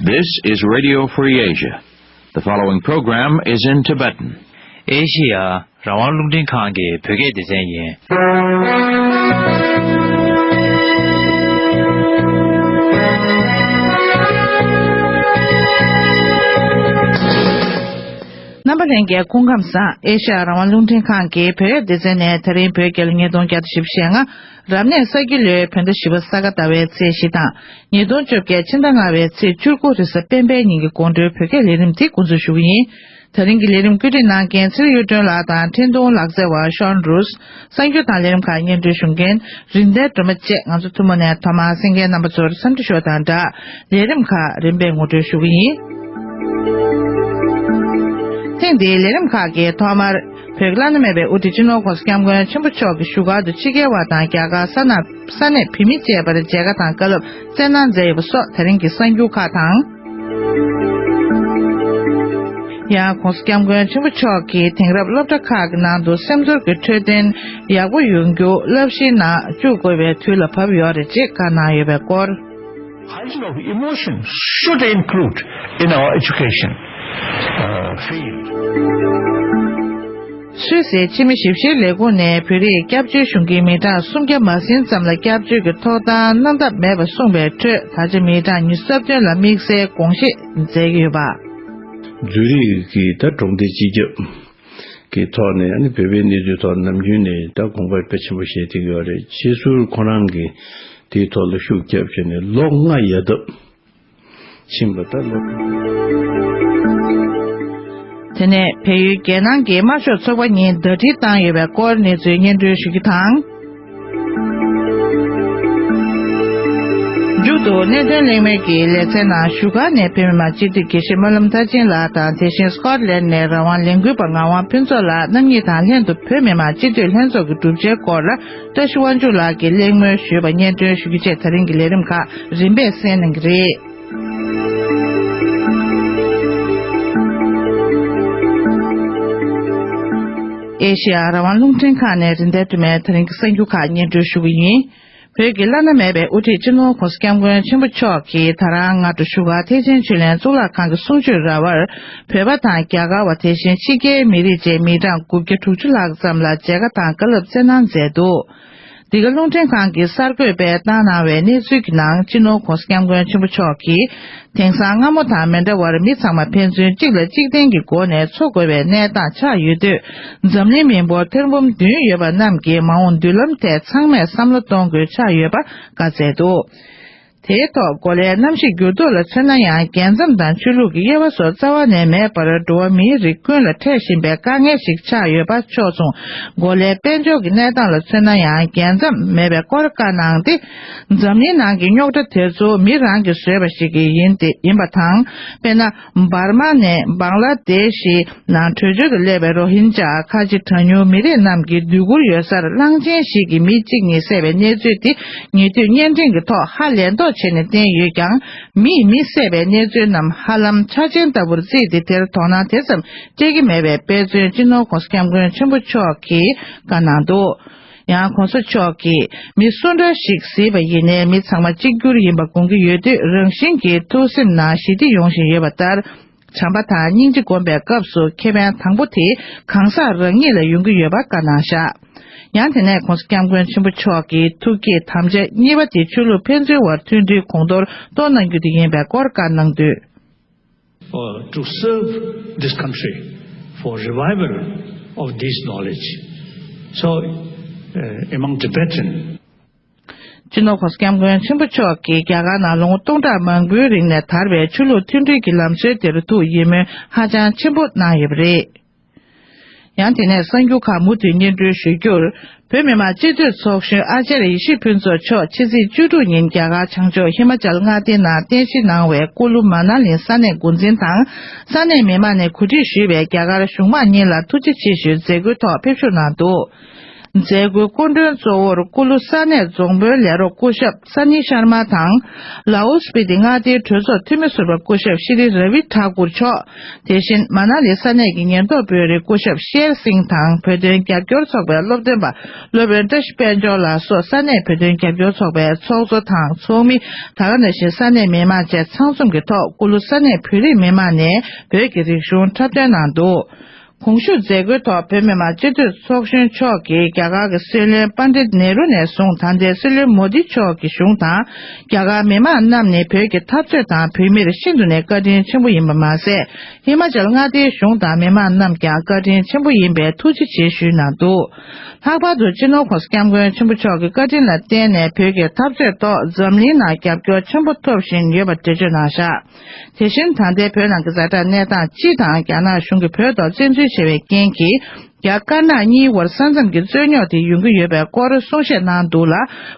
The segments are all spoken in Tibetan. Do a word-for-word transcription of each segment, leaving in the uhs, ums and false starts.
This is Radio Free Asia. The following program is in Tibetan. ཨེ་ཤི་ཡ་རང་དབང་རླུང་འཕྲིན་ཁང་གི་བོད་སྐད་སྡེ་ཚན་ཡིན། རྣམ་པ་ལྷན་རྒྱས་སྐུ་ཁམས་བཟང་། ཨེ་ཤི་ཡ་རང་དབང་རླུང་འཕྲིན་ཁང་གི་བོད་སྐད་སྡེ་ཚན་ནས་ད་རིང་བོད་རྒྱལ་ལོ་ཉིས་སྟོང་བརྒྱ་དང་བཞི་བཅུ་ཞེ་ལྔ། རབ་གནས་ས་ཁྱི་ལོའི་བོད་ཟླ་བཞི་པ་ས་ག་ཟླ་བའི་ཚེས་བཞི་དང་། ཉིས་སྟོང་བཅོ་བརྒྱད་ཕྱི་ཟླ་ལྔ་པའི་ཚེས་བཅུ་དགུ་རེས་གཟའ་སྤེན་པའི་ཉིན་གྱི་དགོང་དྲོའི་བོད་སྐད་ལས་རིམ་དེ་འགོ་འཛུགས་ཞུ་གི་ཡིན། ད་རིང་གི་ལས་རིམ་བཀོད་སྒྲིག་གནང་མཁན་ཚེ་རིང་གཡུ་སྒྲོན་ལགས་དང་འཕྲིན་གཏོང་ལག་རྩལ་བ་ཤོན་རུས། གསར་འགྱུར་དང་ལས་རིམ་ཁག་སྙན་སྒྲོན་ཞུ་མཁན་རིན་ལྡན་སྒྲོལ་མ་བཅས་ང་ཚོ་ཐུན་མོང་ནས་ཐོག་མར་གསན་མཁན་རྣམ་པ་ཚོར་འཚམས་འདྲི་ཞུ་བ་དང་སྦྲགས། ལས་རིམ་ཁག་རིམ་པས་ངོ་སྤྲོད་ཞུ་གི་ཡིན། ཐེངས་འདིའི་ལས་རིམ་ཁག་གི་ཐོག་མར། བོད་ཀྱི་བླ་ན་མེད་པའི་དབུ་ཁྲིད་སྤྱི་ནོར་༸གོང་ས་༸སྐྱབས་མགོན་ཆེན་པོ་མཆོག་གི་བཞུགས་སྒར་དུ་ཕྱི་རྒྱལ་བ་དང་རྒྱ་གར་ས་ན་ས་གནས་བོད་མི་བཅས་པར་མཇལ་ཁ་དང་བཀའ་སློབ་སྩལ་གནང་མཛད་ཡོད་པ་སོགས་ད་རིང་གི་གསར་འགྱུར་ཁག་དང་། ཡང་༸གོང་ས་༸སྐྱབས་མགོན་ཆེན་པོ་མཆོག་གིས་དེང་རབས་སློབ་གྲྭ་ཁག་གི་ནང་དུ་སེམས་ཚོར་གྱི་འཕྲོད་བསྟེན་ཡག་པོ་ཡོང་རྒྱུ་བསླབ་གཞིའི་ནང་བཅུག་དགོས་པའི་དུས་ལ་བབ་ཡོད་རེད་ཅེས་བཀའ་གནང་ཡོད་པའི་སྐོར། Culture of emotion should include in our education, uh, field. སུད་སིའི་ཕྱི་མི་ཞིབ་བཤེར་ལས་ཁུངས་ནས་བོད་རིགས་སྐྱབས་བཅོལ་གཞུང་གི་མི་གྲངས་སུམ་བརྒྱ་མ་ཟིན་ཙམ་ལ་སྐྱབས་བཅོལ་གྱི་ཐོབ་ཐང་གནང་ཐབས་མེད་པ་གསུངས་པའི་ཁྲོད། ད་ཆ་མི་གྲངས་ཉི་ཤུ་རྩ་བདུན་ལ་དམིགས་བསལ་དགོངས་བཞེས་མཛད་ཀྱི་ཡོད་པ། ཛུ་རིག་གི་ད་གྲོང་སྡེ་སྤྱི་ཁྱབ་ཀྱི་ཐོག་ནས་ཨ་ནི་བོད་པའི་གནས་ཚུལ་ཐོག་ནམ་རྒྱུན་ནས་ད་དགོངས་པ་དཔེ་ཆེན་པོ་བཞེས་བསྡད་ཀྱི་ཡོད་རེད། ཕྱིས་སུ་ཁོ་རང་གིས་དེའི་ཐོག་ལ་ཤུགས་རྒྱབ་བྱས་ནས་ལོ་ལྔ་ཡ་ཐབས་ཕྱིན་པ་ད་ལོ། དེ་ནས་བལ་ཡུལ་རྒྱལ་ནང་གི་དམར་ཤོག་ཚོགས་པ་གཉིས་ཟླ་སྒྲིལ་བཏང་ཡོད་པའི་སྐོར་གནས་ཚུལ་སྙན་སྒྲོན་ཞུ་རྒྱུ་དང་། མཇུག་ཏུ་གནད་དོན་གླེང་མོལ་གྱི་ལེ་ཚན་ནང་བཞུགས་སྒར་ནས་བོད་མི་མང་སྤྱི་འཐུས་དགེ་བཤེས་སྨོན་ལམ་མཐར་ཕྱིན་ལགས་དང་། དེ་བཞིན་སི་ཀོཊ་ལན་ནས་རང་དབང་ལས་འགུལ་བ་ངག་དབང་ཕུན་ཚོགས་ལགས་རྣམ་གཉིས་དང་ལྷན་དུ་བོད་མི་མང་སྤྱི་འཐུས་ལྷན་ཚོགས་ཀྱི་གྲུབ་ཆའི་སྐོར་ལ་བཀྲ་ཤིས་དབང་ཕྱུག་ལགས་ཀྱིས་གླེང་མོལ་ཞུས་པ་སྙན་སྒྲོན་ཞུ་རྒྱུ་བཅས་ད་རིང་གི་ལས་རིམ་ཁག་རིམ་པས་གསན་གནང་གི་རེད། ཨེ་ཤེ་ཡ་རང་དབང་རླུང་འཕྲིན་ཁང་ནས་རིན་ལྡན་སྒྲོལ་མས་ད་རིང་གི་གསར་འགྱུར་ཁག་སྙན་སྒྲོན་ཞུ་གི་ཡིན། བོད་ཀྱི་བླ་ན་མེད་པའི་དབུ་ཁྲིད་སྤྱི་ནོར་༸གོང་ས་༸སྐྱབས་མགོན་ཆེན་པོ་མཆོག་གིས་ད་རང་སྔ་དྲོ་བཞུགས་སྒར་ཐེག་ཆེན་ཆོས་གླིང་གཙུག་ལག་ཁང་གི་གསུང་ཆོས་ར་བར། བོད་པ་དང་རྒྱ་གར་བ་དེ་བཞིན་ཕྱི་རྒྱལ་མི་རིགས་བཅས་མི་གྲངས་དགུ་བརྒྱ་དྲུག་ཅུ་ལྷག་ཙམ་ལ་མཇལ་ཁ་དང་བཀའ་སློབ་སྩལ་གནང་མཛད་འདུག། འདི་ག་རླུང་འཕྲིན་ཁང་གི་གསར་འགོད་པས་བཏང་གནང་བའི་གནས་ཚུལ་གྱི་ནང་། སྤྱི་ནོར་༸གོང་ས་༸སྐྱབས་མགོན་ཆེན་པོ་མཆོག་གིས། དེང་སང་སྔ་མོ་དང་མི་འདྲ་བར་མི་ཚང་མ་ཕན་ཚུན་གཅིག་ལ་གཅིག་བརྟེན་གྱི་སྒོ་ནས་འཚོ་དགོས་པའི་གནས་སྟངས་ཆགས་ཡོད་དུས། འཛམ་གླིང་མི་འབོར་ཐེར་འབུམ་བདུན་ཡོད་པ་རྣམས་ཀྱིས་མ་འོངས་མདུན་ལམ་ཐད་ཚང་མས་བསམ་བློ་གཏོང་དགོས་ཆགས་ཡོད་པ་བཀའ་སྩལ་འདུག། དེའི་ཐོག་གོ་ལའི་གནམ་གཤིས་འགྱུར་ལྡོག་ལ་མཚོན་ན་ཡང་། རྒྱལ་མཚམས་དང་ཆོས་ལུགས་ཀྱི་དབྱེ་བ་སོགས་རྩ་བ་ནས་མེད་པར། འགྲོ་བ་མིའི་རིགས་ཀུན་ལ་འཕྲད་བཞིན་པའི་དཀའ་ངལ་ཞིག་ཆགས་ཡོད་པ། ཕྱོགས་མཚུངས་གོ་ལའི་དཔལ་འབྱོར་གྱི་གནས་སྟངས་ལ་མཚོན་ན་ཡང་། རྒྱལ་མཚམས་མེད་པའི་སྐོར་བཀའ་གནང་སྟེ། འཛམ་གླིང་ནང་གི་རྙོག་དྲ་དེ་ཚོ་མི་རང་གིས་བཟོས་པ་ཞིག་ཡིན་ཏེ། ཡིན་པ་དང་། དཔེར་ན། འབར་མ་ནས་བང་ལ་དེ་ཤི་ནང་བྲོས་བྱོལ་དུ་སླེབས་པའི་རོ་ཧིན་ཇཱ་ཁ་ཆེ་གྲངས་ཉུང་མི་རིགས་རྣམས་ཀྱི་སྡུག་སྐུལ་ཡོད་སར་གླང་ཆེན་ཞིག་གིས་མི་གཅིག་གཉིས་བསད་པའི་གནས་ཚུལ་དེ་ཉེ་དུས་བརྙན་འཕྲིན་གྱི་ཐོག་ཧ་ལས་མདོག་བྱས་ནས་བསྟན་ཡོད་ཀྱང་། མིས་མི་བསད་པའི་གནས་ཚུལ་རྣམས་ཧ་ལམ་འཆར་ཅན་ལྟ་བུར་བརྩིས་ཏེ། དེར་དོ་སྣང་དེ་ཙམ་སྤྲད་ཀྱི་མེད་པའི་དཔེ་མཚོན་སྤྱི་ནོར་༸གོང་ས་༸སྐྱབས་མགོན་ཆེན་པོ་མཆོག་གིས་བཀའ་གནང་འདུག། ཡང་༸གོང་ས་མཆོག་གིས་མི་སུ་འདྲ་ཞིག་གཟིགས་པ་ཡིན་ནའི་མི་ཚང་མ་གཅིག་གྱུར་ཡིན་པ་དགོངས་ཀྱི་ཡོད་དུས། རང་བཞིན་གྱིས་ཐུགས་སེམས་ནང་ཞི་བདེ་ཡོང་བཞིན་ཡོད་པ་ལྟར། བྱམས་པ་དང་སྙིང་རྗེ་སྒོམ་པའི་སྐབས་སུ་ཁེ་ཕན་དང་པོ་དེ་གང་ཟག་རང་ཉིད་ལ་ཡོང་གི་ཡོད་པ་བཀའ་གནང་བཞག། ཡང་དེ་ནས་༸གོང་ས་༸སྐྱབས་མགོན་ཆེན་པོ་མཆོག་གིས་ཐུགས་བསྐྱེད་དམ་བཅའ་གཉིས་པ་དེ་ཆོས་ལུགས་ཕན་ཚུན་དབར་མཐུན་སྒྲིལ་གོང་མཐོར་གཏོང་གནང་རྒྱུ་དེ་ཡིན་པའི་སྐོར་བཀའ་གནང་དུས། Uh, to serve this country for revival of this knowledge. So, uh, among Tibetan སྤྱི་ནོར་༸གོང་ས་༸སྐྱབས་མགོན་ཆེན་པོ་མཆོག་གིས་རྒྱ་གར་ནང་ལོ་ངོ་སྟོང་ཕྲག་མང་པོའི་རིང་ནས་དར་བའི་ཆོས་ལུགས་མཐུན་སྒྲིལ་གྱི་ལམ་སྲོལ་དེར་ཐུགས་ཡིད་སྨོན་ཧ་ཅང་ཆེན་པོ་གནང་ཡོད་པ་རེད། ཡང་དེ་ནས་གསར་འགྱུར་ཁག་མུ་མཐུད་སྙན་སྒྲོན་ཞུ་རྒྱུར། བོད་མི་མང་སྤྱི་འཐུས་ཚོགས་གཞོན་ཨ་ཅརྱ་ཡེ་ཤེས་ཕུན་ཚོགས་མཆོག་ཕྱི་ཚེས་བཅུ་དྲུག་ཉིན་རྒྱ་གར་བྱང་ཕྱོགས་ཧི་མ་ཅལ་མངའ་སྡེའི་ནང་རྟེན་གཞི་གནང་བའི་ཀུ་ལུ་མ་ན་ལི་ས་གནས་འགོ་འཛིན་དང་། ས་གནས་མི་མང་ནས་གོ་སྒྲིག་ཞུས་པའི་རྒྱ་གར་གཞུང་མང་གཉིས་ལ་ཐུགས་རྗེ་ཆེ་ཞུའི་མཛད་སྒོའི་ཐོག་ཕེབས་ཞུགས་གནང་འདུག། མཛད་སྒོའི་སྐུ་མགྲོན་གཙོ་བོར་ཀུ་ལུ་ས་གནས་རྫོང་དཔོན་ལས་རོགས་སྐུ་ཞབས་ས་ནི་ཤར་མ་དང་། ལའོ་སྤི་ཏི་མངའ་སྡེའི་གྲོས་ཚོགས་འཐུས་མི་ཟུར་པ་སྐུ་ཞབས་ཤྲི་ར་བི་ཐ་ཀུར་མཆོག་དེ་བཞིན་མ་ན་ལི་ས་གནས་ཀྱི་ཉེན་རྟོག་དཔོན་རིགས་སྐུ་ཞབས་ཤེར་སིང་དང་བོད་དོན་རྒྱབ་སྐྱོར་ཚོགས་པའི་སློབ་སྟོན་པ་སློབ་དཔོན་བཀྲ་ཤིས་དཔལ་འབྱོར་ལགས་སོགས་ས་གནས་བོད་དོན་རྒྱབ་སྐྱོར་ཚོགས་པའི་ཚོགས་གཙོ་དང་ཚོགས་མི། ད་ག་ནང་བཞིན་ས་གནས་མི་མང་བཅས་ཚང་འཛོམས་ཀྱི་ཐོག་ཀུ་ལུ་ས་གནས་བོད་རིགས་མི་མང་ནས་བོད་ཀྱི་རིག་གཞུང་འཁྲབ་སྟོན་གནང་འདུག་གོང་ཞུས་མཛད་སྒོའི་ཐོག་བོད་མི་མང་སྤྱི་འཐུས་ཚོགས་གཞོན་མཆོག་གིས་རྒྱ་གར་གྱི་སྲིད་བློན་པཎ་ཌིད་ནེ་རུ་ནས་བཟུང་ད་ལྟའི་སྲིད་བློན་མོ་དི་མཆོག་གི་གཞུང་དང་། རྒྱ་གར་མི་མང་རྣམས་ནི་བོད་ཀྱི་འཐབ་རྩོད་དང་བོད་མིར་ཤིན་ཏུ་ནས་བཀའ་དྲིན་ཆེན་པོ་ཡིན་པ་མ་ཟད། ཧི་མ་ཅལ་མངའ་སྡེའི་གཞུང་དང་མི་མང་རྣམས་ཀྱང་བཀའ་དྲིན་ཆེན་པོ་ཡིན་པའི་ཐུགས་རྗེ་ཆེ་ཞུས་གནང་འདུག་ལྷག་པར་དུ་སྤྱི་ནོར་༸གོང་ས་༸སྐྱབས་མགོན་ཆེན་པོ་མཆོག་གི་བཀའ་དྲིན་ལ་བརྟེན་ནས་བོད་ཀྱི་འཐབ་རྩོད་ཐོག་འཛམ་གླིང་ནང་རྒྱབ་སྐྱོར་ཆེན་པོ་ཐོབ་བཞིན་ཡོད་པ་འགྲེལ་བརྗོད་གནང་བཞག་དེ་བཞིན་ད་ལྟའི་བོད་ནང་གི་ཛ་དྲག་གནས་སྟངས་སྤྱི་དང་རྒྱ་ནག་གཞུང་གིས་བོད་ཐོག་བཙན་འཛུལ་བྱས་པའི་རྐྱེན་གྱིས། རྒྱ་དཀར་ནག་གཉིས་བར་ས་མཚམས་ཀྱི་རྩོད་རྙོག་དེ་ཡོང་གི་ཡོད་པའི་སྐོར་གསུང་བཤད་གནང་འདུག་ལ།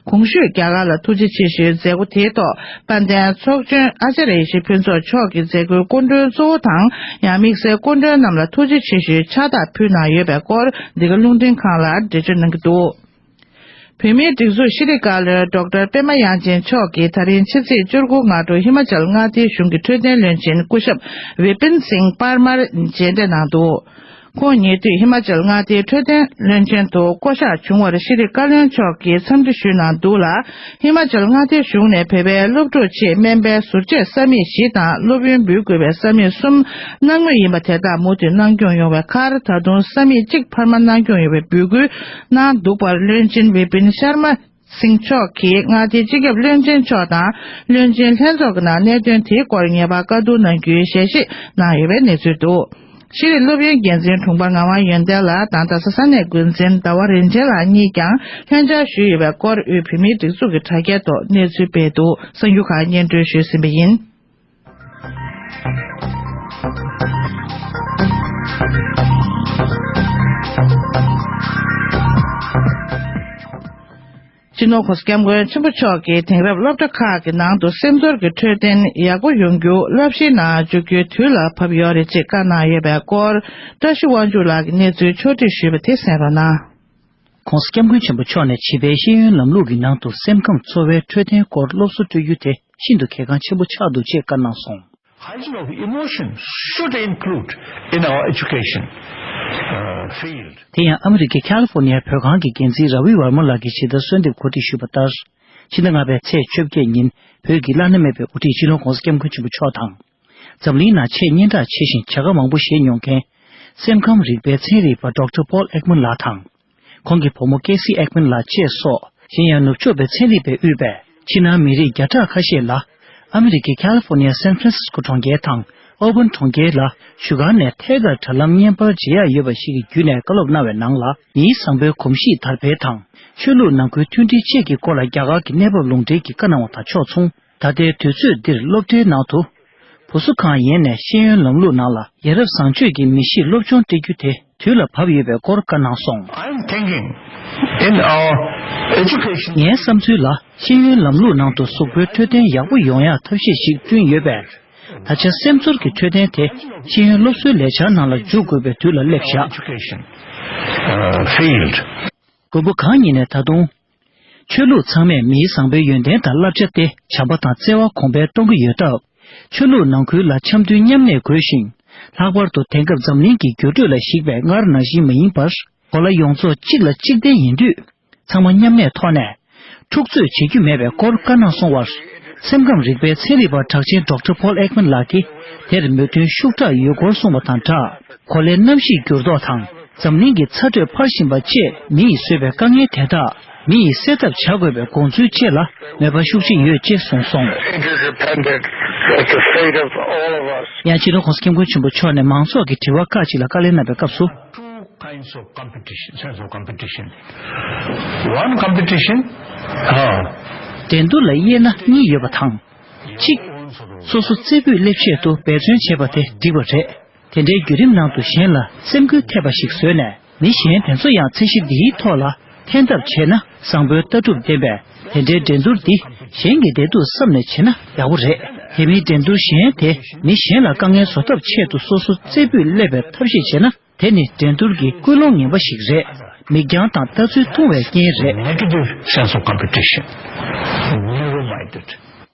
གོང་ཞུས་རྒྱ་གར་ལ་ཐུགས་རྗེ་ཆེ་ཞུའི་མཛད་སྒོ་དེའི་ཐོག་དཔལ་ལྡན་ཚོགས་གཞོན་ཨ་ཙརྱ་ཡེ་ཤེས་ཕུན་ཚོགས་མཆོག་གིས་མཛད་སྒོའི་སྐུ་མགྲོན་གཙོ་བོ་དང་། ཡང་དམིགས་བསལ་སྐུ་མགྲོན་རྣམས་ལ་ཐུགས་རྗེ་ཆེ་ཞུའི་ཕྱག་རྟགས་ཕུལ་གནང་ཡོད་པའི་སྐོར་འདི་ག་རླུང་འཕྲིན་ཁང་ལ་འགྲེལ་བརྗོད་གནང་གི་འདུག་བོད་མིའི་སྒྲིག་འཛུགས་ཤེས་རིག་བཀའ་བློན་ཌོག་ཊར་པད་མ་དབྱངས་ཅན་མཆོག་གིས་ད་རིང་ཕྱི་ཚེས་བཅུ་དགུ་སྔ་དྲོ་ཧི་མ་ཅལ་མངའ་སྡེའི་གཞུང་གི་འཕྲོད་བསྟེན་བློན་ཆེན་སྐུ་ཞབས་བི་པིན་སིང་པར་མར་མཇལ་འཕྲད་གནང་འདུག་ཁོང་ཉེ་དུས་ཧི་མ་ཅལ་མངའ་སྡེའི་འཕྲོད་བསྟེན་བློན་ཆེན་དུ་བསྐོ་གཞག་བྱུང་བར་ཤེས་རིག་བཀའ་བློན་མཆོག་གིས་འཚམས་འདྲི་ཞུས་གནང་འདུག་ལ། ཧི་མ་ཅལ་མངའ་སྡེའི་གཞུང་ནས་བོད་པའི་སློབ་ཕྲུག་ཆེད་སྨན་པའི་ཟུར་བཅད་ས་མིག་བཞི་དང་སློབ་ཡོན་འབུལ་དགོས་པའི་ས་མིག་གསུམ་གནང་མུས་ཡིན་པ་དེ་དག་མུ་མཐུད་གནང་སྐྱོང་ཡོང་བའི་ཁར་ད་དུང་ས་མིག་གཅིག་འཕར་མ་གནང་སྐྱོང་ཡོང་བའི་འབོད་སྐུལ་གནང་འདུག་པར་བློན་ཆེན་བི་པིན་ཤར་མ་སིང་མཆོག་གིས་མངའ་སྡེའི་སྤྱི་ཁྱབ་བློན་ཆེན་མཆོག་དང་བློན་ཆེན་ལྷན་ཚོགས་ཀྱི་ནང་གནད་དོན་དེའི་སྐོར་ངེས་པར་བཀའ་བསྡུར་གནང་རྒྱུའི་ཞལ་བཞེས་གནང་ཡོད་པའི་གནས་ཚུལ་འདུག་ཤེས་རིག་སློབ་ཡོན་འགན་འཛིན་དྲུང་འཕར་ངག་དབང་ཡོན་ཏན་ལགས་དང་རྡ་ས་ས་གནས་འགོ་འཛིན་ཟླ་བ་རིན་ཆེན་ལགས་གཉིས་ཀྱང་ལྷན་བཅར་ཞུས་ཡོད་པའི་སྐོར་དབུས་བོད་མིའི་སྒྲིག་འཛུགས་ཀྱི་དྲ་རྒྱའི་ཐོག་གནས་ཚུལ་སྤེལ་འདུག་གསར་འགྱུར་ཁག་སྙན་སྒྲོན་ཞུས་ཟིན་པ་ཡིན། སྤྱི་ནོར་༸གོང་ས་༸སྐྱབས་མགོན་ཆེན་པོ་མཆོག་གིས་དེང་རབས་སློབ་གྲྭ་ཁག་གི་ནང་དུ་སེམས་ཚོར་གྱི་འཕྲོད་བསྟེན་ཡག་པོ་ཡོང་རྒྱུ་བསླབ་གཞིའི་ནང་འཇུག་རྒྱུའི་དུས་ལ་བབ་ཡོད་རེད་ཅེས་བཀའ་གནང་ཡོད་པའི་སྐོར། བཀྲ་ཤིས་དབང་ཕྱུག་ལགས་ཀྱིས་གནས་ཚུལ་ཕྱོགས་སྒྲིག་ཞུས་པ་དེ་གསན་རོགས་གནང་། ༸གོང་ས་༸སྐྱབས་མགོན་ཆེན་པོ་མཆོག་ནས་བྱིས་པའི་ཤེས་ཡོན་ལམ་ལུགས་ཀྱི་ནང་དུ་སེམས་ཁམས་འཚོ་བའི་འཕྲོད་བསྟེན་སྐོར་སློབ་གསོ་སྤྲོད་རྒྱུ་དེ་ཤིན་ཏུ་གལ་འགངས་ཆེན་པོ་ཆགས་འདུག་ཅེས་བཀའ་གནང་སོང་། Hygiene of emotions should include in our education, uh, field. དེ་ཡང་ཨ་མི་རི་ཀའི་ཁ་ལི་ཧྥོར་ནི་ཡའི་བོད་ཁང་གི་འགན་འཛིན་ར་བི་ཝར་མ་ལགས་ཀྱིས་ཇི་ལྟར་གསོལ་འདེབས་གོ་སྒྲིག་ཞུས་པ་ལྟར། ཕྱི་ཟླ་ལྔ་པའི་ཚེས་བཅོ་བརྒྱད་ཉིན་བོད་ཀྱི་བླ་ན་མེད་པའི་དབུ་ཁྲིད་སྤྱི་ནོར་༸གོང་ས་༸སྐྱབས་མགོན་ཆེན་པོ་མཆོག་དང་། འཛམ་གླིང་ནང་ཆེས་སྙན་གྲགས་ཆེ་ཞིང་བྱ་དགའ་མང་པོ་བཞེས་མྱོང་མཁན། སེམས་ཁམས་རིག་པའི་ཚན་རིག་པ་ཌོག་ཊར་པོལ་ཨེག་མན་ལགས་དང་། ཁོང་གི་བུ་མོ་ཀེ་སི་ཨེག་མན་ལགས་བཅས་སོགས། གཞན་ཡང་ནུབ་ཕྱོགས་པའི་ཚན་རིག་པས་དབུས་པའི་ཕྱི་ནང་མི་རིགས་བརྒྱ་ཕྲག་ཁ་ཤས་ལ། ཨ་མི་རི་ཀའི་ཁ་ལི་ཧྥོར་ནི་ཡ་སན་ཧྥ་རན་སིས་ཀོ་གྲོང་ཁྱེར་དང་ཨོ་བན་གྲོང་ཁྱེར་ལ་བཞུགས་སྒར་ནས་ཐད་ཀར་དྲ་ལམ་བརྙན་པར་མཇལ་ཡག་ཡོད་པ་ཞིག་གི་བརྒྱུད་ནས་བཀའ་སློབ་གནང་བའི་ནང་ལ། མིའི་བཟང་པོའི་གོམས་གཤིས་དར་སྤེལ་དང་། ཆོས་ལུགས་ནང་ཁུལ་མཐུན་སྒྲིལ་བཅས་ཀྱི་སྐོར་ལ་རྒྱ་གར་གྱི་གནས་བབ་ལུང་འདྲེན་གྱི་བཀའ་གནང་བ་དང་ཕྱོགས་མཚུངས། ད་ལྟའི་དུས་ཚོད་འདིར་སློབ་གྲྭའི་ནང་དུ། བུ་གསོ་ཁང་ཡན་ནས་ཤེས་ཡོན་ལམ་ལུགས་ནང་ལ་ཡ་རབས་བཟང་སྤྱོད་ཀྱི་མི་གཤིས་སློབ་སྦྱོང་སྤྲད་རྒྱུ་དེ་དུས་ལ་བབ་ཡོད་པའི་སྐོར་བཀའ་གནང་སོང་། I'm thinking in our education. ངའི་བསམ་ཚུལ་ལ་ཤེས་ཡོན་ལམ་ལུགས་ནང་དུ་གཟུགས་པོའི་འཕྲོད་བསྟེན་ཡག་པོ་ཡོང་ཡག་ཐབས་ཤེས་ཤིག་བསྐྲུན་ཡོད་པས། ད་ཆ་སེམས་ཚོར་གྱི་འཕྲོད་བསྟེན་དེ་ཤེས་ཡོན་སློབ་གསོའི་ལས་འཆར་ནང་ལ་འཇུག་དགོས་པའི་དུས་ལ་སླེབས་བཞག Education, uh, field. མགོན་པོ་གང་ཉིད་ནས་ད་དུང་། ཆོས་ལུགས་ཚང་མས་མིའི་བཟང་པོའི་ཡོན་ཏན་དང་བསླབ་བྱ་སྟེ་བྱམས་པ་དང་བརྩེ་བ་གོང་འཕེལ་གཏོང་གི་ཡོད་སྟབས། ཆོས་ལུགས་ནང་ཁུལ་ལ་འཆམ་མཐུན་མཉམ་གནས་དགོས་ཤིང་། ལྷག་པར་དུ་དེང་སྐབས་འཛམ་གླིང་གི་འགྱུར་འགྲོས་ལ་གཞིགས་པའི་སྔར་ནང་བཞིན་མ་ཡིན་པར། གོ་ལ་ཡོངས་རྫོགས་གཅིག་ལ་གཅིག་བརྟེན་ཡིན་དུས། ཚང་མ་མཉམ་གནས་ཐོག་ནས། འཁྲུག་རྩོད་བྱེད་རྒྱུ་མེད་པའི་སྐོར་བཀའ་གནང་སོང་བར། སེམས་ཁམས་རིག་པའི་ཚན་རིག་པ་གྲགས་ཅན་ཌོག་ཊར་པོལ་ཨེག་མན་ལགས་ཀྱིས་དེར་མོས་མཐུན་ཤུགས་དྲག་ཡོད་སྐོར་གསུངས་པ་དང་སྦྲགས། གོ་ལའི་གནམ་གཤིས་འགྱུར་ལྡོག་དང་། འཛམ་གླིང་གི་ཚ་དྲོད་འཕར་བཞིན་པ་བཅས་མི་ཡིས་བཟོས་པའི་དཀའ་ངལ་དེ་དག་མི་ཡིས་སེལ་ཐབས་བྱ་དགོས་པའི་དགོངས་ཚུལ་བཅས་ལ་མོས་པ་ཤུགས་ཆེ་ཡོད་ཅེས་གསུངས་སོང་། Interdependent, it's the fate of all of us. ཡང་སྤྱི་ནོར་༸གོང་ས་༸སྐྱབས་མགོན་ཆེན་པོ་མཆོག་ནས་མང་ཚོགས་ཀྱི་དྲི་བ་ཁག་ཅིག་ལ་བཀའ་ལན་གནང་བའི་སྐབས་སུ། Two kinds of competition, sense of competition. One competition, uh, འགྲན་བསྡུར་ལ་དབྱེ་ན་གཉིས་ཡོད་པ་དང་། གཅིག་སོ་སོ་རྩེ་ཕུད་སླེབས་ཆེད་དུ་འབད་བརྩོན་བྱེད་པ་དེ་འགྲིག་པ་རེད། དེ་འདྲའི་བརྒྱུད་རིམ་ནང་དུ་གཞན་ལ་སེམས་འགུལ་ཐེབས་པ་ཞིག་བཟོས་ནས་མི་གཞན་དེ་ཚོ་ཡང་ཚད་གཞི་འདིའི་ཐོག་ལ་འཐེན་ཐབས་བྱས་ན་བཟང་པོའི་ལྟ་གྲུབ་ལྡན་པས་དེ་འདྲའི་འགྲན་བསྡུར་འདི་གཞན་གྱི་བདེ་སྡུག་བསམ་ནས་བྱས་ན་ཡག་པོ་རེད། དེ་མིན་འགྲན་བསྡུར་གཞན་དེ་མི་གཞན་ལ་དཀའ་ངལ་བཟོ་ཐབས་ཆེད་དུ་སོ་སོ་རྩེ་ཕུད་སླེབས་པའི་ཐབས་ཤེས་བྱས་ན། དེ་ནི་འགྲན་བསྡུར་གྱི་ཀུན་སློང་ངན་པ་ཞིག་རེད། མིག་རྒྱང་དང་ལྟ་ཚུལ་ཐུང་བའི་རྐྱེན་རེད། Negative sense of competition, narrow minded.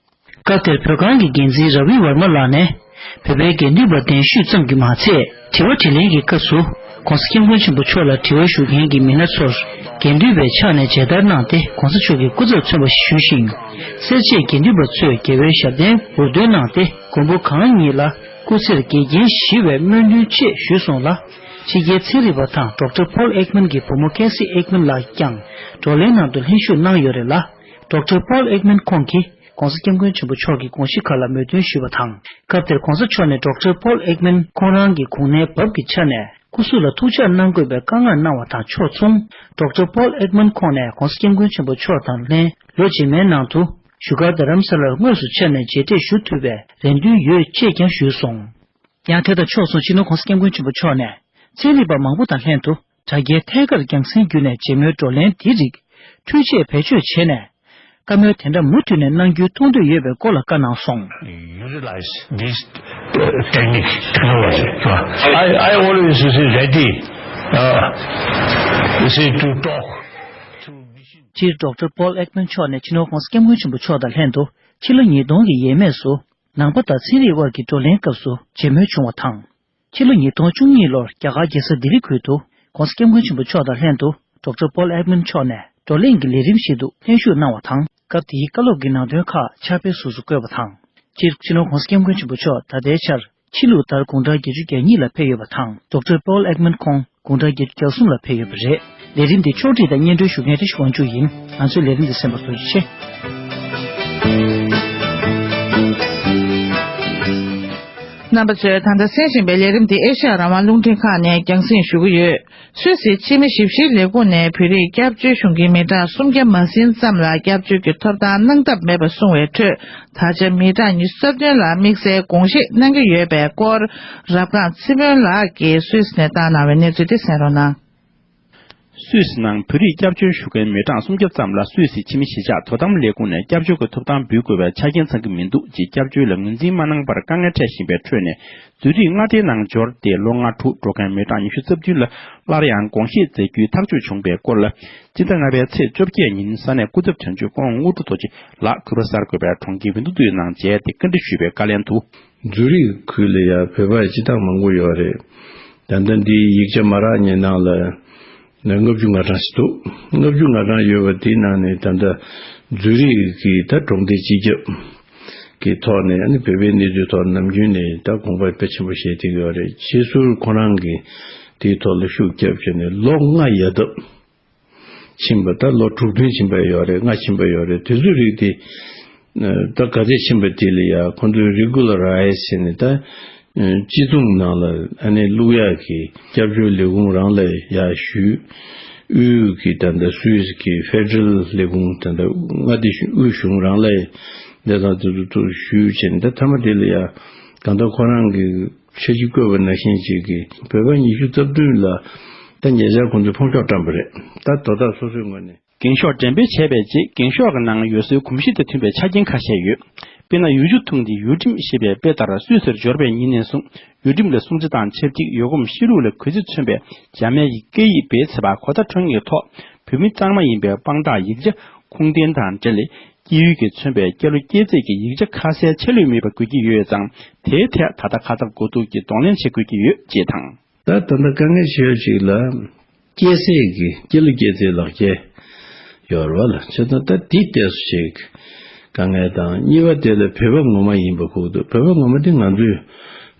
སྐབས་དེར་བོད་ཁང་གི་འགན་འཛིན་ར་བི་ཝར་མ་ལགས་ནས། བོད་པའི་དགེ་འདུན་པ་གདན་ཞུས་ཙམ་གྱིས་མ་ཚད། དྲི་བ་དྲིས་ལན་གྱི་སྐབས་སུ། ྋགོང་ས་ྋསྐྱབས་མགོན་ཆེན་པོ་མཆོག་ལ་དྲི་བ་ཞུ་མཁན་གྱི་མི་སྣ་ཚོར། དགེ་འདུན་པའི་ཕྱག་ནས་མཇལ་དར་གནང་སྟེ། ྋགོང་ས་མཆོག་གི་སྐུ་ཚབ་མཚོན་པ་ཞིག་ཞུས་ཤིང་། སེར་བྱེས་དགེ་འདུན་པ་ཚོས་རྒྱལ་བའི་ཞབས་བརྟན་འབུར་འདོན་གནང་སྟེ། མགོན་པོ་གང་ཉིད་ལ་སྐུ་ཚེར་རྒྱལ་རྐྱེན་ཞི་བའི་སྨོན་འདུན་ཆེད་ཞུས་སོང་ལ། ཕྱི་རྒྱལ་ཚན་རིག་པ་དང་ཌོག་ཊར་པོལ་ཨེག་མན་གྱི་བུ་མོ་ཀེ་སི་ཨེག་མན་ལགས་ཀྱང་བགྲོ་གླེང་ནང་དུ་ལྷན་ཞུགས་གནང་ཡོད་རེད་ལ། ཌོག་ཊར་པོལ་ཨེག་མན་ཁོང་གིས་ྋགོང་ས་ྋསྐྱབས་མགོན་ཆེན་པོ་མཆོག་གི་དགོངས་གཞི་ཁག་ལ་མོས་མཐུན་ཞུས་པ་དང་། སྐབས་དེར་ྋགོང་ས་མཆོག་ནས་ཌོག་ཊར་པོལ་ཨེག་མན་ཁོང་རང་གི་གོང་ནས་བབ་ཀྱི་ཆ་ནས་སྐུ་གཟུགས་ལ་ཐུགས་ཅག་གནང་དགོས་པའི་བཀའ་མངགས་གནང་བ་དང་ཕྱོགས་མཚུངས། ཌོག་ཊར་པོལ་ཨེག་མན་ཁོང་ནས་ྋགོང་ས་ྋསྐྱབས་མགོན་ཆེན་པོ་མཆོག་དང་ལྷན་ལོ་རྗེས་མའི་ནང་དུ་བཞུགས་སྒར་རྡ་རམ་ས་ལར་དངོས་སུ་ཕྱིན་ནས་མཇལ་འཕྲད་ཞུ་ཐུབ་པའི་རེ་འདུན་ཡོད་ཅེས་ཀྱང་ཞུས་སོང་། ཡང་དེ་དང་ཕྱོགས་མཚུངས་སྤྱི་ནོར་ྋགོང་ས་ྋསྐྱབས་མགོན་ཆེན་པོ་མཆོག་ནས། ཚན་རིག་པ་མང་པོ་དང་ལྷན་དུ་དྲ་རྒྱའི་ཐད་ཀར་རྒྱང་སྲིང་བརྒྱུད་ནས་མཇལ་མོལ་བགྲོ་གླེང་འདི་རིགས་འཕྲུལ་ཆས་བེད་སྤྱོད་བྱས་ནས། བཀའ་མོལ་དེ་འདྲ་མུ་མཐུད་ནས་གནང་རྒྱུའི་མཐོང་འདོད་ཡོད་པའི་སྐོར་ལ་བཀའ་གནང་སོང་། Utilize this, uh, technique, technology. I, I always say ready, uh, say to talk. སྤྱིར་ཌོག་ཊར་པོལ་ཨེག་མན་མཆོག་ནས་སྤྱི་ནོར་ྋགོང་ས་ྋསྐྱབས་མགོན་ཆེན་པོ་མཆོག་དང་ལྷན་དུ་ཕྱི་ལོ་ཉིས་སྟོང་གི་ཡས་མས་སུ་ནང་པ་དང་ཚན་རིག་དབར་གྱི་བགྲོ་གླེང་སྐབས་སུ་མཇལ་མོལ་བྱུང་བ་དང་། ཕྱི་ལོ་ཉིས་སྟོང་བཅུ་གཉིས་ལོར་རྒྱ་གར་རྒྱལ་ས་ལྡི་ལི་ཁུལ་དུ་ྋགོང་ས་ྋསྐྱབས་མགོན་ཆེན་པོ་མཆོག་དང་ལྷན་དུ་ཌོག་ཊར་པོལ་ཨེག་མན་མཆོག་ནས་བགྲོ་གླེང་གི་ལས་རིམ་ཞིག་ཏུ་ལྷན་ཞུགས་གནང་བ་དང་། སྐབས་དེའི་བཀའ་སློབ་ཀྱི་ནང་དོན་ཁག་ཕྱག་དཔེ་གཟུགས་སུ་བཀོད་པ་དང་། སྤྱིར་སྤྱི་ནོར་ྋགོང་ས་ྋསྐྱབས་མགོན་ཆེན་པོ་མཆོག་ད་ལྟའི་ཆར་ཕྱི་ལུགས་ལྟར་དགུང་གྲངས་བརྒྱད་ཅུ་གྱ་གཉིས་ལ་ཕེབས་ཡོད་པ་དང་། ཌོག་ཊར་པོལ་ཨེག་མན་ཁོང་དགུང་གྲངས་བརྒྱད་ཅུ་གྱ་གསུམ་ལ་ཕེབས་ཡོད་པ་རེད། ལས་རིམ་འདི་ཕྱོགས་སྒྲིག་དང་སྙན་སྒྲོན་ཞུ་མཁན་བཀྲ་ཤིས་དབང་ཕྱུག་ཡིན། ང་ཚོའི་ལས་རིམ་འདི་གསན་པར་ཐུགས་རྗེ་ཆེ། རྣམ་པ་ཚོས་ད་ལྟ་གསན་བཞིན་པའི་ལས་རིམ་འདི་ཨེ་ཤ་ཡ་རང་དབང་རླུང་འཕྲིན་ཁང་ནས་རྒྱང་སྲིང་ཞུ་གི་ཡོད། སུད་སིའི་ཕྱི་མི་ཞིབ་བཤེར་ལས་ཁུངས་ནས་བོད་རིགས་སྐྱབས་བཅོལ་ཞུ་མཁན་མི་གྲངས་སུམ་བརྒྱ་མ་ཟིན་ཙམ་ལ་སྐྱབས་བཅོལ་གྱི་ཐོབ་ཐང་གནང་ཐབས་མེད་པ་གསུངས་པའི་ཁྲོད། ད་ཆ་མི་གྲངས་ཉི་ཤུ་རྩ་བདུན་ལ་དམིགས་བསལ་དགོངས་བཞེས་གནང་གི་ཡོད་པའི་སྐོར། རབ་སྒང་ཚེ་བརྟན་ལགས་ཀྱིས་སུད་སི་ནས་བཏང་གནང་བའི་གནས་ཚུལ་དེ་གསན་རོགས་གནང་། སུད་སི་ནང་བོད་རིགས་སྐྱབས་བཅོལ་ཞུ་མཁན་མི་གྲངས་སུམ་བརྒྱ་ཙམ་ལ་སུད་སི་ཕྱི་མི་གཞིས་ཆགས་དོ་དམ་ལས་ཁུངས་ནས་སྐྱབས་བཅོལ་གྱི་ཐོབ་ཐང་འབུལ་དགོས་པའི་ཆ་རྐྱེན་ཚང་གི་མི་འདུག་ཅེས་སྐྱབས་བཅོལ་ལ་ངོས་འཛིན་མ་གནང་བར་དཀའ་ངལ་འཕྲད་བཞིན་པའི་ཁྲོད་ནས། བོད་རིགས་མངའ་སྡེའི་ནང་འབྱོར་ཏེ་ལོ་ལྔ་དྲུག་འགྲོ་མཁན་མི་གྲངས་ཉི་ཤུ་རྩ་བདུན་ལ་སླར་ཡང་དགོངས་བཞེས་མཛད་རྒྱུའི་ཐག་གཅོད་བྱུང་བའི་སྐོར་ལ། སྤྱི་ཟླ་ལྔ་པའི་ཚེས་བཅོ་བརྒྱད་ཉིན་ས་གནས་སྐུ་ཚབ་དོན་གཅོད་སྐུ་ངོ་དངོས་གྲུབ་རྡོ་རྗེ་ལགས་གུས་པ་གསར་འགོད་པའི་གྲོང་ཁྱེར་ཝིན་ཏུ་ཏུའི་ནང་མཇལ་ཏེ་བཀའ་འདྲི་ཞུས་པའི་བཀའ་ལན་དུ། ཛུ་རིག་ཁུལ་ལ་ཡང་བོད་པ་སྤྱི་བཏང་མང་པོ་ཡོད་རེད། ད་ལྟ་འདིའི་ཡིག་ཆ་མ་རག་ཉེ་ནང་ལ་ལྔ་བཅུ་ང་གྲངས་ཤིག་འདུག་ལྔ་བཅུ་ང་གྲངས་ཡོད་པ་དེའི་ནང་ནས་ད་ལྟ་ཛུ་རིག་གི་ད་གྲོང་སྡེ་སྤྱི་ཁྱབ་ཀྱི་ཐོག་ནས་ཨ་ནི་བོད་པའི་གནས་ཚུལ་ཐོག་ནམ་རྒྱུན་ནས་ད་དགོངས་པ་དཔེ་ཆེན་པོ་བཞེས་བསྡད་ཀྱི་ཡོད་རེད། ཕྱི་ཟུར་ཁོ་རང་གིས་དེའི་ཐོག་ལ་ཤུགས་རྒྱབ་བྱས་ནས་ལོ་ལྔ་ཡ་ཐབས། ཕྱིན་པ་ད་ལོ་དྲུག་བདུན་ཕྱིན་པ་ཡོད་རེད། ལྔ་ཕྱིན་པ་ཡོད་རེད། དེ་ཚོའི་རིགས་དེ་ད་ག་ཚད་ཕྱིན་པ་དེ་ལ་ཡ་ཁོང་ཚོས་རི་གུ་ལ་རའི་ཟེར་ནས་ད་སྤྱི་མཚུངས་ནང་ལ་ཨ་ནི་བླུག་ཡག་གི་སྐྱབས་བཅོལ་ལས་ཁུངས་རང་ལ་ཡ་ཞུས། དབུས་ཀྱི་ད་ལྟ་སུད་སི་གི་ཧྥེ་ཌེ་རལ་ལས་ཁུངས་ད་ལྟ་མངའ་སྡེ་དབུས་གཞུང་རང་ལ་ཡ་ད་ད་དེ་ཚོ་ཞུས་བྱས་ནས་ད་མཐའ་མ་དེ་ལ་ཡ་གང་ལྟར་ཁོ་རང་གི་ཆ་གཅིག་བཀོད་པ་ནང་བཞིན་ཅིག་གིས་བོད་པ་ཉི་ཤུ་རྩ་བདུན་ལ་ད་ཉེ་ཆར་ཁོང་ཚོས་ཕོ་ཁྱོག་བཀྲམ་པ་རེད། ད་དོ་བདག་སོ་སོའི་ངོས་ནས། འགེངས་ཤོག་འགྲེམས་སྤེལ་བྱས་པའི་རྗེས་འགེངས་ཤོག་གི་ནང་ཡུལ་སྲོལ་གོམས་གཤིས་དང་མཐུན་པའི་ཆ་རྐྱེན་ཁ་ཤས་ཡོད། དཔེར་ན་ཡུལ་ཆུ་འཐུང་སྟེ་ཡུལ་ཁྲིམས་ཞེས་པའི་དཔེ་ལྟར་སུད་སིར་འབྱོར་བའི་ཉིན་ནས་བཟུང་ཡུལ་ཁྲིམས་ལ་སྲུང་བརྩི་དང་ཆབས་ཅིག་ཡུལ་གོམས་གཤིས་ལུགས་ལ་གུས་བརྩི་མཚོན་པའི་འཇར་མན་གྱི་སྐད་ཡིག་བེད་ཚེ་བ་གོ་བརྡ་འཕྲོད་མཁན་གྱི་ཐོག་བོད་མི་གཙང་མ་ཡིན་པའི་དཔང་རྟགས་ཡིག་ཆ་ཁུངས་ལྡན་དང་འབྲེལ། སྐྱེས་ཡུལ་གྱིས་མཚོན་པའི་སྐྱེས་ལོ་སྐྱེས་ཚེས་ཀྱི་ཡིག་ཆ་ཁ་གསལ་ཆ་ལུགས་མེད་པ་དགོས་ཀྱི་ཡོད་ཙང་། དེའི་ཐད་ད་ལྟ་ཁ་ཚབ་གོ་བསྡུར་གྱིས་གདོང་ལེན་བྱེད་དགོས་ཀྱི་ཡོད་ཅེས་དང་། ད་ད་ལྟ་དཀའ་ངལ་ཆེ་ཤོས་ཅིག་ལ། སྐྱེས་ཚེས་ཀྱི་སྐྱེས་ལོ་སྐྱེས་ཚེས་ལག་འཁྱེར་ཡོད་རེད་བ་ལ། བྱས་ཙང་ད་དེ་བལྟས་སུ་ཞིག་དཀའ་ངལ་དང་། གཉིས་པ་དེ་ལ་བོད་པ་ངོ་མ་ཡིན་པ་དགོས་འདུག་བོད་པ་ངོ་མ་དེ་ང་ཚོས་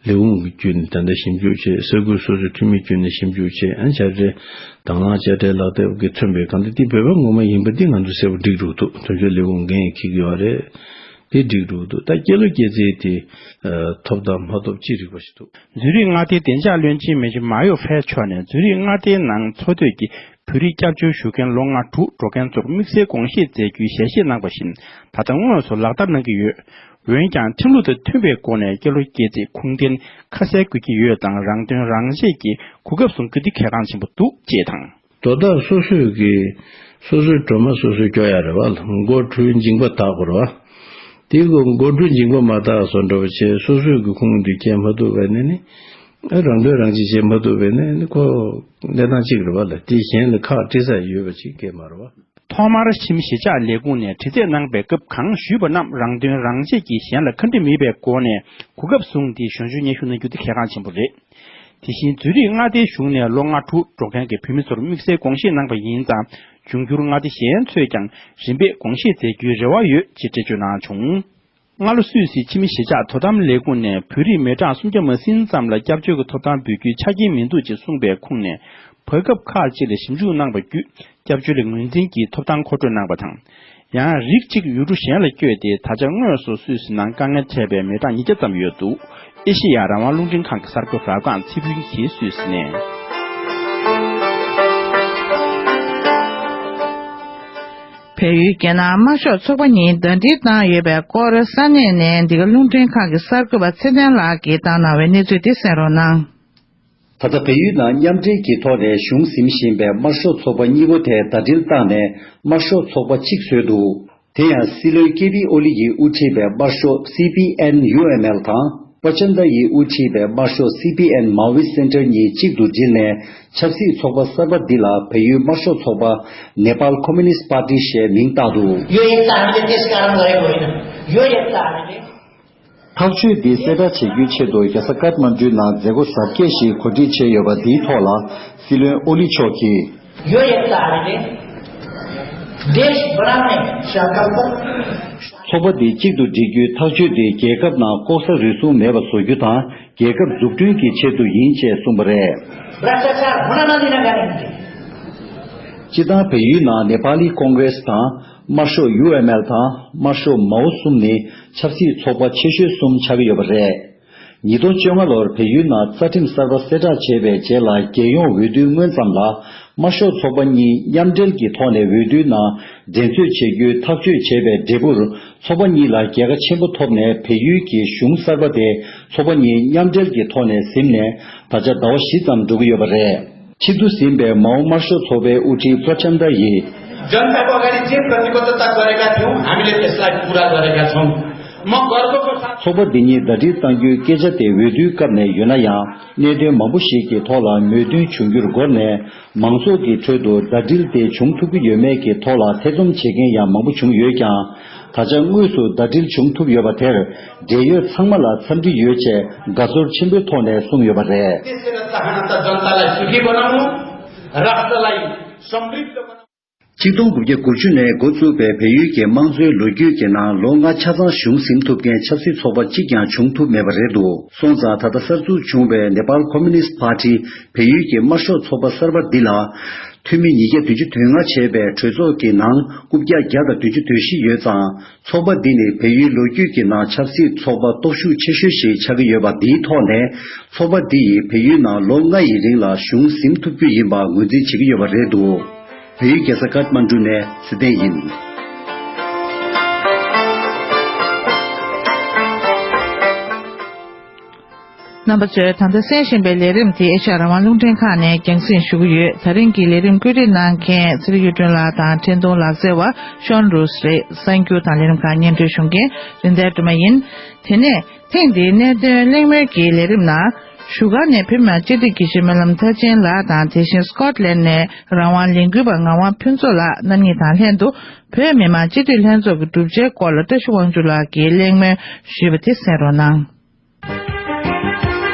ལས་ཁུངས་ཀྱི་བརྒྱུད་ནས་ད་ལྟ་ཞིབ་འཇུག་བྱས། ས་ཁུལ་སོ་སོའི་འཐུས་མི་བརྒྱུད་ནས་ཞིབ་འཇུག་བྱས། ཨ་ནི་དཔྱ་ཁྲལ་དང་བླངས་དཔྱ་ཁྲལ་ལག་དེབ་ཀྱིས་མཚོན་པའི་གང་ལྟར་དེ་བོད་པ་ངོ་མ་ཡིན་པ་དེ་ང་ཚོས་གསལ་པོ་འགྲིག་འགྲོ་གི་འདུག་དོན་གཅོད་ལས་ཁུངས་འགན་འཁྱེར་གྱི་ཡོད་རེད། དེ་འགྲིག་འགྲོ་གི་འདུག་ད་སྐྱེས་ལོ་སྐྱེས་ཚེས་དེ་ཐོབ་དང་མ་ཐོབ་ཅི་རིགས་པ་ཞིག་འདུག་ཛུ་རིག་མངའ་སྡེའི་བདེ་འཇགས་བློན་ཆེན་མི་ཆེན་མ་ཡོ་ཧྥེ་མཆོག་ནས་ཛུ་རིག་མངའ་སྡེའི་ནང་འཚོ་སྡོད་ཀྱི་བོད་རིགས་སྐྱབས་བཅོལ་ཞུ་མཁན་ལོ་ལྔ་དྲུག་འགྲོ་མཁན་ཚོར་དམིགས་བསལ་དགོངས་བཞེས་མཛད་རྒྱུའི་ཞལ་བཞེས་གནང་བ་བཞིན་ད་ལྟ་དངོས་སུ་ལག་བསྟར་གནང་གི་ཡོད། འོན་ཀྱང་ཁྲིམས་ལུགས་དང་མཐུན་པའི་སྒོ་ནས་སྐྱེས་ལོ་སྐྱེས་ཚེས་ཁུངས་ལྡན་ཁ་གསལ་དགོས་ཀྱི་ཡོད་ཙང་རང་དོན་རང་གཅེས་ཀྱི་གོ་སྐབས་བཟུང་རྒྱུ་འདི་གལ་འགངས་ཆེན་པོ་འདུག་ཅེས་དང་། དོ་བདག་སོ་སོས་ཀྱི་སོ་སོའི་སྒྲོལ་མ་སོ་སོས་སྐྱོར་ཡ་རེད་བ། སྒོ་བྲུས་འཇིང་པ་དག་དགོས་རེད་བ། དེ་གི་སྒོ་བྲུས་འཇིང་པ་མ་དག་བཟོ་འདྲ་བ་བྱས་སོ་སོའི་གི་ཁུངས་འདི་སྐྱེལ་མ་ཐུབ་པ་ནི་ནི། ཨ་རང་དོན་རང་གཅེས་བྱེད་མ་ཐུབ་པས་ནས་ནི་ཁོ་གནས་སྟངས་གཅིག་རེད་བ་ལ། དེ་གཞན་ལ་ཁག་དཀྲི་ས་ཡོད་པ་ཅིག་སྐད་མ་རེད་བ། ཐོག་མར་ཁྱིམ་གཞིས་ཆགས་ལས་ཁུངས་ནས་དྲི་རྩད་གནང་པའི་སྐབས་གང་ཞུས་པ་རྣམས་རང་དོན་རང་གཅེས་ཀྱིས་གཞན་ལ་ཁ་འདྲི་མེད་པའི་སྒོ་ནས་གོ་སྐབས་བཟུང་སྟེ་གཞོན་ཤོས་སྙན་ཞུ་གནང་རྒྱུ་དེ་གལ་འགངས་ཆེན་པོ་རེད། དེ་བཞིན་ཛུ་རིག་མངའ་སྡེའི་གཞུང་ནས་ལོ་ལྔ་དྲུག་འགྲོ་མཁན་གྱི་བོད་མི་ཚོར་དམིགས་བསལ་དགོངས་བཞེས་གནང་པ་ཡིན་ཙང་། འབྱུང་འགྱུར་མངའ་སྡེ་གཞན་ཚོས་ཀྱང་རིམ་པས་དགོངས་བཞེས་མཛད་རྒྱུའི་རེ་བ་ཡོད་ཅེས་འགྲེལ་བརྗོད་གནང་བྱུང་། སྔ་ལོ་སུད་སིའི་ཕྱི་མི་གཞིས་ཆགས་དོ་དམ་ལས་ཁུངས་ནས་བོད་རིགས་མི་གྲངས་སུམ་བརྒྱ་མ་ཟིན་ཙམ་ལ་སྐྱབས་བཅོལ་གྱི་ཐོབ་ཐང་འབུལ་རྒྱུའི་ཆ་རྐྱེན་མི་འདུག་ཅེས་གསུངས་པའི་ཁུངས་ནས། བར་སྐབས་ཁག་ཅིག་ལ་ཞིབ་འཇུག་གནང་པ་བརྒྱུད། སྐྱབས་བཅོལ་ལ་ངོས་འཛིན་གྱིས་ཐོབ་ཐང་མཁོ་སྤྲོད་གནང་པ་དང་། ཡང་རིགས་གཅིག་ཡུལ་གྲུ་གཞན་ལ་བསྐྱོད་དེ། ད་ཆ་དངོས་སུ་སུད་སི་ནང་དཀའ་ངལ་འཕྲད་པའི་མི་གྲངས་ཉིས་བརྒྱ་ཙམ་ཡོད་འདུག། ཨེ་ཤེ་ཡ་རང་དབང་རླུང་འཕྲིན་ཁང་གི་གསར་འགོད་པ་རབ་སྒང་ཚེ་ཕུན་གྱིས་སུད་སི་ནས། བལ་ཡུལ་རྒྱལ་ནང་དམར་ཤོག་ཚོགས་པ་གཉིས་ཟླ་སྒྲིལ་བཏང་ཡོད་པའི་སྐོར་ས་གནས་ནས་འདི་ག་རླུང་འཕྲིན་ཁང་གི་གསར་འགོད་པ་ཚེ་བརྟན་ལགས་ཀྱིས་བཏང་གནང་བའི་གནས་ཚུལ་དེ་གསན་རོགས་གནང་། ད་ལྟ་བལ་ཡུལ་ནང་མཉམ་འབྲེལ་གྱི་ཐོག་ནས་གཞུང་འཛིན་བཞིན་པའི་དམར་ཤོག་ཚོགས་པ་གཉིས་པོ་དེ་ཟླ་སྒྲིལ་བཏང་ནས་དམར་ཤོག་ཚོགས་པ་གཅིག་བཟོས་འདུག། དེ་ཡང་སྲིད་བློན་ཀེ་པི་ཨོ་ལི་ཡིས་དབུ་ཁྲིད་པའི་དམར་ཤོག་སི་པི་ཨེན་ཡུ་ཨེམ་ཨེལ་དང་། པྲ་ཅན་ད་ཡིས་དབུ་ཁྲིད་པའི་དམར་ཤོག་སི་པི་ཨེན་མའོ་ཝི་སེན་ཊར་གཉིས་གཅིག་ཏུ་སྒྲིལ་ནས། ཆབ་སྲིད་ཚོགས་པ་གསར་པ་འདི་ལ་བལ་ཡུལ་དམར་ཤོག་ཚོགས་པ། ནེ་པཱལ་ཁོ་མུ་ནིསྟ་པར་ཏི་ཞེས་མིང་བཏགས་འདུག། यो एकता हामीले त्यसकारण गरेको होइन। यो एकता हामीले ཐག་གཅོད་འདི་གསལ་བསྒྲགས་བྱེད་རྒྱུའི་ཆེད་དུ། རྒྱལ་ས་ཀཐ་མན་ཌུའི་ནང་མཛད་སྒོ་གཟབ་རྒྱས་ཤིག་གོ་སྒྲིག་བྱས་ཡོད་པ་འདིའི་ཐོག་ལ། སྲིད་བློན་ཨོ་ལི་མཆོག་གིས། यो एकता हामीले देश बनाउने संकल्प ཚོགས་པ་འདི་གཅིག་ཏུ་སྒྲིལ་རྒྱུའི་ཐག་གཅོད་འདི་རྒྱལ་ཁབ་ནང་ལྐོག་ཟ་རུལ་སུངས་མེད་པ་བཟོ་རྒྱུ་དང་། རྒྱལ་ཁབ་འཛུགས་སྐྲུན་གྱི་ཆེད་དུ་ཡིན་ཅེས་གསུངས་པ་རེད། भ्रष्टाचार हुन नदिनका निम्ति སྤྱིར་བཏང་བལ་ཡུལ་ནང་ནེ་པ་ལི་ཀོང་གྷི་རེ་སི་དང་། དམར་ཤོག་ཡུ་ཨེམ་ཨེལ་དང་། དམར་ཤོག་མའོ་གསུམ་ནི་ཆབ་སྲིད་ཚོགས་པ་ཆེ་ཤོས་གསུམ་ཆགས་ཀྱི་ཡོད་པ་རེད། ཉིས་སྟོང་བཅོ་ལྔ་ལོར་བལ་ཡུལ་ནང་རྩ་ཁྲིམས་གསར་པ་གསལ་བསྒྲགས་བྱས་པའི་རྗེས་ལ། རྒྱལ་ཡོངས་འོས་བསྡུའི་སྔོན་ཙམ་ལ། དམར་ཤོག་ཚོགས་པ་གཉིས་མཉམ་འབྲེལ་གྱི་ཐོག་ནས་འོས་བསྡུའི་ནང་འགྲན་རྩོད་བྱེད་རྒྱུའི་ཐག་གཅོད་བྱས་པའི་འབྲས་བུར། ཚོགས་པ་གཉིས་ལ་རྒྱལ་ཁ་ཆེན་པོ་ཐོབ་ནས། བལ་ཡུལ་གྱི་གཞུང་གསར་པ་དེ་ཚོགས་པ་གཉིས་མཉམ་འབྲེལ་གྱི་ཐོག་ནས་ཟིན་ནས། ད་ཆ་ཟླ་བ་བཞི་ཙམ་འགྲོ་གི་ཡོད་པ་རེད། ཕྱིར་བསྡུ་ཟིན་པའི་མའོ་དམར་ཤོག་ཚོགས་པའི་དབུ་ཁྲིད་པྲ་ཆན་ད་ཡིས། जनताको अगाडि जे प्रतिबद्धता गरेका थियौँ, हामीले त्यसलाई पूरा गरेका छौँ। म गर्वको साथ ཚོགས་པ་འདི་གཉིས་ཟླ་སྒྲིལ་གཏང་རྒྱུའི་སྐད་ཆ་དེ་འོས་བསྡུའི་སྐབས་ནས་ཡོད་ན་ཡང་། གནད་དོན་མང་པོ་ཞིག་གི་ཐོག་ལ་མོས་མཐུན་བྱུང་རྒྱུར་འགོར་ནས། མང་ཚོགས་ཀྱི་ཁྲོད་དུ་ཟླ་སྒྲིལ་དེ་བྱུང་ཐུབ་ཀྱི་ཡོད་མེད་ཀྱི་ཐོག་ལ་ཐེ་ཚོམ་བྱེད་མཁན་ཡང་མང་པོ་བྱུང་ཡོད་ཀྱང་། ད་ཆ་དངོས་སུ་ཟླ་སྒྲིལ་བྱུང་ཐུབ་ཡོད་པ་དེར། འབྲེལ་ཡོད་ཚང་མ་ལ་འཚམས་འདྲི་ཡོད་ཅེས་དགའ་ཚོར་ཆེན་པོའི་ཐོག་ནས་གསུངས་ཡོད་པ་རེད། त्यसैले चाहना त जनतालाई सुखी बनाउनु, राष्ट्रलाई समृद्ध बनाउनु। ཆིག་སྟོང་དགུ་བརྒྱ་དགུ་བཅུ་ནས་འགོ་བཙུགས་པའི་བལ་ཡུལ་གྱི་དམངས་གཙོའི་ལོ་རྒྱུས་ཀྱི་ནང་། ལོ་ལྔ་ཆ་ཚང་གཞུང་ཟིན་ཐུབ་མཁན་ཆབ་སྲིད་ཚོགས་པ་གཅིག་ཀྱང་བྱུང་ཐུབ་མེད་པ་རེད་འདུག། སོང་ཙང་། ད་ལྟ་གསར་འཛུགས་བྱུང་བའི་ནེ་པཱལ་ཁོ་མུ་ནིསྟ་པར་ཏི། བལ་ཡུལ་གྱི་དམར་ཤོག་ཚོགས་པ་གསར་པ་འདི་ལ། འཐུས་མི་ཉིས་བརྒྱ་བདུན་ཅུ་དོན་ལྔ་བྱས་པའི་གྲོས་ཚོགས་ཀྱི་ནང་། རྐུབ་བཀྱག་བརྒྱ་དང་བདུན་ཅུ་དོན་བཞི་ཡོད་ཙང་། ཚོགས་པ་འདི་ནི་བལ་ཡུལ་ལོ་རྒྱུས་ཀྱི་ནང་ཆབ་སྲིད་ཚོགས་པ་སྟོབས་ཤུགས་ཆེ་ཤོས་ཤིག་ཆགས་ཀྱི་ཡོད་པ་འདིའི་ཐོག་ནས། ཚོགས་པ་འདི་ཡིས་བལ་ཡུལ་ནང་ལོ་ལྔ་ཡི་རིང་ལ་གཞུང་ཟིན་ཐུབ་རྒྱུ་ཡིན་པ་ངོས་འཛིན་བྱེད་ཀྱི་ཡོད་པ་རེད་འདུག། བལ་ཡུལ་རྒྱལ་ས་ཀཐ་མན་ཌུ་ནས་ཚེ་བརྟན་ཡིན། རྣམ་པ་ཚོས་ད་ལྟ་གསན་བཞིན་པའི་ལས་རིམ་དེ་ཨེ་ཤ་ཡ་རང་དབང་རླུང་འཕྲིན་ཁང་ནས་རྒྱང་སྲིང་ཞུ་གི་ཡོད། ད་རིང་གི་ལས་རིམ་བཀོད་སྒྲིག་གནང་མཁན་ཚེ་རིང་གཡུ་སྒྲོན་ལགས་དང་འཕྲིན་གཏོང་ལག་རྩལ་བ་ཤོན་རུས་རེད། གསར་འགྱུར་དང་ལས་རིམ་ཁག་སྙན་སྒྲོན་ཞུ་མཁན་རིན་ལྡན་སྒྲོལ་མ་ཡིན། དེ་ནས། ཐེངས་འདིའི་གནད་དོན་གླེང་མོལ་གྱི་ལས་རིམ་ནང་། བཞུགས་སྒར་ནས་བོད་མི་མང་སྤྱི་འཐུས་དགེ་བཤེས་སྨོན་ལམ་མཐར་ཕྱིན་ལགས་དང་། དེ་བཞིན་སི་ཀོཊ་ལན་ནས་རང་དབང་ལས་འགུལ་པ་ངག་དབང་ཕུན་ཚོགས་ལགས་རྣམ་གཉིས་དང་ལྷན་དུ། བོད་མི་མང་སྤྱི་འཐུས་ལྷན་ཚོགས་ཀྱི་གྲུབ་ཆའི་སྐོར་ལ་བཀྲ་ཤིས་དབང་ཕྱུག་ལགས་ཀྱིས་གླེང་མོལ་ཞུས་པ་དེ་གསན་རོགས་གནང་།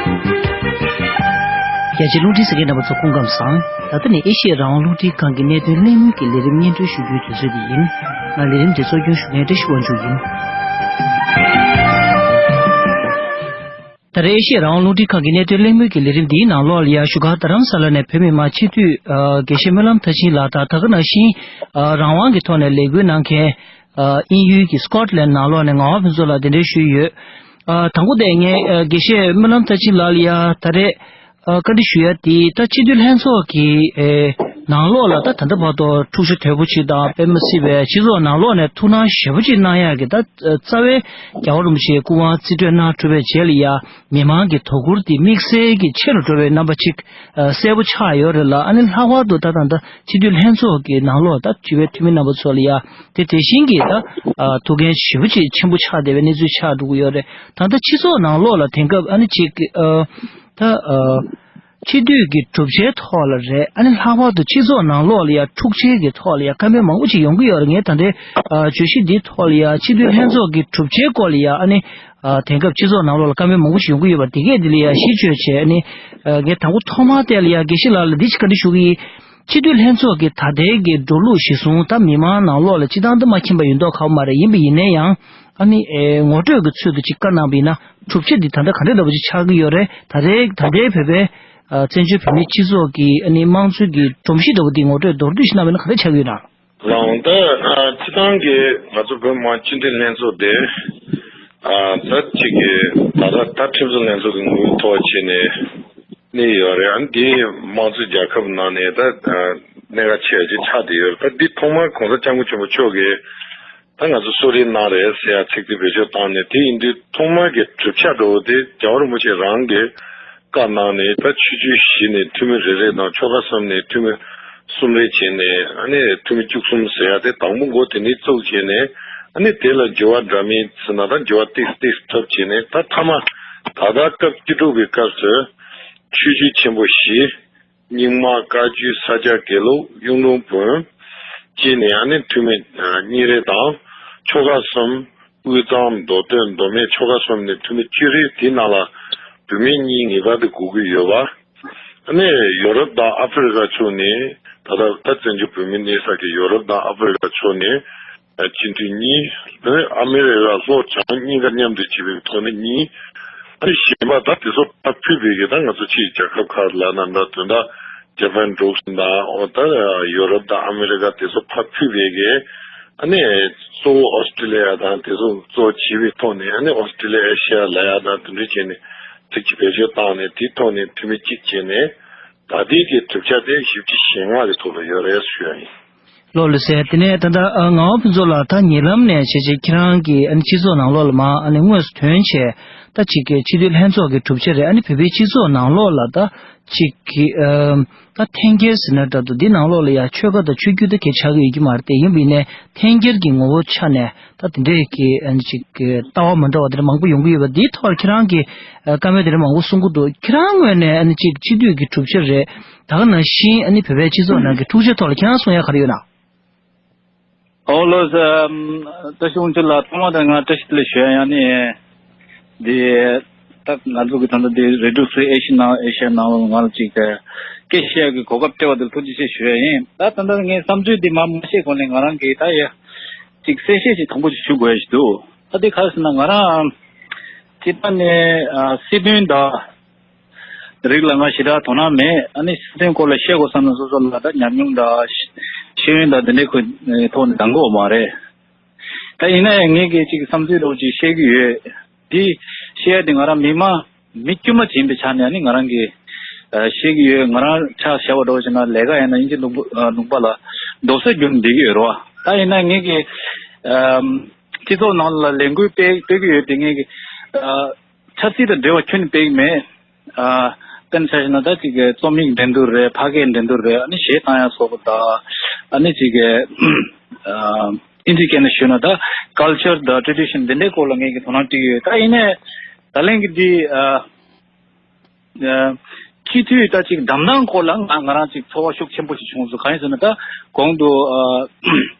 རྒྱ་ཆེའི་རླུང་འཕྲིན་གསན་མཁན་རྣམ་པ་ཚོ་སྐུ་ཁམས་བཟང་། ད་ལྟ་ནི་ཨེ་ཤེ་ཡ་རང་དབང་རླུང་འཕྲིན་ཁང་གི་གནད་དོན་གླེང་མོལ་གྱི་ལས་རིམ་སྙན་སྒྲོན་ཞུ་རྒྱུའི་དུས་ཚོད་དེ་ཡིན། ང་ལས་རིམ་དེ་གཙོ་སྐྱོང་ཞུ་མཁན་བཀྲ་ཤིས་དབང་ཕྱུག་ཡིན། ད་རེས་ཨེ་ཤེ་ཡ་རང་དབང་རླུང་འཕྲིན་ཁང་གི་གནད་དོན་གླེང་མོལ་གྱི་ལས་རིམ་འདིའི་ནང་ལོགས་ལ་ཡང་བཞུགས་སྒར་རྡ་རམ་ས་ལ་ནས་བོད་མི་མང་སྤྱི་འཐུས་ཨ་དགེ་བཤེས་སྨོན་ལམ་མཐར་ཕྱིན་ལགས་དང་། ད་ག་ནང་བཞིན་ཨ་རང་དབང་གི་ཐོག་ནས་ལས་འགུལ་གནང་མཁན་ཨ་དབྱིན་ཡུལ་གྱི་སི་ཀོཊ་ལན་ནང་ལོགས་ནས་ངག་དབང་ཕུན་ཚོགས་ལགས་གདན་འདྲེན་ཞུས་ཡོད། ཨ་དང་པོ་དེ་ངས་ཨ་དགེ་བཤེས་སྨོན་ལམ་མཐར་ཕྱིན་ལགས་ལ་ཡང་ད་རེས་ཨ་བཀའ་འདྲི་ཞུ་ཡ་དེ། ད་སྤྱི་འཐུས་ལྷན་ཚོགས་ཀྱི་ཨེ་ནང་ལོགས་ལ་ད་ད་ལྟ་བར་དུ་འཁྲུག་ཆ་དོད་པོ་ཅིག་དང་། དཔེ་མི་སྲིད་པའི་སྤྱི་ཚོགས་ནང་ལོགས་ནས་ཐུགས་སྣང་ཞེ་པོ་ཅིག་གནང་ཡག་གི་ད་རྩ་བའི་རྒྱལ་བ་རིན་པོ་ཆེའི་སྐུ་དབང་རྩིས་སྤྲོད་གནང་གྲུབ་པའི་རྗེས་ལ་ཡ། མི་མང་གི་དོ་ཁུར་དེ་དམིགས་བསལ་གྱི་ཆེ་རུ་འགྲོ་བའི་རྣམ་པ་ཅིག་ཨ་གསལ་པོ་ཆགས་ཡོད་རེད་ལ། ཨ་ནི་ལྷག་པར་དུ་ད་ད་ལྟ་སྤྱི་འཐུས་ལྷན་ཚོགས་ཀྱི་ནང་ལོགས་ད་སྤྱི་པའི་འཐུས་མི་རྣམ་པ་ཚོ་ལ་ཡ་དེ་དེ་བཞིན་གྱི་ད་ཨ་ཐུགས་འགན་ཞེ་པོ་ཅིག་ཆེན་པོ་ཆགས་བསྡད་པའི་གནས་ཚུལ་ཆགས་འགྲོ་གི་ཡོད་རེད། ད་ལྟ་སྤྱི་ཚོགས་ནང་ལོགས་ལ་དེང་སྐབས་ཨ་ནི་ཅིག་ཨ། ད་ ཨ། སྤྱི་འཐུས་ཀྱི་གྲུབ་ཆའི་ཐོག་ལ་རེད། ཨ་ནི་ལྷག་པར་དུ་སྤྱི་ཚོགས་ནང་ལོགས་ལ་ཡ་འཁྲུག་ཆའི་གི་ཐོག་ལ་ཡ་བཀའ་མོལ་མང་པོ་ཞིག་ཡོང་གི་ཡོད་རེད། ངས་ད་ལྟའི་ཨ་བརྗོད་གཞི་འདིའི་ཐོག་ལ་ཡ་སྤྱི་འཐུས་ལྷན་ཚོགས་ཀྱི་གྲུབ་ཆའི་སྐོར་ལ་ཡ་ཨ་ནི་ཨ་དེང་སྐབས་སྤྱི་ཚོགས་ནང་ལོགས་ལ་བཀའ་མོལ་མང་པོ་ཞིག་ཡོང་གི་ཡོད་པ་དེ་གས་འདི་ལ་ཡ་གཞི་བཅོལ་བྱས། ཨ་ནི་ཨ་ངས་དང་པོ་ཐོག་མར་དེ་ལ་ཡ་དགེ་བཤེས་ལགས་ལ་འདི་ཅིག་བཀའ་འདྲི་ཞུ་གི་ཡིན། སྤྱི་འཐུས་ལྷན་ཚོགས་ཀྱི་ད་ལྟའི་གི་འགྲོ་ལུགས་གཞི་བཟུང་ད་མི་མང་ནང་ལོགས་ལ་སྤྱི་བཏང་དུ་མ་མཁྱེན་པ་ཡོད་མདོག་ཁ་པོ་མ་རེད། ཡིན་པ་ཡིན་ན་ཡང་ཨ་ནི་ཨེ་ངོ་སྤྲོད་ཀྱི་ཚུལ་དུ་ཅིག་བཀའ་གནང་བ་ཡིན་ན་གྲུབ་ཆ་འདི་ད་ལྟ་ག་འདྲ་འདྲ་པོ་ཅིག་ཆགས་ཀྱི་ཡོད་རེད། ད་རེས་ད་ལྟའི་བོད་པའི་ཨ་བཙན་བྱོལ་བོད་མིའི་སྤྱི་ཚོགས་ཀྱི་ཨ་ནི་དམངས་གཙོའི་གི་སྒྲོམ་གཞི་འདྲ་པོ་འདི་ངོ་སྤྲོད་མདོར་བསྡུས་ཤིག་གནང་བ་ཡིན་ན་ག་འདྲ་ཆགས་ཀྱི་ཡོད་ན། ལགས་འོང་། ད་ཨ་སྤྱི་བཏང་གི་ང་ཚོ་བོད་མི་མང་སྤྱི་འཐུས་ལྷན་ཚོགས་དེ་ཨ་ད་ཅིག་གི་ད་ལྟ་ད་ཁྲིམས་བཟོ་ལྷན་ཚོགས་ཀྱི་ངོ་བོའི་ཐོག་བྱས་ནས་གནས་ཡོད་རེད། ཨ་ནི་དེའི་དམངས་གཙོའི་རྒྱལ་ཁབ་ནང་ནས་ད་ཨ་གནད་འགག་ཆེ་བ་ཅིག་ཆགས་བསྡད་ཡོད་རེད། ད་འདི་ཐོག་མར་༸གོང་ས་༸སྐྱབས་མགོན་ཆེན་པོ་མཆོག་གིས་ད་ང་ཚོ་གསོལ་རས་གནང་རེད་ཟེར་ཡ་ཚིག་དེ་བེད་སྤྱོད་བཏང་ནས། དེ་ཡིན་དུས་ཐོག་མར་གྱི་གྲུབ་ཆ་འདྲ་བོ་དེ་རྒྱལ་བ་རིན་པོ་ཆེ་རང་གིས་བཀའ་གནང་ནས། ད་ཆོས་བརྒྱུད་བཞི་ནས་འཐུས་མི་རེ་རེ་དང་ཆོལ་ཁ་གསུམ་ནས་འཐུས་མི་གསུམ་རེ་བྱས་ནས། ཨ་ནི་འཐུས་མི་བཅུ་གསུམ་ཟེར་ཡ་དེ་དང་པོ་འགོ་དེ་ནས་བཙུགས་བྱས་ནས། ཨ་ནི་དེ་ལ་འགྱུར་བ་འདྲ་མིན་ཟེར་ན་ད་འགྱུར་བ་ཏིག་ཏིག་ཐེབས་བྱས་ནས། ད་མཐའ་མ་ད་ལྟ་སྐབས་བཅུ་དྲུག་པའི་སྐབས་སུ་ཆོས་བརྒྱུད་ཆེན་པོ་བཞི། རྙིང་མ། བཀའ་བརྒྱུད། ས་སྐྱ་དགེ་ལུགས། གཡུང་དྲུང་བོན་བཅས་ནས་ཨ་ནི་འཐུས་མི་གཉིས་རེ་དང་། ཆོལ་ཁ་གསུམ། དབུས་གཙང་། མདོ་སྟོད། མདོ་སྨད། ཆོལ་ཁ་གསུམ་ནས་འཐུས་མི་བཅུ་རེ། དེའི་ནང་ལ་བུད་མེད་གཉིས་ངེས་པར་དུ་དགོས་ཀྱི་ཡོད་པ། ཨ་ནི་ཡོ་རོབ་དང་ཨ་ཧྥེ་རི་ཁ་ཕྱོགས་ནས། ད་ལྟ་ད་བཙན་བྱོལ་བོད་མི་གནས་ས་གི་ཡོ་རོབ་དང་ཨ་ཧྥེ་རི་ཁ་ཕྱོགས་ནས་སྤྱི་འཐུས་གཉིས། ཨ་ནི་ཨ་མི་རི་ཀ་ལྷོ་བྱང་གཉིས་ཀ་མཉམ་དུ་བྱས་པའི་ཐོག་ནས་གཉིས། ཨ་ནི་གཞན་པ་ད་དེ་ཚོ་ཕར་ཕུད་པའི་གི་ད་ང་ཚོ་ཕྱིའི་རྒྱལ་ཁབ་ཁག་ལབ་ན་འདྲ། དོན་དག་ཇ་པན་འབྲུག་དང་། འོ་ད་ཡོ་རོབ་དང་ཨ་མི་རི་ཀ་དེ་ཚོ་ཕར་ཕུད་པའི་གི། ཨ་ནི་གཙོ་བོ་ཨོ་སི་ཀྲི་ལི་ཡ་དང་དེ་ཚོ་གཙོ་བོ་བྱས་པའི་ཐོག་ནས། ཨ་ནི་ཨོ་སི་ཀྲི་ལི་ཡ་ཨེ་ཤི་ཡ་ལབ་ཡ་དང་དེ་འདྲ་བྱས་ནས་ཚིག་གཅིག་བེད་སྤྱོད་བཏང་ནས། དེའི་ཐོག་ནས་འཐུས་མི་གཅིག་བྱས་ནས། ད་ལྟའི་གི་གྲུབ་ཆ་དེ་བཞི་བཅུ་ཞེ་ལྔ་གི་ཐོག་ལ་ཡོད་རེད་ཞུ་ཡ་ཡིན། ལགས་ལགས་སོ། དེ་ནས་ད་ལྟ་ཨ་ངག་དབང་ཕུན་ཚོགས་ལགས། ད་ཉེ་ལམ་ནས་བྱས་བྱས་ཁྱེད་རང་གིས་ཨ་ནི་སྤྱི་ཚོགས་ནང་ལོགས་ལ་མར་ཨ་ནི་དངོས་སུ་ཐོན་བྱས། ད་ཅིག་གི་སྤྱི་འཐུས་ལྷན་ཚོགས་ཀྱི་གྲུབ་ཆ་རེད། ཨ་ནི་བོད་པའི་སྤྱི་ཚོགས་ནང་ལོགས་ལ་ད་ཅིག་གི་ཨ་ད་འཐེན་འཁྱེར་ཟེར་ན་འདྲ་འདུག་འདི་ནང་ལོགས་ལ་ཡ་ཆོལ་ཁ་དང་ཆོས་བརྒྱུད་ད་གས་ཆགས་ཀྱི་ཡོད་ཀྱི་མ་རེད། དེ་ཡིན་པ་ཡིན་ནའི་འཐེན་འཁྱེར་གྱི་ངོ་བོ་ཆ་ནས་ད་དེ་འདྲའི་གི་ཨ་ནི་ཅིག་གི་ལྟ་བ་མི་འདྲ་བ་དེ་འདྲ་མང་པོ་ཡོང་གི་ཡོད་པ། འདིའི་ཐོག་ལ་ཁྱེད་རང་གིས་ཨ་བཀའ་མོལ་དེ་འདྲ་མང་པོ་གསུང་གི་འདུག་ཁྱེད་རང་ངོས་ནས་ཨ་ནི་ཅིག་སྤྱི་འཐུས་ཀྱི་གྲུབ་ཆ་རེད། ད་ག་ནང་བཞིན་ཨ་ནི་བོད་པའི་སྤྱི་ཚོགས་ནང་གི་འཁྲུག་ཆ་ཐོག་ལ་ཁྱེད་རང་གསུང་ཡ་ག་རེ་ཡོད་ན། ཨོ་ལགས་སོ། བཀྲ་ཤིས་དབང་ཕྱུག་ལགས། ཐོག་མ་དེ་ང་བཀྲ་ཤིས་བདེ་ལེགས་ཞུ་ཡ་ཡང་ནི། འདི་ད་ང་ཚོ་གི་ད་ལྟ་འདི་རེ་ཌིའོ་ཕི་རི་ཨེ་ཤི་ཡ་ནང་། ཨེ་ཤི་ཡ་ནང་ལ་ང་ལ་ཅིག་སྐད་བཤད་ཡ་གི་གོ་སྐབས་སྤྲད་པ་དེ་ལ་ཐུགས་རྗེ་ཆེ་ཞུ་ཡ་ཡིན། ད་ད་ལྟ་ངའི་བསམ་ཚུལ་འདི་མ་མ་བཤད་གོང་ནས་ང་རང་གིས་ད་ཡ་ཅིག་གསལ་བཤད་ཅིག་དང་པོ་ཅིག་ཞུ་དགོས་ཡ་ཞིག་འདུག་ད་འདི་ག་རེ་ཟེར་ན། ང་རང་སྤྱི་བཏང་ནས་ཨ་སྲིད་དོན་དང་རིགས་ལ་ང་ཞེ་དྲག་དོ་སྣང་མེད། ཨ་ནི་སྲིད་དོན་སྐོར་ལ་བཤད་དགོས་བསམ་ན་སོ་སོ་ལ་ད་ཉམས་མྱོང་དང་ཤེས་ཡོན་དང་དེ་འདྲའི་ཁོ་ཐོག་ནས་འདང་གི་ཡོད་མ་རེད། ད་ཡིན་ན་ཡང་ངེད་ཀྱི་ཅིག་བསམ་ཚུལ་འདྲ་བོ་ཅིག་བཤད་ཀྱི་ཡོད། འདི་བཤད་ཡ་དེ་ང་རང་མི་མང་མི་དཀྱུས་མ་ཅིག་ཡིན་པའི་ཆ་ནས་ཨ་ནི་ང་རང་གིས་ཨ་བཤད་ཀྱི་ཡོད། ང་རང་ཆ་བཞག་པ་འདྲ་བོ་བྱས་ན་ལས་ཀ་ཡིན་ན་དབྱིན་ཇི་ལུང་པ་ཨ་ལུང་པ་ལ་རྡོག་རྩ་བརྒྱབ་ནས་བསྡད་ཀྱི་ཡོད་རེད་བ། ད་ཡིན་ན་ངེད་ཀྱི་ཨ་སྤྱི་ཚོགས་ནང་ལ་ལས་འགུལ་སྤེལ་སྤེལ་གྱི་ཡོད་དེ། ངེད་ཀྱི་ཨ་ཆབ་སྲིད་དང་འབྲེལ་བ་ཁྱོན་ནས་སྤེལ་གྱི་མེད། ཨ་དཔེར་ན་ཆ་བཞག་ན་ད་ཅིག་གི་རྩོམ་ཡིག་འགྲན་བསྡུར་རེད། ཕ་སྐད་འགྲན་བསྡུར་རེད། ཨ་ནི་གཞས་བཏང་ཡ་སོགས་པ་དང་། ཨ་ནི་ཅིག་གི་ཨ་དབྱིན་ཇིའི་སྐད་ནས་ཞུས་ན་ད་ཀལ་ཅར་དང་ཊེ་རེ་ཌི་ཤན་འདི་འདྲའི་སྐོར་ལ་ངེད་ཀྱིས་དོ་སྣང་སྤྲད་ཀྱི་ཡོད། ད་ཡིན་ནའི་ད་ལན་གྱི་འདི་ཨ་ཨ་སྤྱི་འཐུས་ད་ཅིག་བདམས་སྟངས་སྐོར་ལ་ང་ང་རང་ཅིག་ཚོར་བ་ཤུགས་ཆེན་པོ་ཞིག་བྱུང་སོང་། གང་ཡིན་ཟེར་ན་ད་གོང་དུ་ཨ་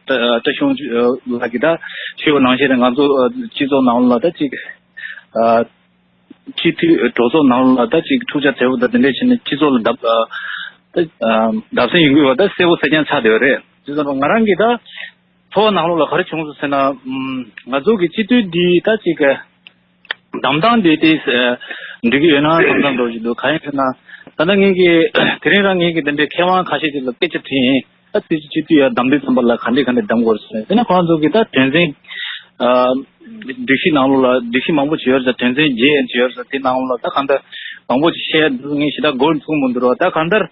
ད་ཨ་བཀྲ་ཤིས་དབང་ཕྱུག་ལགས་ཀྱིས་ད་ཞུས་པ་ནང་བཞིན་རེད། ང་ཚོ་ཨ་སྤྱི་ཚོགས་ནང་ལ་ད་ཅིག་ཨ་སྤྱི་འཐུས་གྲོས་ཚོགས་ནང་ལ་ད་ཅིག་འཁྲུག་ཆ་དོད་པོ་དང་དེ་འདྲས་བྱས་ནས་སྤྱི་ཚོགས་ལ་བརྡབ་ཨ་ད་ཨ་བརྡབ་གསིག་ཡོང་གི་ཡོད་པ་ད་གསལ་པོ་གསལ་རྐྱང་ཆགས་བསྡད་ཡོད་རེད། བྱས་ཙང་ང་རང་གིས་ད་ཚོར་བ་ནང་ལོགས་ལ་ག་རེ་བྱུང་སོང་ཟེར་ན། ཨམ་ང་ཚོ་གི་སྤྱི་འཐུས་འདི་ད་ཅིག་གི་བདམས་སྟངས་འདི་ཏོག་ཙམ་འགྲིག་གི་ཡོད་ན་བསམ་བསམ་འདྲ་ཞིག་འདུག་གང་ཡིན་ཟེར་ན། ད་ལྟ་ངེད་ཀྱིས་དེ་རིང་རང་ངེད་ཀྱིས་དེ་འདྲའི་མཁས་དབང་ཁ་ཤས་ཅིག་ལ་སྐད་ཆ་དྲིས་ཡིན། ད་སྲིད་སྤྱི་འཐུས་ཡར་བདམས་དུས་ཙམ་པ་ལ་ག་འདྲས་ག་འདྲས་བདམས་དགོས་རེད་ཟེར་ནས། དེ་ནས་ཁོ་རང་ཚོ་གིས་ད་དོན་ཚན་ཨ་སྒྲིག་གཞི་ནང་ལོགས་ལ་སྒྲིག་གཞི་མང་པོ་ཅིག་ཡོད་རེད། ད་དོན་ཚན་བརྒྱད་ཅིག་ཡོད་རེད། ད་དེ་ནང་ལོགས་ལ་ད་གང་ལྟར་མང་པོ་ཅིག་བཤད་ཡ་འདུག་ངས་ཞེ་དྲག་མགོ་ཚོད་མི་འདུག་རོགས། ད་གང་ལྟར་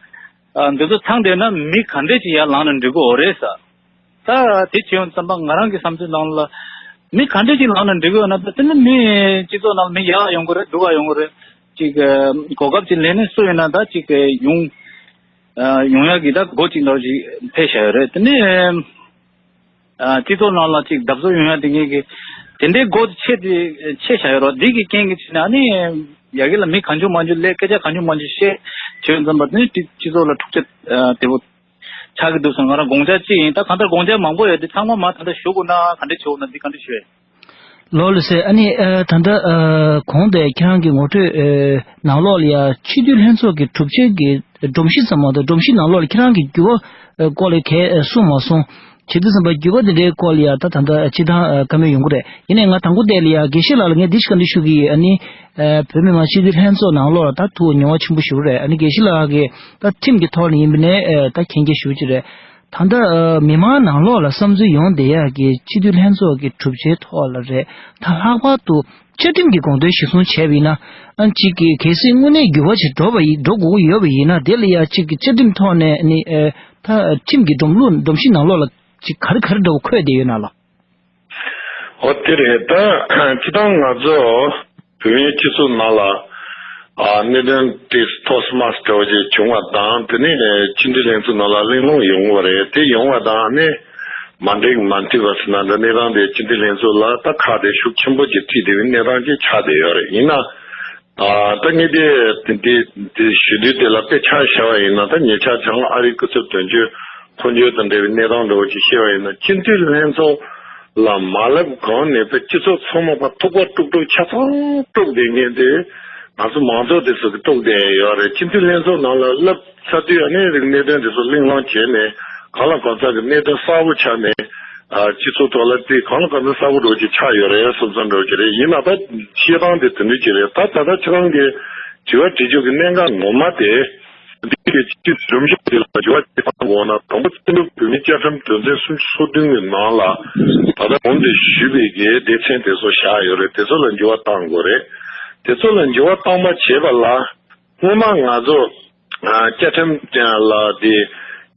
ཨ་འདི་ཚོ་ཚང་བསྡད་ན་མི་ག་འདྲས་ཅིག་ཡར་ལངས་ན་འགྲིག་གི་ཡོད་རེད་ཟེར། ད་དེ་བྱས་ཡོང་ཙམ་པ་ང་རང་གི་བསམ་ཚུལ་ནང་ལ་མི་ག་འདྲས་ཅིག་ལངས་ན་འགྲིག་གི་ཡོད་ན། ད་དེ་ནི་མི་སྤྱི་ཚོགས་ནང་ལ་མི་ཡར་ཡོང་གི་རེད། སྡུག་ག་ཡོང་གི་རེད། ཅིག་གོ་སྐབས་ཅིག་ལེན་ནས་སུ་ཡིན་ན་ད་ཅིག་ཡོང་ཨ་ཡོང་ཡག་གི་ད་སྒོ་གཅིག་འདྲ་ཅིག་ཕྱེ་བཞག་ཡོད་རེད། དེ་ནས་ཨ་སྤྱི་ཚོགས་ནང་ལ་ཅིག་བརྡབ་གསིག་ཡོང་ཡག་དེ་ངེད་ཀྱི་དེ་འདྲའི་སྒོ་ཕྱེ་དེ་ཕྱེ་བཞག་ཡོད་རེད། འདི་གི་རྐྱེན་གྱིས་བྱས་ནས་ཨ་ནི་ ཡ་གི་ལ་མི་གང་བྱུང་མང་བྱུང་སླེབས། སྐད་ཆ་གང་བྱུང་མང་བྱུང་བཤད་བྱས་ཙམ་པ་དེ་ནི་སྤྱི་སྤྱི་ཚོགས་ལ་འཁྲུག་ཆ་དེ་པོ་ཆགས་ཀྱི་འདུག་བསམ། ང་རང་དགོངས་འཆར་ཅིག་ཡིན། ད་གང་ལྟར་དགོངས་འཆར་མང་པོ་ཡོད་དེ་ཚང་མ་མ་ད་ལྟ་ཞུ་དགོས་ན་ག་འདྲ་ཞུ་དགོས་ན་འདི་ག་འདྲ་ཞུ་ཡས། ལོ་ལ་སེ་ཨ་ནི་ཨ་ད་ལྟ་ཨ་གོང་དེ་ཁྱེད་རང་གི་ངོ་སྤྲོད་ཨ་ནང་ལོགས་ལ་ཡ་སྤྱི་འཐུས་ལྷན་ཚོགས་ཀྱི་གྲུབ་ཆའི་གི་སྒྲོམ་གཞི་ཙམ་མ་གཏོགས་སྒྲོམ་གཞི་ནང་ལོགས་ལ་ཁྱེད་རང་གི་འགྱུར་བ་ཨ་སྐོར་ལ་གས་ཨ་གསུངས་མ་སོང་། བྱེད་དུས་ཙམ་པ་འགྱུར་བ་དེ་འདྲའི་སྐོར་ལ་ཡ་ད་ད་ལྟ་སྤྱི་བཏང་ཨ་བཀའ་མོལ་ཡོང་གི་རེད། ཡིན་ནའི་ང་དང་པོ་དེ་ལ་ཡ་དགེ་བཤེས་ལགས་ལ་ངས་འདི་ཞིག་བཀའ་འདྲི་ཞུ་གི་ཡིན། ཨ་ནི་ཨ་བོད་མི་མང་སྤྱི་འཐུས་ལྷན་ཚོགས་ནང་ལོགས་ལ་ད་ཐུགས་མྱོང་བ་ཆེན་པོ་ཞིག་རེད། ཨ་ནི་དགེ་བཤེས་ལགས་ཀྱི་ད་ཁྲིམས་ཀྱི་ཐོག་ནས་ཡིན་པ་ནས་ཨ་ད་མཁྱེན་མཁྱེན་ཞུ་གི་རེད། ད་ལྟ་ཨ་མི་མང་ནང་ལོགས་ལ་བསམ་ཚུལ་ཡོང་བསྡད་ཡག་གི་སྤྱི་འཐུས་ལྷན་ཚོགས་ཀྱི་གྲུབ་ཆའི་ཐོག་ལ་རེད། ད་ལྷག་པར་དུ་བཅའ་ཁྲིམས་ཀྱི་དགོངས་དོན་གཞིར་བཟུང་བྱས་པ་ཡིན་ན། ཨ་གཅིག་གི་གལ་སྲིད་དངོས་གནས་འགྱུར་བ་ཞིག་འགྲོ་བ་ཡིན་འགྲོ་དགོས་ཀྱི་ཡོད་པ་ཡིན་ན། དེ་ལ་ཡ་གཅིག་གི་བཅའ་ཁྲིམས་ཐོག་ནས་ནི་ཨེ་ད་ཁྲིམས་ཀྱི་སྒྲོམ་ལུགས་སྒྲོམ་གཞི་ནང་ལོགས་ལ་གཅིག་ག་རེ་ག་རེ་འདྲ་བོ་འཁོད་བསྡད་ཡོད་ན་ལགས། འོ་དེ་རེད། ད་སྤྱི་བཏང་ང་ཚོ་བོད་མིའི་སྤྱི་ཚོགས་ནང་ལ་ཨ་གནད་དོན་དེ་ཐོག་མ་འདྲ་བོ་ཅིག་བྱུང་བ་དང་། དེ་ནས་སྤྱི་འཐུས་ལྷན་ཚོགས་ནང་ལ་གླེང་སློང་ཡོང་བ་རེད། དེ་ཡོང་བ་དང་ནི་མ་འགྲིག་མ་འཐུས་པ་ཟེར་ན་འདྲ། གནས་སྟངས་དེ་སྤྱི་འཐུས་ལྷན་ཚོགས་ལ་ད་ཁག་དེ་ཤུགས་ཆེན་པོ་ཅིག་ཐེབས་བསྡད་པའི་གནས་སྟངས་ཅིག་ཆགས་བསྡད་ཡོད་རེད། ཡིན་ན། ཨ་ད་ངས་དེ་དེ་དེ་དེ་ཞུ་དུས་དེ་ལ་དཔེ་ཆ་བཞག་པ་ཡིན་ན། ད་ཉེ་ཆར་བྱང་ཨ་རིའི་སྐུ་ཚབ་དོན་གཅོད་འཕོ་འགྱུར་དང་འབྲེལ་བའི་གནས་སྟངས་འདྲ་བོ་ཅིག་བཤད་པ་ཡིན་ན། སྤྱི་འཐུས་ལྷན་ཚོགས་ལ་མ་ལབ་གོང་ནས་དཔེ་སྤྱི་ཚོགས་ཚང་མ་ཕར་ཐུག་པ་དཀྲུག་དཀྲུག་ཆ་ཚང་དཀྲུག་བསྡད་མཁན་དེ། ང་ཚོ་མང་ཚོགས་དེ་ཚོ་གིས་དཀྲུག་བསྡད་ཡོད་རེད། སྤྱི་འཐུས་ལྷན་ཚོགས་ནང་ལ་ལབ་ཚར་དུས་ཨ་ནི་རིགས་གནད་དོན་དེ་ཚོ་གླེང་སློང་བྱས་ནས་གང་ལ་གང་འཚམ་གྱི་གནད་དོན་གསལ་པོ་ཆགས་ནས། ཨ་སྤྱི་ཚོགས་ཐོག་ལ་དེ་གང་ལ་གང་འཚམ་གསལ་པོ་འདྲ་བོ་ཅིག་ཆགས་ཡོད་རེད་བསམ་བསམ་འདྲ་བོ་ཅིག་རེད། ཡིན་ན་ད་བཤད་སྟངས་དེ་དེ་འདྲ་ཅིག་རེད། ད་ད་ལྟ་ཁྱེད་རང་གིས་དྲི་བ་དྲི་རྒྱུ་གི་གནད་འགག་ངོ་མ་དེ། འདི་གི་སྤྱི་སྒྲོམ་གཞི་དེ་ལ་འགྱུར་བ་ཅིག་གཏང་དགོས་ན། དང་པོ་བཙན་བྱོལ་བོད་མིའི་བཅའ་ཁྲིམས་དོན་ཚན་སུམ་ཅུ་སོ་བདུན་གྱི་ནང་ལ་ད་ལྟ་གོང་དུ་ཞུས་པའི་གི་སྡེ་ཚན་དེ་ཚོ་བཞག་ཡོད་རེད། དེ་ཚོ་ལ་འགྱུར་བ་གཏང་དགོས་རེད། དེ་ཚོ་ལ་འགྱུར་བ་གཏང་པ་བྱེད་པ་ལ། སྔོན་མ་ང་ཚོ་ཨ་བཅའ་ཁྲིམས་ལ་དེ་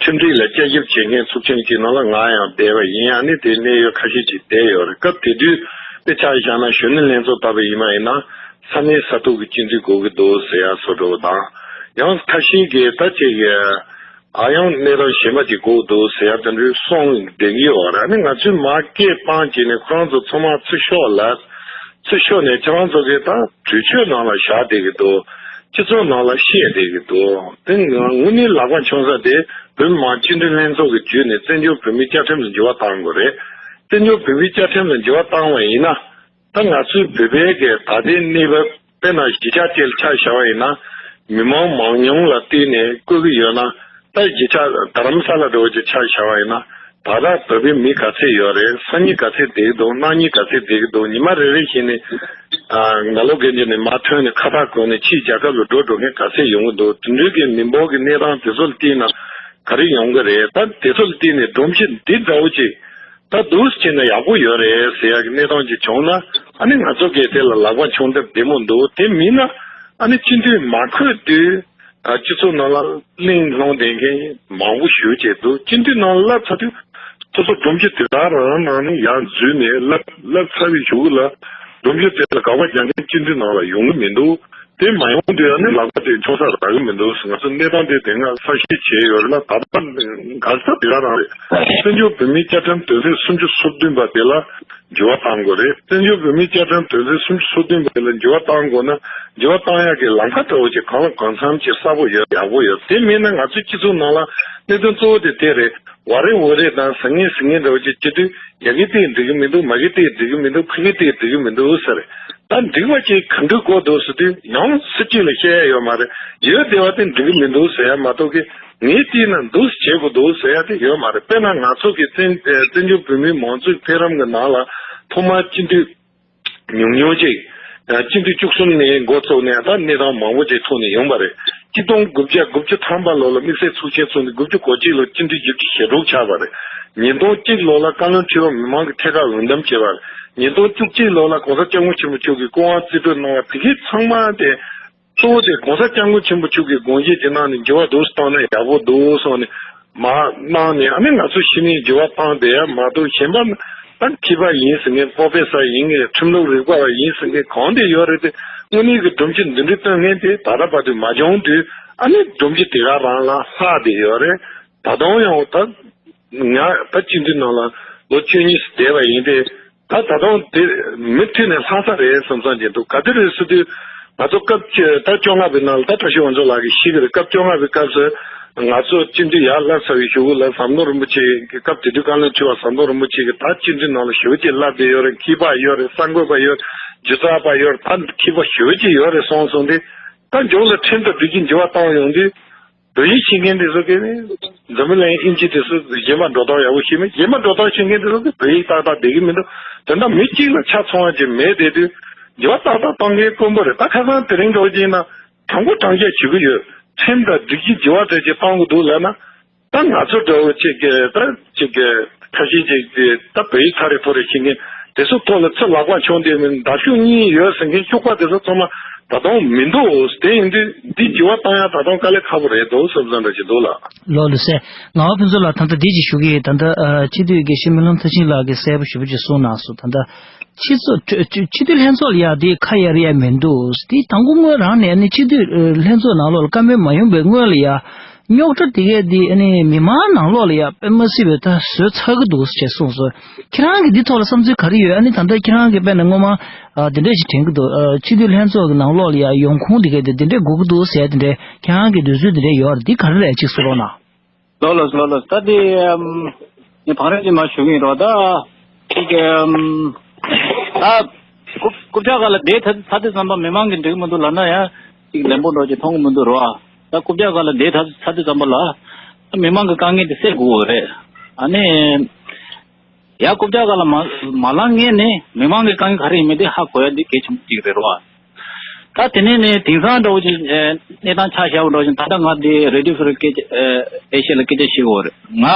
ཁྲིམས་སྒྲིག་ལ་བསྐྱར་ཞིབ་བྱེད་མཁན་ཚོགས་ཆུང་གཅིག་ནང་ལ་ང་ཡང་བསྡད་པ་ཡིན། ཡང་ནི་དེ་གནད་ཡོད་ཁ་ཤས་ཅིག་བསྡད་ཡོད་རེད། སྐབས་དེ་དུས་དཔེ་ཆ་བཞག་ན་གཞོན་ནུ་ལྷན་ཚོགས་ལྟ་བུ་ཡིན་པ་ཡིན་ན་ས་གནས་ས་ཐོག་གི་སྤྱི་འཐུས་དགོས་ཀྱི་འདུག་ཟེར་ཡ་བཟོ་འདྲ་བོ་དང་། ཡང་ཁ་ཤས་ཀྱིས་ད་ཅིག་ཨ་ཡང་གནས་སྟངས་གཞན་པ་ཅིག་དགོས་འདུག་ཟེར་ཡ་དེ་འདྲའི་གསུངས་བསྡད་ཀྱི་ཡོད་རེད། ཨ་ནི་ང་ཚོས་མར་སྐད་བཏང་བྱས་ནས་ཁོ་རང་ཚོ་ཚང་མ་ཚུར་ཤོག་ལབ། ཚུར་ཤོག་ནས་ཁྱེད་རང་ཚོ་གིས་ད་གྲོས་ཆོད་ནང་ལ་བཞག་བསྡད་ཀྱི་འདུག་སྤྱི་ཚོགས་ནང་ལ་བཤད་བསྡད་ཀྱི་འདུག་དེ་དངོས་གནས་ལག་པ་མཆོང་ས་དེ་བོད་མི་མང་སྤྱི་འཐུས་ལྷན་ཚོགས་ཀྱི་བརྒྱུད་ནས་བཙན་བྱོལ་བོད་མིའི་བཅའ་ཁྲིམས་ལ་འགྱུར་བ་གཏང་དགོས་རེད། བཙན་བྱོལ་བོད་མིའི་བཅའ་ཁྲིམས་ལ་འགྱུར་བ་བཏང་བ་ཡིན་ན། ད་ང་ཚོའི་བོད་པའི་གི་ད་ལྟའི་གནས་བབ་དཔེར་ན་གཞིས་ཆགས་གཅིག་ལ་ཆ་བཞག་པ་ཡིན་ན། མི་མང་མང་ཉུང་ལ་བལྟས་ནས་བཀོད་ཀྱི་ཡོད་ན། ད་གཞིས་ཆགས་རྡ་རམ་ས་ལ་འདྲ་བོ་ཅིག་ཆ་བཞག་པ་ཡིན་ན། ད་ལྟ་བོད་པའི་མི་ག་ཚད་ཡོད་རེད། སང་ཉིན་ག་ཚད་བསྡད་ཀྱི་འདུག་གནངས་ཉིན་ག་ཚད་བསྡད་ཀྱི་འདུག་ཉི་མ་རེ་རེ་བཞིན་ནས་ཨ་ནང་ལོགས་གན་རྒྱ་ནས་མར་ཐོན་ནས་ཁ་བཏགས་གོན་ནས་ཕྱིའི་རྒྱལ་ཁབ་ལ་འགྲོ་འགྲོ་མཁན་ག་ཚད་ཡོང་གི་འདུག་དེ་འདྲའི་གི་མི་འབོར་གྱི་གནས་སྟངས་དེ་ཚོ་ལ་བལྟས་ན་ག་རེ་ཡོང་གི་རེད། ད་དེ་ཚོ་ལ་བལྟས་ནས་སྒྲོམ་གཞི་འདི་འདྲ་བོ་ཅིག་ད་འདུག་སེ་བྱས་ན་ཡག་པོ་ཡོད་རེད་ཟེར་ཡག་གི་གནས་སྟངས་ཅིག་བྱུང་ན། ཨ་ནི་ང་ཚོ་གིས་དེ་ལ་ལག་པ་མཆོང་ཐབས་བདེ་མོ་འདུག་དེ་མིན་ན་ཨ་ནི་སྤྱི་འཐུས་མ་འཁོད་དུས་ཨ་སྤྱི་ཚོགས་ནང་ལ་གླེང་སློང་བསྡད་མཁན་མང་པོ་ཞེ་པོ་ཅིག་འདུག་སྤྱི་འཐུས་ནང་ལ་སླེབས་ཚར་དུས་སོ་སོ་སྒྲོམ་གཞི་དེ་དག་རང་ནང་ནས་ཡར་འཛུལ་ནས་སླེབས་སླེབས་ཚར་བའི་གཞུག་ལ་སྒྲོམ་གཞི་དེ་ལ་དགག་པ་རྒྱག་མཁན་སྤྱི་འཐུས་ནང་ལ་ཡོང་གི་མི་འདུག་དེ་མ་ཡོང་དུས་ཨ་ནི་ལག་པ་དེ་འཆོར་ས་རག་གི་མི་འདུག་ང་ཚོ་གནས་སྟངས་དེ་དེ་སྔ་གསལ་བཤད་བྱས་ཡོད་རེད་ལ། ད་ལྟ་ག་ས་དེ་ག་རང་རེད། བཙན་བྱོལ་བོད་མིའི་བཅའ་ཁྲིམས་དོན་ཚན་སུམ་ཅུ་སོ་བདུན་པ་དེ་ལ་འགྱུར་བ་གཏང་དགོས་རེད། བཙན་བྱོལ་བོད་མིའི་བཅའ་ཁྲིམས་དོན་ཚན་སུམ་ཅུ་སོ་བདུན་པ་དེ་ལ་འགྱུར་བ་གཏང་དགོས་ན་འགྱུར་བ་གཏང་ཡག་གི་ལམ་ཁ་འདྲ་བོ་ཅིག་གང་ལ་གང་འཚམ་ཅིག་གསལ་པོ་ཡོད། ཡག་པོ་ཡོད། དེ་མིན་ན་ང་ཚོའི་སྤྱི་ཚོགས་ནང་ལ་གནད་དོན་གཙོ་བོ་དེ་དེ་རེད། ཝ་རེ་ཝུ་རེ་དང་ཟང་ངེ་ཟིང་ངེ་འདྲ་བོ་ཅིག་བྱེད་དུས། ཡ་གི་དེ་འགྲིག་གི་མི་འདུག་མ་གི་དེ་འགྲིག་གི་མི་འདུག་ཕ་གི་དེ་འགྲིག་གི་མི་འདུག་ཟེར། ད་འགྲིག་པ་ཅིག་ག་འདྲ་དགོས་འདུག་ཟེར་དུས་ཡང་སུ་གཅིག་ལ་བཤད་ཡ་ཡོད་མ་རེད། ཡོད་བསྡད་པ་དེ་འགྲིག་གི་མི་འདུག་ཟེར་ཡ་མ་གཏོགས་ཀྱི་ངས་བལྟས་ན་འདུག་སེ་བྱེད་དགོས་འདུག་ཟེར་ཡ་དེ་ཡོད་མ་རེད། དཔེར་ན་ང་ཚོ་གི་བཙན་བཙན་བྱོལ་བོད་མིའི་མང་གཙོའི་འཕེལ་རིམ་གྱི་ནང་ལ་ཐོག་མར་སྤྱི་འཐུས་ཉུང་ཉུང་ཅིག་སྤྱི་འཐུས་བཅུ་གསུམ་ནས་འགོ་བཙུགས་ནས་ད་གནས་སྟངས་མང་པོ་ཅིག་ཐོག་ནས་ཡོང་བ་རེད། གཅིག་སྟོང་དགུ་བརྒྱ་དགུ་བཅུ་ཐམ་པ་ལོ་ལ་དམིགས་བསལ་ཚོགས་ཆེན་བཙུགས་ནས་དགུ་བཅུ་གོ་གཅིག་ལོ་སྤྱི་འཐུས་བཞི་བཅུ་ཞེ་དྲུག་ཆགས་པ་རེད། ཉིས་སྟོང་གཅིག་ལོ་ལ་བཀའ་བློན་ཁྲི་པ་མི་མང་གི་ཐད་ཀར་འོས་འདེམས་བྱས་པ་རེད། ཉིས་སྟོང་བཅུ་གཅིག་ལོ་ལ་༸གོང་ས་༸སྐྱབས་མགོན་ཆེན་པོ་མཆོག་གིས་སྐུ་དབང་རྩིས་སྤྲོད་གནང་བ་དེ་གའི་ཚང་མ་དེ་གཙོ་བོ་དེ་༸གོང་ས་༸སྐྱབས་མགོན་ཆེན་པོ་མཆོག་གི་དགོངས་བཞེད་དེ་གནང་ནས་འགྱུར་བ་འདུག་སེ་བཏང་ན་ཡག་པོ་འདུག་གསུངས་ནས་མར་གནང་ནས། ཨ་ནི་ང་ཚོ་གཞི་ནས་འགྱུར་བ་བཏང་བསྡད་ཡ་མ་གཏོགས། གཞན་པ་ད་མཁས་པ་ཡིན་ཟེར་མཁན། པོ་པེ་སར་ཡིན་མཁན། ཁྲིམས་ལུགས་རིག་པ་བ་ཡིན་ཟེར་མཁན་གང་དེ་ཡོད་རེད་དེ། དངོས་གནས་ཀྱི་སྒྲོམ་གཞི་འདི་འདྲ་བཏོན་མཁན་དེ་ད་ལྟ་བར་དུ་མ་བྱུང་དུས། ཨ་ནི་སྒྲོམ་གཞི་དེ་ག་རང་ལ་ལྷག་བསྡད་ཡོད་རེད། ད་དུང་ཡང་ད་ང་ད་སྤྱི་འཐུས་ནང་ལ་ལོ་བཅུ་གཉིས་བསྡད་པ་ཡིན་ཏེ། ད་ད་དུང་དེ་མུ་མཐུད་ནས་ལྷག་ས་རེད་བསམ་བསམ་གྱི་འདུག་ག་དུས་རེད་ཟེར་དུས། ང་ཚོ་སྐབས་བཅོ་ད་བཅོ་ལྔ་པའི་ནང་ལ་ད་བཀྲ་ཤིས་དབང་ཕྱུག་ལགས་ཀྱིས་ཤེས་ཀྱི་རེད། སྐབས་བཅོ་ལྔ་པའི་སྐབས་སུ་ང་ཚོ་སྤྱི་འཐུས་ཡར་སླེབས་ཚར་བའི་གཞུག་གུ་ལ་ཟམ་གདོང་རིན་པོ་ཆེ་གི་སྐབས་དེ་དུས་བཀའ་བློན་ཁྲི་པ་ཟམ་གདོང་རིན་པོ་ཆེ་གིས་ད་སྤྱི་འཐུས་ནང་ལ་ཞེ་པོ་ཅིག་བསླབ་བསྡད་ཡོད་རེད། མཁས་པ་ཡོད་རེད། གསར་འགོད་པ་ཡོད་རེད། སྒྱུ་རྩལ་པ་ཡོད་རེད། ད་མཁས་པ་ཞེ་པོ་ཅིག་ཡོད་རེད་གསུངས་སོང་དུས། ད་མཇུག་ལ་ཁྲིམས་དང་སྒྲིག་གཞི་འགྱུར་བ་བཏང་ཡོང་དུས། བོད་ཡིག་ཤེས་མཁན་དེ་ཚོ་གིས་ནི་འཛམ་བུ་གླིང་དབྱིན་ཇི་དེ་ཚོ་གཞན་པ་འགྲོ་སྟངས་ཡག་པོ་ཤེས་མེད། གཞན་པ་འགྲོ་སྟངས་ཤེས་མཁན་དེ་ཚོ་གིས་བོད་ཡིག་ཏག་ཏག་བསྡད་ཀྱི་མི་འདུག་དོན་དག་མི་གཅིག་ལ་ཆ་ཚང་བ་ཅིག་མེད་བསྡད་དུས། འགྱུར་བ་ཏག་ཏག་གཏོང་མཁན་དཀོན་པོ་རེད། ད་ཁ་སང་དེ་རིང་འདྲ་བོ་ཅིག་ཡིན་ན་དྲང་པོ་དྲང་བཤད་བྱེད་ཀྱི་ཡོད། ཁྲིམས་དང་སྒྲིག་གཞི་འགྱུར་བ་འདྲ་ཅིག་གཏོང་གི་འདུག་ལབ་ན། ད་ང་ཚོ་འདྲ་བོ་ཅིག་གིས་ད་ཅིག་གིས་ཁ་ཤས་ཅིག་གིས་ད་བོད་ཡིག་ཐག་རིང་ཐུང་རེད་བྱེད་མཁན་དེ་ཚོ་ཐོག་ལ་ཚུར་ལག་པ་མཆོང་བསྡད་མིན། མདའ་ཤུགས་གཉིས་ཡོད་ཟེར་མཁན་ཤུག་པ་དེ་ཚོ་ཚང་མ་ད་དུང་མི་འདུག་དེ་ཡིན་དུས་འདི་འགྱུར་བ་གཏོང་ཡ་ད་དུང་དཀའ་ལས་ཁག་པོ་རེད་འདུག་བསམ་བསམ་འདྲ་ཅིག་འདུག་ལགས། ལགས་ལགས་སེ། ངག་དབང་ཕུན་ཚོགས་ལགས། ད་ལྟ་འདི་ཅིག་ཞུ་གི་ཡོད། ད་ལྟ་ཨ་སྤྱི་འཐུས་དགེ་བཤེས་སྨོན་ལམ་མཐར་ཕྱིན་ལགས་ཀྱིས་གསལ་པོ་ཞེ་པོ་ཅིག་གསུངས་གནང་སོང་། ད་ལྟ་སྤྱི་ཚོགས་སྤྱི་སྤྱི་འཐུས་ལྷན་ཚོགས་ལ་ཡ་དེ་ཁ་གཡར་ཡ་མི་འདུག་དེ་དང་པོ་སྔོན་རང་ནས་ནི་སྤྱི་འཐུས་ཨ་ལྷན་ཚོགས་ནང་ལོགས་ལ་བཀའ་མོལ་མ་ཡོང་པའི་སྔོན་ལ་ཡ་རྙོག་དྲ་དེ་གས་དེ་ཨ་ནི་མི་མང་ནང་ལོགས་ལ་ཡ་དཔེ་མ་སྲིད་པའི་ད་བཟོས་ཚར་གི་འདུག་ཅེས་གསུངས་སོང་། ཁྱེད་རང་གིས་འདི་ཐོག་ལ་བསམ་ཚུལ་ག་རེ་ཡོད། ཨ་ནི་ད་ལྟ་ཁྱེད་རང་གིས་དཔེར་ན་སྔོན་མ་ཨ་དེ་འདྲས་ཞིག་དྲན་གི་འདུག་ཨ་སྤྱི་འཐུས་ལྷན་ཚོགས་ཀྱི་ནང་ལོགས་ལ་ཡ་ཡོང་ཁུངས་དེ་གས་དེ་དེ་འདྲས་དགོས་ཀྱི་འདུག་ཟེར་དེ་འདྲས་ཁྱེད་རང་གིས་འདོད་ཚུལ་དེ་འདྲས་ཡོད་རེད། འདི་ག་རེ་རེད་ཅིག་གསུང་རོགས་གནང་། ལོ་ལོ་ལོ་ལོ། ད་དེ་ཨམ་ངས་བང་རིམ་ཅིག་མར་ཞུ་གི་ཡིན་རོགས། ད་ཅིག་ཨམ་ད་རྐུབ་རྐུབ་བཀྱག་སྒང་ལ་བསྡད་ཚར་ཚར་དུས་ཙམ་པ་མི་མང་གིས་འགྲིག་གི་མི་འདུག་ལབ་ན་ཡང་ཅིག་ལན་པོ་འདྲ་ཅིག་མཐོང་གི་མི་འདུག་རོ། ད་རྐུབ་བཀྱག་སྒང་ལ་བསྡད་ཚར་ཚར་དུས་ཙམ་པ་ལ་མི་མང་གི་དཀའ་ངལ་དེ་སེལ་དགོས་རེད། ཨ་ནི་ཡ་རྐུབ་བཀྱག་སྒང་ལ་མ་མ་ལངས་སྔོན་ནས་མི་མང་གི་དཀའ་ངལ་ག་རེ་ཡིན་མིན་དེ་ཧ་གོ་ཡ་འདི་གལ་ཆེན་པོ་གཅིག་རེད་རོ། ད་དེ་ནས་ནི་དེང་སང་འདྲ་བོ་ཅིག་ཨེ་གནས་སྟངས་ཆ་བཞག་པ་འདྲ་བོ་ཅིག་ད་ལྟ་ང་འདི་Radio Free Asia ཨེ་ཨེ་ཤི་ཡ་ལ་སྐད་ཆ་བཤད་དགོས་རེད། ང་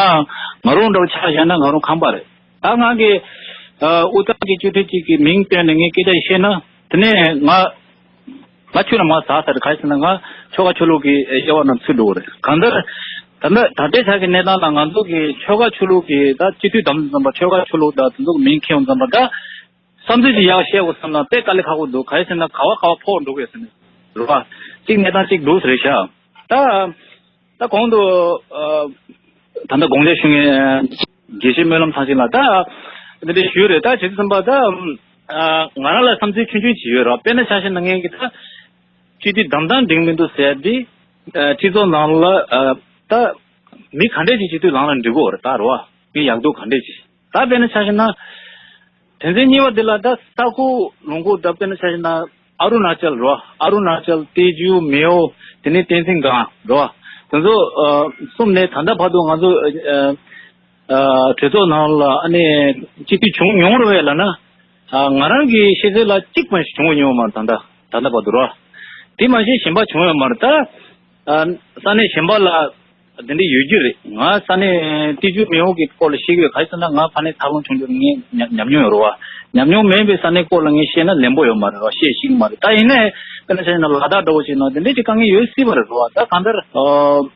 ང་རང་འདྲ་བོ་ཆ་བཞག་ན་ང་རང་ཁམས་པ་རེད། ད་ང་གི་ཨ་དབུས་གཙང་གི་སྤྱི་འཐུས་ཅིག་གི་མིང་བཏོན་ནས་ངས་སྐད་ཆ་བཤད་ན་དེ་ནས་ང་ང་ཆུ་ལ་མ་ཟག་ས་རེད། ག་རེ་ཟེར་ན་ང་ཆོལ་ཁ་ཆོས་ལུགས་ཀྱི་དབྱེ་བ་ནང་ཚུད་འགྲོ་གི་རེད། གང་ལྟར་ད་ལྟ་ད་ལྟའི་ཆ་གི་གནས་སྟངས་ལ་ང་ཚོ་གི་ཆོལ་ཁ་ཆོས་ལུགས་ཀྱི་ད་སྤྱི་འཐུས་བདམས་ཙམ་པ་ཆོལ་ཁ་ཆོས་ལུགས་དང་དེ་ཚོ་གི་མིང་འཁྱེར་ཡོང་ཙམ་པ་ད། བསམ་ཚུལ་ཅིག་ཡག་བཤད་དགོས་བསམ་ན་དཔེ་དཀའ་ལས་ཁག་པོ་འདུག་ག་རེ་ཟེར་ན་ག་བ་ག་བ་ཕོག་འགྲོ་གི་ཟེར་ནས་རེད་བ། གཅིག་གནས་སྟངས་གཅིག་འདུག་ཟེར་བཞག་ད་ད་གོང་དུ་ཨ་ད་ལྟ་དགོངས་འཆར་ཞུ་མཁན་དགེ་བཤེས་སྨོན་ལམ་ཚང་ཆེན་ལགས་ད་འདི་འདྲ་ཞུས་རེད། ད་བྱེད་དུས་ཙམ་པ་ད་ཨ་ང་རང་ལ་བསམ་ཚུལ་ཆུང་ཆུང་ཅིག་ཡོད་རེད་བ། དཔེར་ན་ཆ་བཞག་ན་ངས་ཀྱི་ད་སྤྱི་འཐུས་བདམས་སྟངས་འགྲིག་མི་འདུག་ཟེར་ཡ་འདི་ཨ་སྤྱི་ཚོགས་ནང་ལ་ཨ་ད་མི་ག་འདྲས་ཅིག་སྤྱི་འཐུས་ལངས་ན་འགྲིག་གི་རེད་ད་རེད་བ། མི་ཡག་སྡུག་ག་འདྲས་ཅིག་ད་དཔེར་ན་ཆ་བཞག་ན། དོན་ཚན་གཉིས་པ་འདི་ལ་ད་ས་ཁུག་ལུང་ཁུག་ད་དཔེར་ན་ཆ་བཞག་ན་ཨ་རུ་ན་ཅལ་རོ། ཨ་རུ་ན་ཅལ། ཏེ་ཇུ། མེའོ། དེ་ནས་བསྟན་འཛིན་སྒང་རོ། དེ་ཚོ་ཨ་གསུམ་ནས་ད་ལྟ་བར་དུ་ང་ཚོ་ཨ་ཨ་གྲོས་ཚོགས་ནང་ལ་ཨ་ནི་སྤྱི་འཐུས་བྱུང་མྱོང་རེད་བས་ལབ་ན། ཨ་ང་རང་གི་ཤེས་ཚད་ལ་གཅིག་མ་ཞིག་བྱུང་མྱོང་མ་རེད། ད་ལྟ་ད་ལྟ་བར་དུ་རོ། དེ་མ་ཟད་གཞན་པ་བྱུང་ཡོད་མ་རེད་ད། ཨ་ས་གནས་གཞན་པ་ལ། དེ་འདྲ་ཡོད་རྒྱུ་རེད། ང་ས་གནས་ཏེ་ཇུ་མེའོ་གི་སྐོར་ལ་ཤེས་ཀྱི་ཡོད། ག་རེ་ཟེར་ན་ང་ཕ་ནས་ཐབས་ལམ་བྱུང་རྒྱུར་ངས་ཉམས་ཉམས་མྱོང་ཡོད་རེད་བ། ཉམས་མྱོང་མེད་པའི་ས་གནས་སྐོར་ལ་ངས་བཤད་ན་ལན་པོ་ཡོད་མ་རེད་བ། བཤད་ཤེས་ཀྱི་མ་རེད། ད་ཡིན་ནའི་དཔེར་ན་ཆ་བཞག་ན་ལ་དྭགས་འདྲ་བོ་ཞིག་ན་དེ་འདྲ་ཅིག་དཀའ་ངལ་ཡོད་སྲིད་པ་རེད་རེད་བ། ད་གང་ལྟར་ཨོ་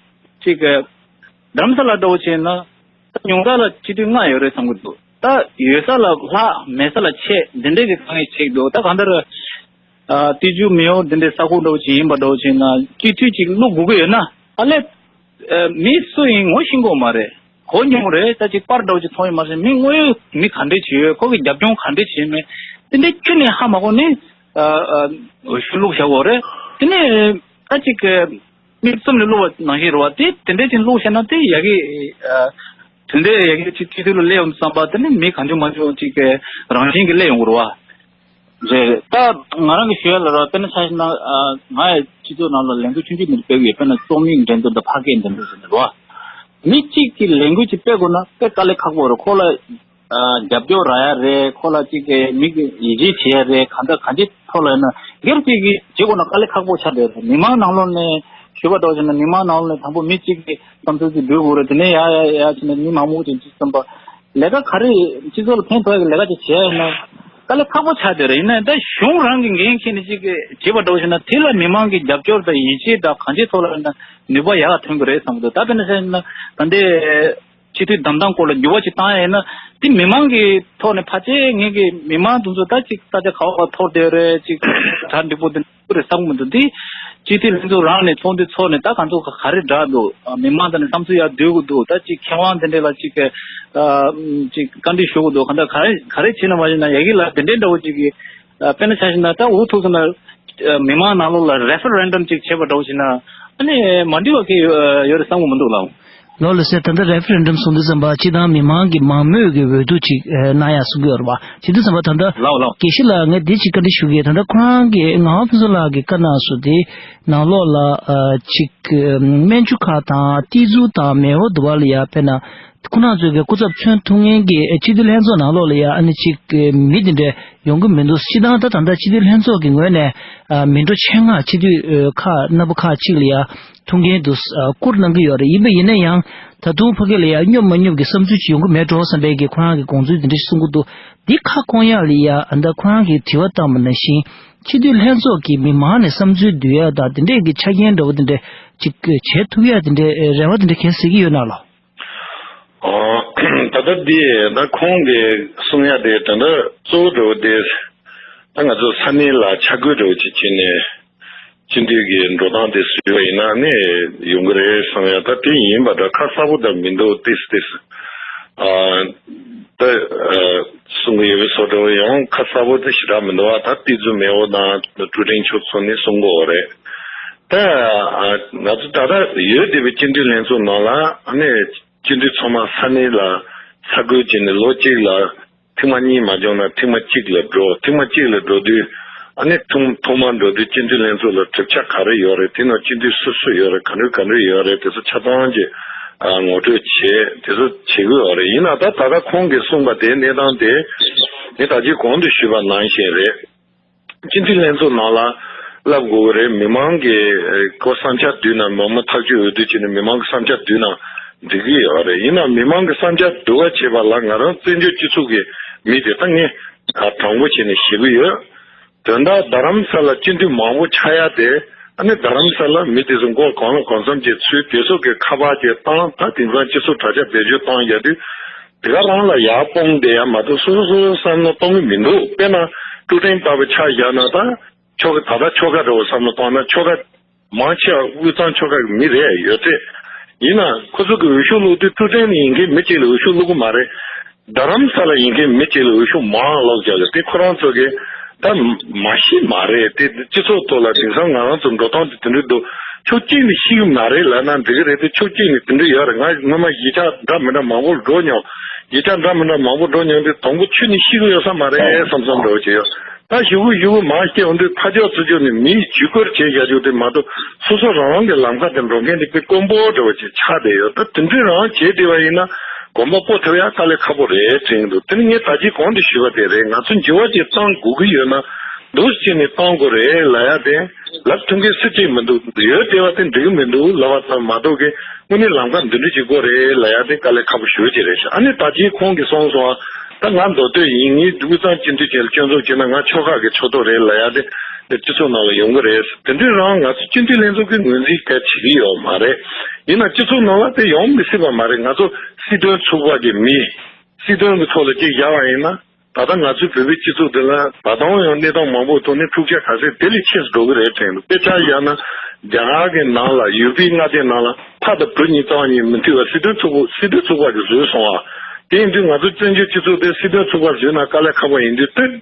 ཅིག་རྡ་རམ་ས་ལ་འདྲ་བོ་ཞིག་ན་ད་ཉུང་མཐའ་ལ་སྤྱི་འཐུས་ལྔ་ཡོད་རེད་བསམ་གྱི་འདུག་ད་ཡོད་ས་ལ་ལྷག་མེད་ས་ལ་ཆད་འདི་འདྲ་གི་དཀའ་ངལ་ཞིག་འདུག་ད་གང་ལྟར། ཨ་ཏི་ཇུ་མེའོ་འདི་འདྲའི་ས་ཁུག་འདྲ་བོ་ཅིག་ཡིན་པ་འདྲ་བོ་ཅིག་ན་སྤྱི་འཐུས་ཅིག་བླུག་དགོས་ཀྱི་ཡོད་ན་ཨ་ལས། ཨ་མི་སུ་ཡིན་ངོ་ཤེས་ཀྱི་ཡོད་མ་རེད། གོ་མྱོང་རེད། ད་ཅིག་པར་འདྲ་བོ་ཅིག་མཐོང་ཡོད་མ་རེད། མི་དངོས་ཡོད་མི་ག་འདྲས་བྱེད་ཡོད། ཁོ་གི་རྒྱབ་ལྗོངས་ག་འདྲས་བྱེད་མེད་དེ་འདྲའི་ཁྱོན་ནས་ཧ་མ་གོ་ནས་ཨ་ཨ་འོས་ཤོག་བླུགས་བཞག་ཡོད་རེད། དེ་ནས་ད་ཅིག་མིག་བཙུམ་ནས་བླུགས་པ་ནང་བཞིན་རེད་བ། དེ་དེ་འདྲས་ཅིག་བླུགས་བཞག་ན་དེ་ཡ་གི་ཨ་དེ་འདྲས་ཡ་གི་ཅིག་སྤྱི་འཐུས་ལ་སླེབས་ཡོང་དུས་ཙམ་པ་དེ་ནི་མི་གང་བྱུང་མང་བྱུང་ཅིག་གི་རང་བཞིན་གྱིས་སླེབས་ཡོང་གི་རེད་བ། རེད། ད་ང་རང་གི་ཞུ་ཡ་ལ་ར་དཔེར་ན་ཆ་བཞག་ན་ཨ་ང་ཡི་སྤྱི་ཚོགས་ནང་ལ་ལས་འགུལ་ཆུང་ཆུང་མི་སྤེལ་གི་ཡོད། དཔེར་ན་རྩོམ་ཡིག་འགྲན་བསྡུར་དང་ཕ་སྐད་འགྲན་བསྡུར་ཟེར་ནས་རོ། མི་གཅིག་གིས་ལས་འགུལ་ཅིག་སྤེལ་དགོས་ན་དཔེ་དཀའ་ལས་ཁག་པོ་རེད། ཁོ་ལ་ཨ་རྒྱབ་སྐྱོར་རག་ཡ་རེད། ཁོ་ལ་གཅིག་གི་མི་གི་ཡིད་ཆེས་བྱེད་ཡ་རེད། གང་ལྟར་གང་ཅིའི་ཐོག་ལ་ཡིན་ན་སྒེར་གཅིག་གིས་བྱེད་དགོས་ན་དཀའ་ལས་ཁག་པོ་ཆགས་བསྡད་རེད། མི་མང་ནང་ལོགས་ནས་ཞུས་པ་འདྲ་བྱས་ན་མི་མང་ནང་ལོགས་ནས་དང་པོ་མི་གཅིག་གིས་བསམ་ཚུལ་ཅིག་འབུལ་དགོས་རེད། དེ་ནས་ཡ་ཡ་ཡ་བྱས་ནས་མི་མང་པོ་ཅིག་བྱས་ཙམ་པ། ལས་ཀ་ག་རེ་སྤྱི་ཚོགས་ལ་ཕན་ཐོགས་ཀྱི་ལས་ཀ་ཅིག་བྱས་ཡོད་ན་དཀའ་ལས་ཁག་པོ་ཆགས་བསྡད་རེད། ཡིན་ནའི་ད་གཞུང་རང་གི་འགན་འཁྱེར་ནས་ཅིག་བྱེད་པ་འདྲ་བོ་ཞིག་ན་དེ་ལ་མི་མང་གི་རྒྱབ་སྐྱོར་དང་ཡིད་ཆེས་དང་གང་ཅིའི་ཐོག་ལ་ཡིན་ན་ནུས་པ་ཡག་ཐོན་གྱི་རེད་བསམ་གྱི་འདུག་ད་དཔེར་ན་ཆ་བཞག་ན་ད་ལྟའི་སྤྱི་འཐུས་བདམས་སྟངས་སྐོར་ལ་འགྱུར་བ་ཅིག་བཏང་ཡ་ཡིན་ན་དེ་མི་མང་གི་ཐོག་ནས་ཕལ་ཆེར་ངེད་ཀྱི་མི་མང་དེ་ཚོ་ད་ཅིག་ས་ཆ་ག་བ་ག་འཐོར་བསྡད་རེད། ཅིག་གྲ་འགྲིག་པོ་དེ། རེད་བསམ་གྱི་མི་འདུག་འདི་སྤྱི་འཐུས་ལྷན་ཚོགས་རང་ནས་ཚོགས་འདུ་ཚོགས་ནས་ད་གང་ཚོད་ག་རེ་བསྒྲགས་འདུག་མི་མང་དང་ནས་བསམ་ཚུལ་ཡར་བསྡུ་དགོས་འདུག་ད་ཅིག་མཁས་དབང་དེ་འདྲས་ལ་ཅིག་གི་ཨ་ཅིག་བཀའ་འདྲི་ཞུ་དགོས་འདུག་གང་ལྟར་ག་རེ་ག་རེ་བྱས་ན་མ་བྱས་ན་ཡ་གི་ལ་དེ་འདྲས་འདྲ་བོ་ཅིག་གི་ཨ་དཔེར་ན་ཆ་བཞག་ན་ད་འུ་ཐུག་སོང་ན་ མི་མང་ནང་ལོགས་ལ་རེ་ཕེ་རེན་ཌམ་ཅིག་བྱས་པ་འདྲ་བོ་ཞིག་ན་ཨ་ནི་མ་འགྲིག་པ་གི་ཡོད་རེད་བསམ་གི་མི་འདུག་ལགས། ལགས་ལགས་སེ། ད་ལྟ་རེ་ཕེ་རེན་ཌམ་གསུང་དུས་ཙམ་པ་སྤྱིར་བཏང་མི་མང་གི་མང་མོས་ཀྱི་འོས་བསྡུ་ཅིག་གནང་ཡག་གསུང་གི་ཡོད་རེད་པ། བྱེད་དུས་ཙམ་པ་ད་ལྟ་ལགས་ལགས། དགེ་བཤེས་ལགས་ངས་འདི་ཅིག་བཀའ་འདྲི་ཞུ་གི་ཡོད། ད་ལྟ་ཁོ་རང་གི་ངག་དབང་ཕུན་ཚོགས་ལགས་ཀྱིས་བཀའ་གནང་སོང་དེ་ནང་ལོགས་ལ་ཅིག་སྨན་བཅོས་ཁག་དང་ཏི་ཛུ་དང་མེའོ་དུ་བ་ལ་ཡ་དཔེར་ན། ཁོ་རང་ཚོའི་གི་སྐུ་ཚབ་མཚོན་ཐུབ་མཁན་གྱི་སྤྱི་འཐུས་ལྷན་ཚོགས་ནང་ལོགས་ལ་ཡ་ཨ་ནི་གཅིག་མི་དེ་འདྲ་ཡོང་གི་མི་འདུག་སྤྱིར་བཏང་ད་ད་ལྟ་སྤྱི་འཐུས་ལྷན་ཚོགས་ཀྱི་ངོས་ནས་མི་འགྲོ་ཆེད་མངགས་སྤྱི་འཐུས་ཁག་སྣ་པོ་ཁག་ཅིག་ལ་ཡ་ཐུགས་འགན་དུ་བསྐུར་གནང་གི་ཡོད་རེད། ཡིན་པ་ཡིན་ན་ཡང་ད་དུང་ཕ་གི་ལ་ཡ་སྙོབ་མ་སྙོབ་ཀྱི་བསམ་ཚུལ་ཅིག་ཡོང་གི་མེད་འགྲོ་བསམ་པའི་གི་ཁོ་རང་གི་དགོངས་ཚུལ་དེ་འདྲ་ཞིག་གསུང་གི་འདུག་འདི་ཁ་སྐོང་ཡག་ལ་ཡ་ཨ་ད་ཁོ་རང་གིས་དྲི་བ་བཏང་བ་ནང་བཞིན་སྤྱི་འཐུས་ལྷན་ཚོགས་ཀྱིས་མི་མང་ནས་བསམ་ཚུལ་བསྡུ་ཡག་དང་དེ་འདྲས་ཀྱི་ཆ་རྐྱེན་འདྲ་བོ་དེ་འདྲས་ཅིག་བྱེད་ཐུབ་ཡག་དེ་འདྲས་རེ་བ་དེ་འདྲས་གལ་སྲིད་ཀྱི་ཡོད་ན་ལགས། ཨོ། ད་ལྟ་འདི་ད་ཁོང་གིས་གསུང་ཡ་དེ་ད་ལྟ་གཙོ་བོ་འདྲ་བོ་དེ་ད་ང་ཚོ་ས་གནས་ལ་ཆ་བགོས་འདྲ་བོ་ཅིག་བྱས་ནས་སྤྱི་འཐུས་ཀྱི་འགྲོ་སྟངས་དེ་བཟོས་པ་ཡིན་ན་ནི་ཡོང་གི་རེད་བསམ་ཡ། ད་དེ་ཡིན་པ་འདྲ་ཁ་གསལ་པོ་ད་མི་འདུག་ཏིས་ཏིས། ཨ། ད་གསུང་གི་ཡོད་པའི་བཟོ་འདྲ་བོ་ཡང་ཁ་གསལ་པོ་དེ་ཞེ་དྲག་མི་འདུག་ཨ། ད་ཏི་ཛུ་མེའོ་དང་ཀྲུའུ་ཀྲེང་ཆོས་ཚོ་ནི་གསུང་གི་ཡོད་རེད། ད་ང་ཚོ་ད་ལྟ་ཡོད་བསྡད་པའི་སྤྱི་འཐུས་ལྷན་ཚོགས་ནང་ལ་ཨ་ནི་སྤྱི་འཐུས་ཚང་མ་ས་གནས་ལ་ས་བགོས་བྱས་ནས་ལོ་གཅིག་ལ་ཐེངས་མ་གཉིས་མ་འཇོག་ན་ཐེངས་མ་གཅིག་ལ་འགྲོ། ཐེངས་མ་གཅིག་ལ་འགྲོ་དུས་ཨ་ནི་ཐུང་ཐུང་མ་འགྲོ་དུས་སྤྱི་འཐུས་ལྷན་ཚོགས་ལ་གྲུབ་ཆ་ག་རེ་ཡོད་རེད། དེ་ནང་སྤྱི་འཐུས་སུ་སུ་ཡོད་རེད། ག་འདྲ་ག་འདྲ་ཡོད་རེད། དེ་ཚོ་ཆ་ཚང་གི་ངོ་སྤྲོད་བྱས་དེ་ཚོ་བྱེད་དགོས་ཡོད་རེད། ཡིན་ན་ད་ད་ལྟ་ཁོང་གིས་གསུངས་པ་དེ་གནས་སྟངས་དེ་ངས་ད་ཅི་གོང་དུ་ཞུས་པ་ནང་བཞིན་རེད། སྤྱི་འཐུས་ལྷན་ཚོགས་ནང་ལ་བསླབ་དགོས་ཀྱི་རེད། མི་མང་གིས་ཁོ་བསམ་འཆར་བསྡུས་ན་མི་མང་ཐག་གཅོད་འོས་བསྡུ་བྱས་ནས་མི་མང་གི་བསམ་འཆར་བསྡུས་ན་འགྲིག་གི་ཡོད་རེད། ཡིན་ནའང་མི་མང་གི་བསམ་འཆར་བསྡུ་བ་བྱེད་པ་ལ་ང་རང་བཙན་བྱོལ་སྤྱི་ཚོགས་ཀྱི་མི་དེ་ད་ངས་དྲང་པོ་བྱས་ནས་ཞུ་གི་ཡོད། དོན་དག་རྡ་རམ་ས་ལ་སྤྱི་འཐུས་མང་པོ་ཆགས་ཡ་དེ་ཨ་ནི་རྡ་རམ་ས་ལ་མི་དེ་ཚོ་མགོ་གང་ལ་གང་འཚམ་གྱི་ཚུལ་དེ་ཚོ་གི་ཁ་པར་གྱི་བཏང་ད་དེང་སང་སྤྱི་ཚོགས་དྲ་རྒྱ་བེད་སྤྱོད་བཏང་ཡ་དུས། དེ་ག་རང་ལ་ཡར་སྤུངས་བསྡད་ཡ་མ་གཏོགས་སོ་སོ་སོ་སོ་བསམ་བློ་གཏོང་གི་མི་འདུག་དཔེར་ན་ཀྲུའུ་ཀྲེང་ལྟ་བུ་ཆ་བཞག་ན་ད་ཆོལ་ཁ་ད་ལྟ་ཆོལ་ཁ་འདྲ་བོ་བསམ་བློ་གཏོང་ན་ཆོལ་ཁ་མང་ཆེ་བ་དབུས་གཙང་ཆོལ་ཁ་གི་མི་རེད་ཡོད་ཚད། ཡིན་ན་ཁོ་ཚོ་གི་འོས་ཤོག་བླུགས་དུས་ཀྲུའུ་ཀྲེང་ལ་ཡིན་མཁན་མི་གཅིག་ལ་འོས་ཤོག་བླུགས་གི་མ་རེད། རྡ་རམ་ས་ལ་ཡིན་མཁན་མི་གཅིག་ལ་འོས་ཤོག་མང་བླུགས་བཞག་གི་དེ་ཁོ་རང་ཚོ་གི་ད་མ་ཤེས་མ་རེད། དེ་སྤྱི་ཚོགས་ཐོག་ལ་དེང་སང་ང་རང་ཚོ་འགྲོ་སྟངས་དེ་དེ་འདྲ་འདུག་ཕྱོགས་གཅིག་ནས་ཤེས་ཀྱི་མ་རེད་ལབ་ན་འགྲིག་གི་རེད་དེ་ཕྱོགས་གཅིག་ནས་དེ་འདྲ་ཡོད་རེད། ང་སྔོན་མ་ཡིག་ཆ་འདྲ་མི་འདྲ་མང་པོ་འགྲོ་མྱོང་། ཡིག་ཆ་འདྲ་མི་འདྲ་མང་པོ་འགྲོ་མྱོང་དུས་དང་པོ་ཆུ་ནས་ཤེས་ཀྱི་ཡོད་ས་མ་རེད་བསམ་བསམ་འདྲ་བོ་ཅིག་ཡོད། ད་ཞུ་གི་ཞུ་གི་མ་སྐྱེ་འོང་དུས་ཕར་ཕྱོགས་ཚུར་ཕྱོགས་ནས་མིའི་ཇུས་བཀོད་བྱས་བཞག་རྒྱུ་དེ་མ་གཏོགས་སོ་སོ་རང་རང་གི་ལམ་ཁ་དེ་འགྲོ་མཁན་དེ་དཔེ་དཀོན་པོ་འདྲ་བོ་ཅིག་ཆགས་བསྡད་ཡོད། ད་དེ་འདྲ་རང་བྱས་བསྡད་པ་ཡིན་ན་གོམ་པ་སྤོ་ཐུབ་ཡ་དཀའ་ལས་ཁག་པོ་རེད་དྲན་གྱི་འདུག་དེ་ནི་ངས་ད་ཅི་གོང་དུ་ཞུས་པ་དེ་རེད། ང་ཚོ་འགྱུར་བ་ཅིག་བཏང་དགོས་ཀྱི་ཡོད་ན་འདུག་སེ་བྱས་ནས་བཏང་དགོས་རེད་ལབ་ཡ་དེ་ལབ་ཐུབ་མཁན་སུ་གཅིག་མི་འདུག་ཡོད་བསྡད་པ་དེ་འགྲིག་གི་མི་འདུག་ལབ་པ་ཙམ་མ་གཏོགས་ཀྱི་དངོས་གནས་ལམ་ཁ་འདི་འདྲ་ཅིག་དགོས་རེད་ལབ་ཡ་དེ་དཀའ་ལས་ཁག་པོ་ཞེ་པོ་ཅིག་རེད་ཤག་ཨ་ནི་ད་ཅི་ཁོང་གིས་གསུངས་སོང་ཨ། ད་ང་མདོ་སྟོད་ཡིན། ངས་དབུས་གཙང་སྤྱི་འཐུས་བྱས་ལ་སྐྱོན་འཛུགས་བྱས་ན་ང་ཆོལ་ཁ་གི་ཕྱོགས་གཏོགས་རེད་ལབ་ཡ་དེ་སྤྱི་ཚོགས་ནང་ལ་ཡོང་གི་རེད། དེ་འདྲའི་རང་ང་ཚོ་སྤྱི་འཐུས་ལྷན་ཚོགས་ཀྱི་ངོས་འཛིན་གལ་བྱེད་ཀྱི་ཡོད་མ་རེད། ཡིན་ན་སྤྱི་ཚོགས་ནང་ལ་དེ་ཡོང་མི་སྲིད་པ་མ་རེད། ང་ཚོ་སྲིད་དོན་ཚོགས་པ་གི་མི་སྲིད་དོན་གྱི་ཐོག་ལ་ཅིག་བཞག་པ་ཡིན་ན། ད་ལྟ་ང་ཚོའི་བོད་པའི་སྤྱི་ཚོགས་འདི་ལ་ད་དུང་ཡང་གནས་སྟངས་མང་པོའི་ཐོག་ནས་འཁྲུག་ཆ་ག་ཚད་དེ་ལས་ཆེ་སུ་འགྲོ་གི་རེད་དྲན་འདུག་དཔེ་ཆ་བཞག་ན་རྒྱ་གར་གྱི་ནང་ལ་ཡུ་པི་མངའ་སྡེ་ནང་ལ་ཕ་དང་བུ་གཉིས་རྩ་བ་ཉིད་མི་མཐུན་པ་སྲིད་དོན་ཚོགས་པ་སྲིད་དོན་ཚོགས་པ་གིས་བཟོས་སོང་བ། དེ་ཡིན་དུས་ང་ཚོ་བཙན་བྱོལ་སྤྱི་ཚོགས་དེ་སྲིད་དོན་ཚོགས་པ་བཟོས་ན་དཀའ་ལས་ཁག་པོ་ཡིན་དུས་དེ་ད་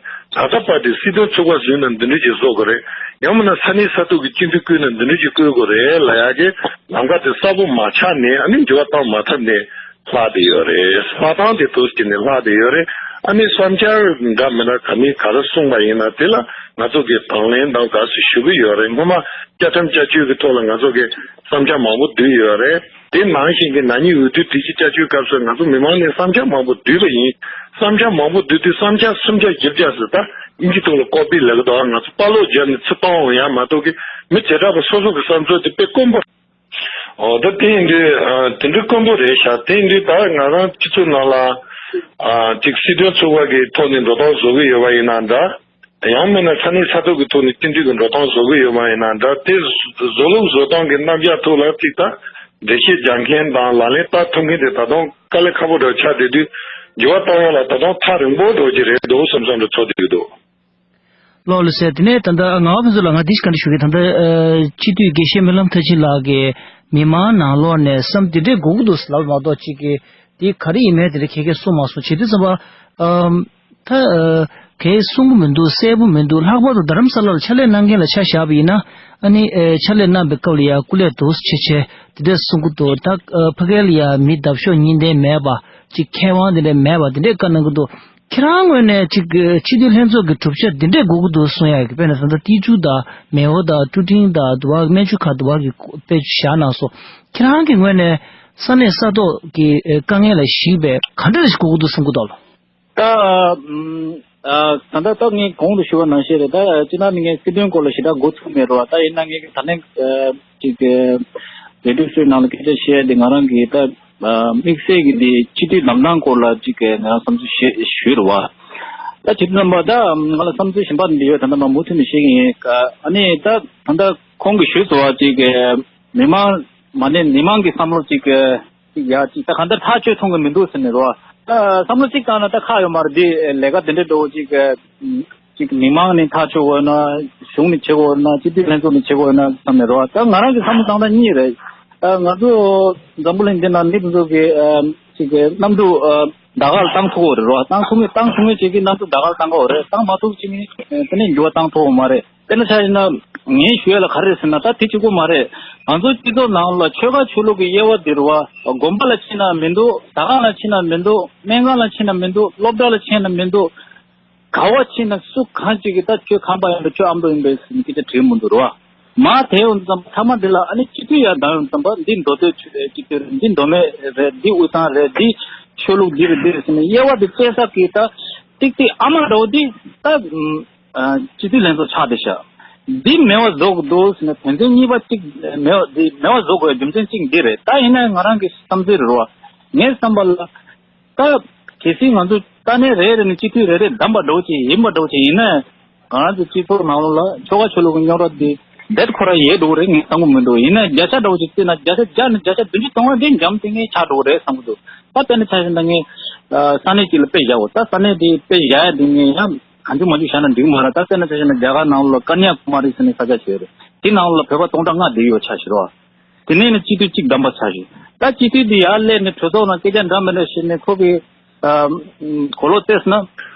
ལྟ་བར་དུ་སྲིད་དོན་ཚོགས་པ་བཟོས་ན་འདི་འདྲ་ཅིག་བཟོ་དགོས་རེད། ཡང་མིན་ན་ས་གནས་ས་ཐོག་གི་སྤྱི་འཐུས་བསྐོས་ན་འདི་འདྲ་ཅིག་བསྐོས་དགོས་རེད་ལབ་ཡ་གི་ལམ་ཁ་དེ་གསལ་པོ་མ་ཆགས་ནས་ཨ་ནི་འགྱུར་བ་བཏང་མ་ཐུབ་ནས། ལྷག་བསྡད་ཡོད་རེད། ལྷག་སྟངས་དེ་འདུག་སེ་བྱས་ནས་ལྷག་བསྡད་ཡོད་རེད། ཨ་ནི་བསམ་འཆར་འདྲ་མི་འདྲ་ག་མི་ག་རེ་གསུངས་པ་ཡིན་ན་དེ་ལ་ང་ཚོ་གིས་དང་ལེན་དང་དགའ་བསུ་ཞུ་གི་ཡོད་རེད། སྔོན་མ་བཅའ་ཁྲིམས་བསྐྱར་བཅོས་ཀྱི་ཐོག་ལ་ང་ཚོ་གིས་བསམ་འཆར་མང་པོ་བསྡུས་ཡོད་རེད། དེ་ནང་བཞིན་གྱི་ན་ནིང་འོས་བསྡུ་སྒྲིག་གཞི་བསྐྱར་བཅོས་སྐབས་སུ་ང་ཚོ་མི་མང་ནས་བསམ་འཆར་མང་པོ་བསྡུས་པ་ཡིན། བསམ་འཆར་མང་པོ་བསྡུས་དུས་བསམ་འཆར་སུམ་ཆ་བཞི་བརྒྱ་ཟེར་ད་ཨིན་ཇི་ཐོག་ལ་ཀོ་པི་ལབ་ཀྱི་འདུག་ང་ཚོ་པ་ལོག་བརྒྱབ་ནས་ཚུར་གཏོང་འོང་ཡ་མ་གཏོགས་ཀྱི་མི་བྱེ་བྲག་པ་སོ་སོ་གི་བསམ་ཚུལ་དེ་དཔེ་དཀོན་པོ། ཨོ་ད་དེ་ཡིན་དུས་ཨ་དེ་འདྲའི་དཀོན་པོ་རེད་ཤག་དེ་ཡིན་དུས་ད་ང་རང་སྤྱི་ཚོགས་ནང་ལ་ཨ་ཅིག་སྲིད་དོན་ཚོགས་པ་གི་ཐོག་ནས་འགྲོ་སྟངས་བཟོ་གི་ཡོད་པ་ཡིན་ན་འདྲ། ཡང་མིན་ན་ས་གནས་ས་ཐོག་གི་ཐོག་ནས་སྤྱི་འཐུས་ཀྱི་འགྲོ་སྟངས་བཟོ་གི་ཡོད་པ་ཡིན་ན་འདྲ། དེ་བཟོ་ལུགས་བཟོ་སྟངས་ཀྱི་རྣམ་གཞག་ཐོག་ལ་ཅིག་ད་འགྲེལ་བཤད་རྒྱག་མཁན་དང་ལག་ལེན་བསྟར་ཐུབ་མཁན་དེ་ད་དུང་དཀའ་ལས་ཁག་པོ་འདྲ་ཆགས་བསྡད་དུས་འགྱུར་བ་གཏོང་ཡ་ལ་ད་དུང་ཐག་རིང་པོ་འགྲོ་གི་རེད་འདུག་བསམ་བསམ་འདྲ་ཚོར་བསྡད་ཀྱི་འདུག་ལགས་ལགས་སེ། དེ་ནས་ད་ལྟ་ངག་དབང་ཕུན་ཚོགས་ལགས་ང་འདི་ཞིག་བཀའ་འདྲི་ཞུ་གི། ད་ལྟ་ཨ་སྤྱི་འཐུས་དགེ་བཤེས་སྨོན་ལམ་མཐར་ཕྱིན་ལགས་ཀྱིས་མི་མང་ནང་ལོགས་ནས་བསམ་དེ་འདྲས་དགོས་ཀྱི་འདུག་ལབ་མ་གཏོགས་ཅིག་གིས་དེ་ག་རེ་ཡིན་མིན་དེ་འདྲ་ཁྱེད་ཀྱིས་གསུངས་མ་སོང་། བྱེད་དུས་ཙམ་པ་ཨམ་ད་ཨ་ གས་གསུང་གི་མི་འདུག་གསལ་པོ་མི་འདུག་ལྷག་པར་དུ་རྡ་རམ་ས་ལ་ལ་ཕྱག་ལས་གནང་མཁན་ལ་ཆ་བཞག་པ་ཡིན་ན། ཨ་ནི་ཨེ་ཕྱག་ལས་གནང་པའི་སྐབས་ལ་ཡ་སྐུ་ལས་འདུག་སེ་ཆེ་ཆེ་དེ་འདྲས་གསུང་གི་འདུག་ད་ཨ་ཕ་གིར་ལ་ཡ་མི་འདབ་གཤོག་གཉིས་ལྡན་མེད་པ། ཅིག་མཁས་དབང་དེ་འདྲས་མེད་པ་དེ་འདྲས་བཀའ་གནང་གི་འདུག་ཁྱེད་རང་ངོས་ནས་ཅིག་སྤྱི་འཐུས་ལྷན་ཚོགས་ཀྱི་གྲུབ་ཆ་འདི་འདྲས་དགོས་ཀྱི་འདུག་གསུང་ཡག་གི། དཔེར་ན་ད་ལྟ་ཏི་ཅུ་དང་མེའོ་དང་ཀྲུའུ་ཀྲིང་དང་དུ་བ་མན་ཇུ་ཁར་དུ་བ་གི་དཔེ་བཞག་གནང་སོང་། ཁྱེད་རང་གི་ངོས་ནས་ས་གནས་ས་ཐོག་གི་དཀའ་ངལ་ལ་གཞིགས་པའི་ག་འདྲ་ཞིག་དགོས་ཀྱི་འདུག་གསུང་གི་འདུག་ལོ། ད་ཨམ་ཨ་ད་ལྟ་ད་ངས་གོང་དུ་ཞུས་པ་ནང་བཞིན་རེད། ད་སྤྱིར་ན་ནི་ངས་སྲིད་དོན་སྐོར་ལ་ཞེ་དྲག་འགོ་ཚུགས་མེད་རོགས། ད་ཡིན་ན་ངས་ད་ནས་ཅིག་རེ་ཌིའོ་སི་ནང་ལ་སྐད་ཆ་བཤད་དེ་ང་རང་གི་ད་དམིགས་བསལ་གྱི་འདི་སྤྱི་འཐུས་ལམ་སྟངས་སྐོར་ལ་ཅིག་གི་ང་རང་བསམ་ཚུལ་བཤད་ཞུས་རེད་བ། ད་ཇི་ལྟར་ན་པ་ད་ང་ལ་བསམ་ཚུལ་གཞན་པ་འདི་ཡོད། ད་ལྟ་མ་མུ་མཐུད་ནས་བཤད་ཀྱི་ཡིན། ཨ་ནི་ད་ད་ལྟ་ཁོང་གིས་ཞུས་སོང་བ་ཅིག་གི་མི་མང་མ་ནས་མི་མང་གི་བསམ་བློ་ཅིག་གི་ཅིག་ཡ་ཅིག་ད་གང་ལྟར་ཐག་གཅོད་ཐུབ་ཀྱི་མི་འདུག་ཟེར་ནས་རོ། ད་བསམ་བློ་གཅིག་བཏང་ན་ད་ཁག་ཡོད་མ་རེད། འདི་ལས་ཀ་དེ་འདྲ་འགྲོ་ཅིག་ཅིག་མི་མང་ནས་ཐག་གཅོད་དགོས་ན། གཞུང་ནས་བྱེད་དགོས་ན། སྤྱི་འཐུས་ལྷན་ཚོགས་ནས་བྱེད་དགོས་ན་བསམ་ནས་རོ། ད་ང་རང་གི་བསམ་བློ་བཏང་སྟངས་གཉིས་རེད། ད་ང་ཚོ་འཛམ་བུ་གླིང་འདི་ན་མི་དེ་ཚོ་གི་ཅིག་གི་གནམ་གྲུ་ཟླ་སྒང་ལ་བཏང་ཐུབ་ཀྱི་རེད་རོ། བཏང་ཐུབ་མི་བཏང་ཐུབ་མི་ཅིག་གི་གནམ་གྲུ་ཟླ་སྒང་ལ་བཏང་གི་རེད། བཏང་མ་ཐུབ་ཅིག་ནི་དེ་ནས་འགྱུར་བ་བཏང་ཐུབ་ཀྱི་མ་རེད། དཔེར་ན་ཆ་བཞག་ན་ངས་ཞུ་ཡ་ལ་ག་རེ་རེད་ཟེར་ན། ད་དེ་གཅིག་པོ་མ་རེད། ང་ཚོ་སྤྱི་ཚོགས་ནང་ལ་ཆོལ་ཁ་ཆོས་ལུགས་ཀྱི་དབྱེ་བ་འདི་རུ་བ། དགོན་པ་ལ་ཕྱིན་ན་མི་འདུག་ཟ་ཁང་ལ་ཕྱིན་ན་མི་འདུག་སྨན་ཁང་ལ་ཕྱིན་ན་མི་འདུག་སློབ་གྲྭ་ལ་ཕྱིན་ན་མི་འདུག་ག་བ་ཕྱིན་ན་སུ་གང་ཅིག་གིས་ད་ཁྱོད་ཁམས་པ་ཡིན་པས། ཁྱོད་ཨ་མདོ་ཡིན་པས་ཟེར་ནས་སྐད་ཆ་དྲིས་མི་འདུག་རུ་བ། མ་དེ་ཡོང་ཙམ་པ་ཐ་མ་འདི་ལ་ཨ་ནི་སྤྱི་འཐུས་ཡར་ལྡང་ཡོང་ཙམ་པ་འདི་མདོ་སྟོད་ཆོས་སྤྱི་འཐུས་རེད། འདི་མདོ་སྨད་རེད། འདི་དབུས་གཙང་རེད། འདི་ཆོས་ལུགས་འདི་རེད་འདི་རེད་ཟེར་ནས་དབྱེ་བ་འདི་བཅད་ས་གི་ད་ཏིག་ཏིག་ཨ་མ་འདྲ་བོ་འདི་ད། ཨ་སྤྱི་འཐུས་ལྷན་ཚོགས་ཆགས་བསྡད་ཤག་འདི་མེད་པ་བཟོ་དགོས་འདུག་ཟེར་ནས་དོན་ཚན་གཉིས་པ་གཅིག་མེད་པ་འདི་མེད་པ་བཟོ་དགོས་རྒྱུ་མཚན་གཅིག་འདི་རེད། ད་ཡིན་ན་ང་རང་གི་བསམ་ཚུལ་རེད་བ། ངའི་བསམ་པ་ལ་ད་གལ་སྲིད་ང་ཚོ་ས་གནས་རེ་རེ་ནས་སྤྱི་འཐུས་རེ་རེ་བདམས་པ་འདྲ་བོ་ཅིག་ཡིན་པ་འདྲ་བོ་ཅིག་ཡིན་ན། ང་རང་ཚོ་སྤྱི་ཚོགས་ནང་ལོགས་ལ་ཆོལ་ཁ་ཆོས་ལུགས་ཀྱི་རྙོག་དྲ་འདི་རྦད་ཁོ་རང་ཡལ་འགྲོ་གི་རེད་ངས་བསམ་གྱི་མི་འདུག་ཡིན་ན་བརྒྱ་ཆ་འདྲ་བོ་ཅིག་བརྩིས་ན་བརྒྱ་ཆ་བརྒྱ་ནས་བརྒྱ་ཆ་བདུན་ཅུ་དོན་ལྔ་འདི་འཇམ་ཐིང་ངེ་ཆགས་འགྲོ་གི་རེད་བསམ་གྱི་འདུག་ད་དཔེར་ན་ཆ་བཞག་ན་ངས་ཨ་ས་གནས་གཅིག་ལ་དཔེ་བཞག་འོ། ད་ས་གནས་དེ་དཔེ་བཞག་ཡ་དེ་ངས་ཡང་གང་བྱུང་མང་བྱུང་བཞག་ན་འགྲིག་གི་མ་རེད། ད་དཔེར་ན་ཆ་བཞག་ན་རྒྱ་གར་ནང་ལོགས་ལ་ཀ་ནྱ་ཀུ་མ་རི་ཟེར་ནས་ས་ཆ་ཞིག་ཡོད་རེད། དེ་ནང་ལོགས་ལ་བོད་པ་སྟོང་ཕྲག་ལྔ་བསྡད་ཡོད་ཆ་ཞིག་རེད་བ། དེ་ནས་ནི་སྤྱི་འཐུས་གཅིག་བདམས་པ་ཆགས་ཤིང་། ད་སྤྱི་འཐུས་འདི་ཡར་སླེབས་ནས་གྲོས་ཚོགས་ནང་སྐད་ཆ་འདྲ་མི་འདྲ་བཤད་ནས་ཁོ་གི་ཨ་གོ་ལོག་བལྟས་ན།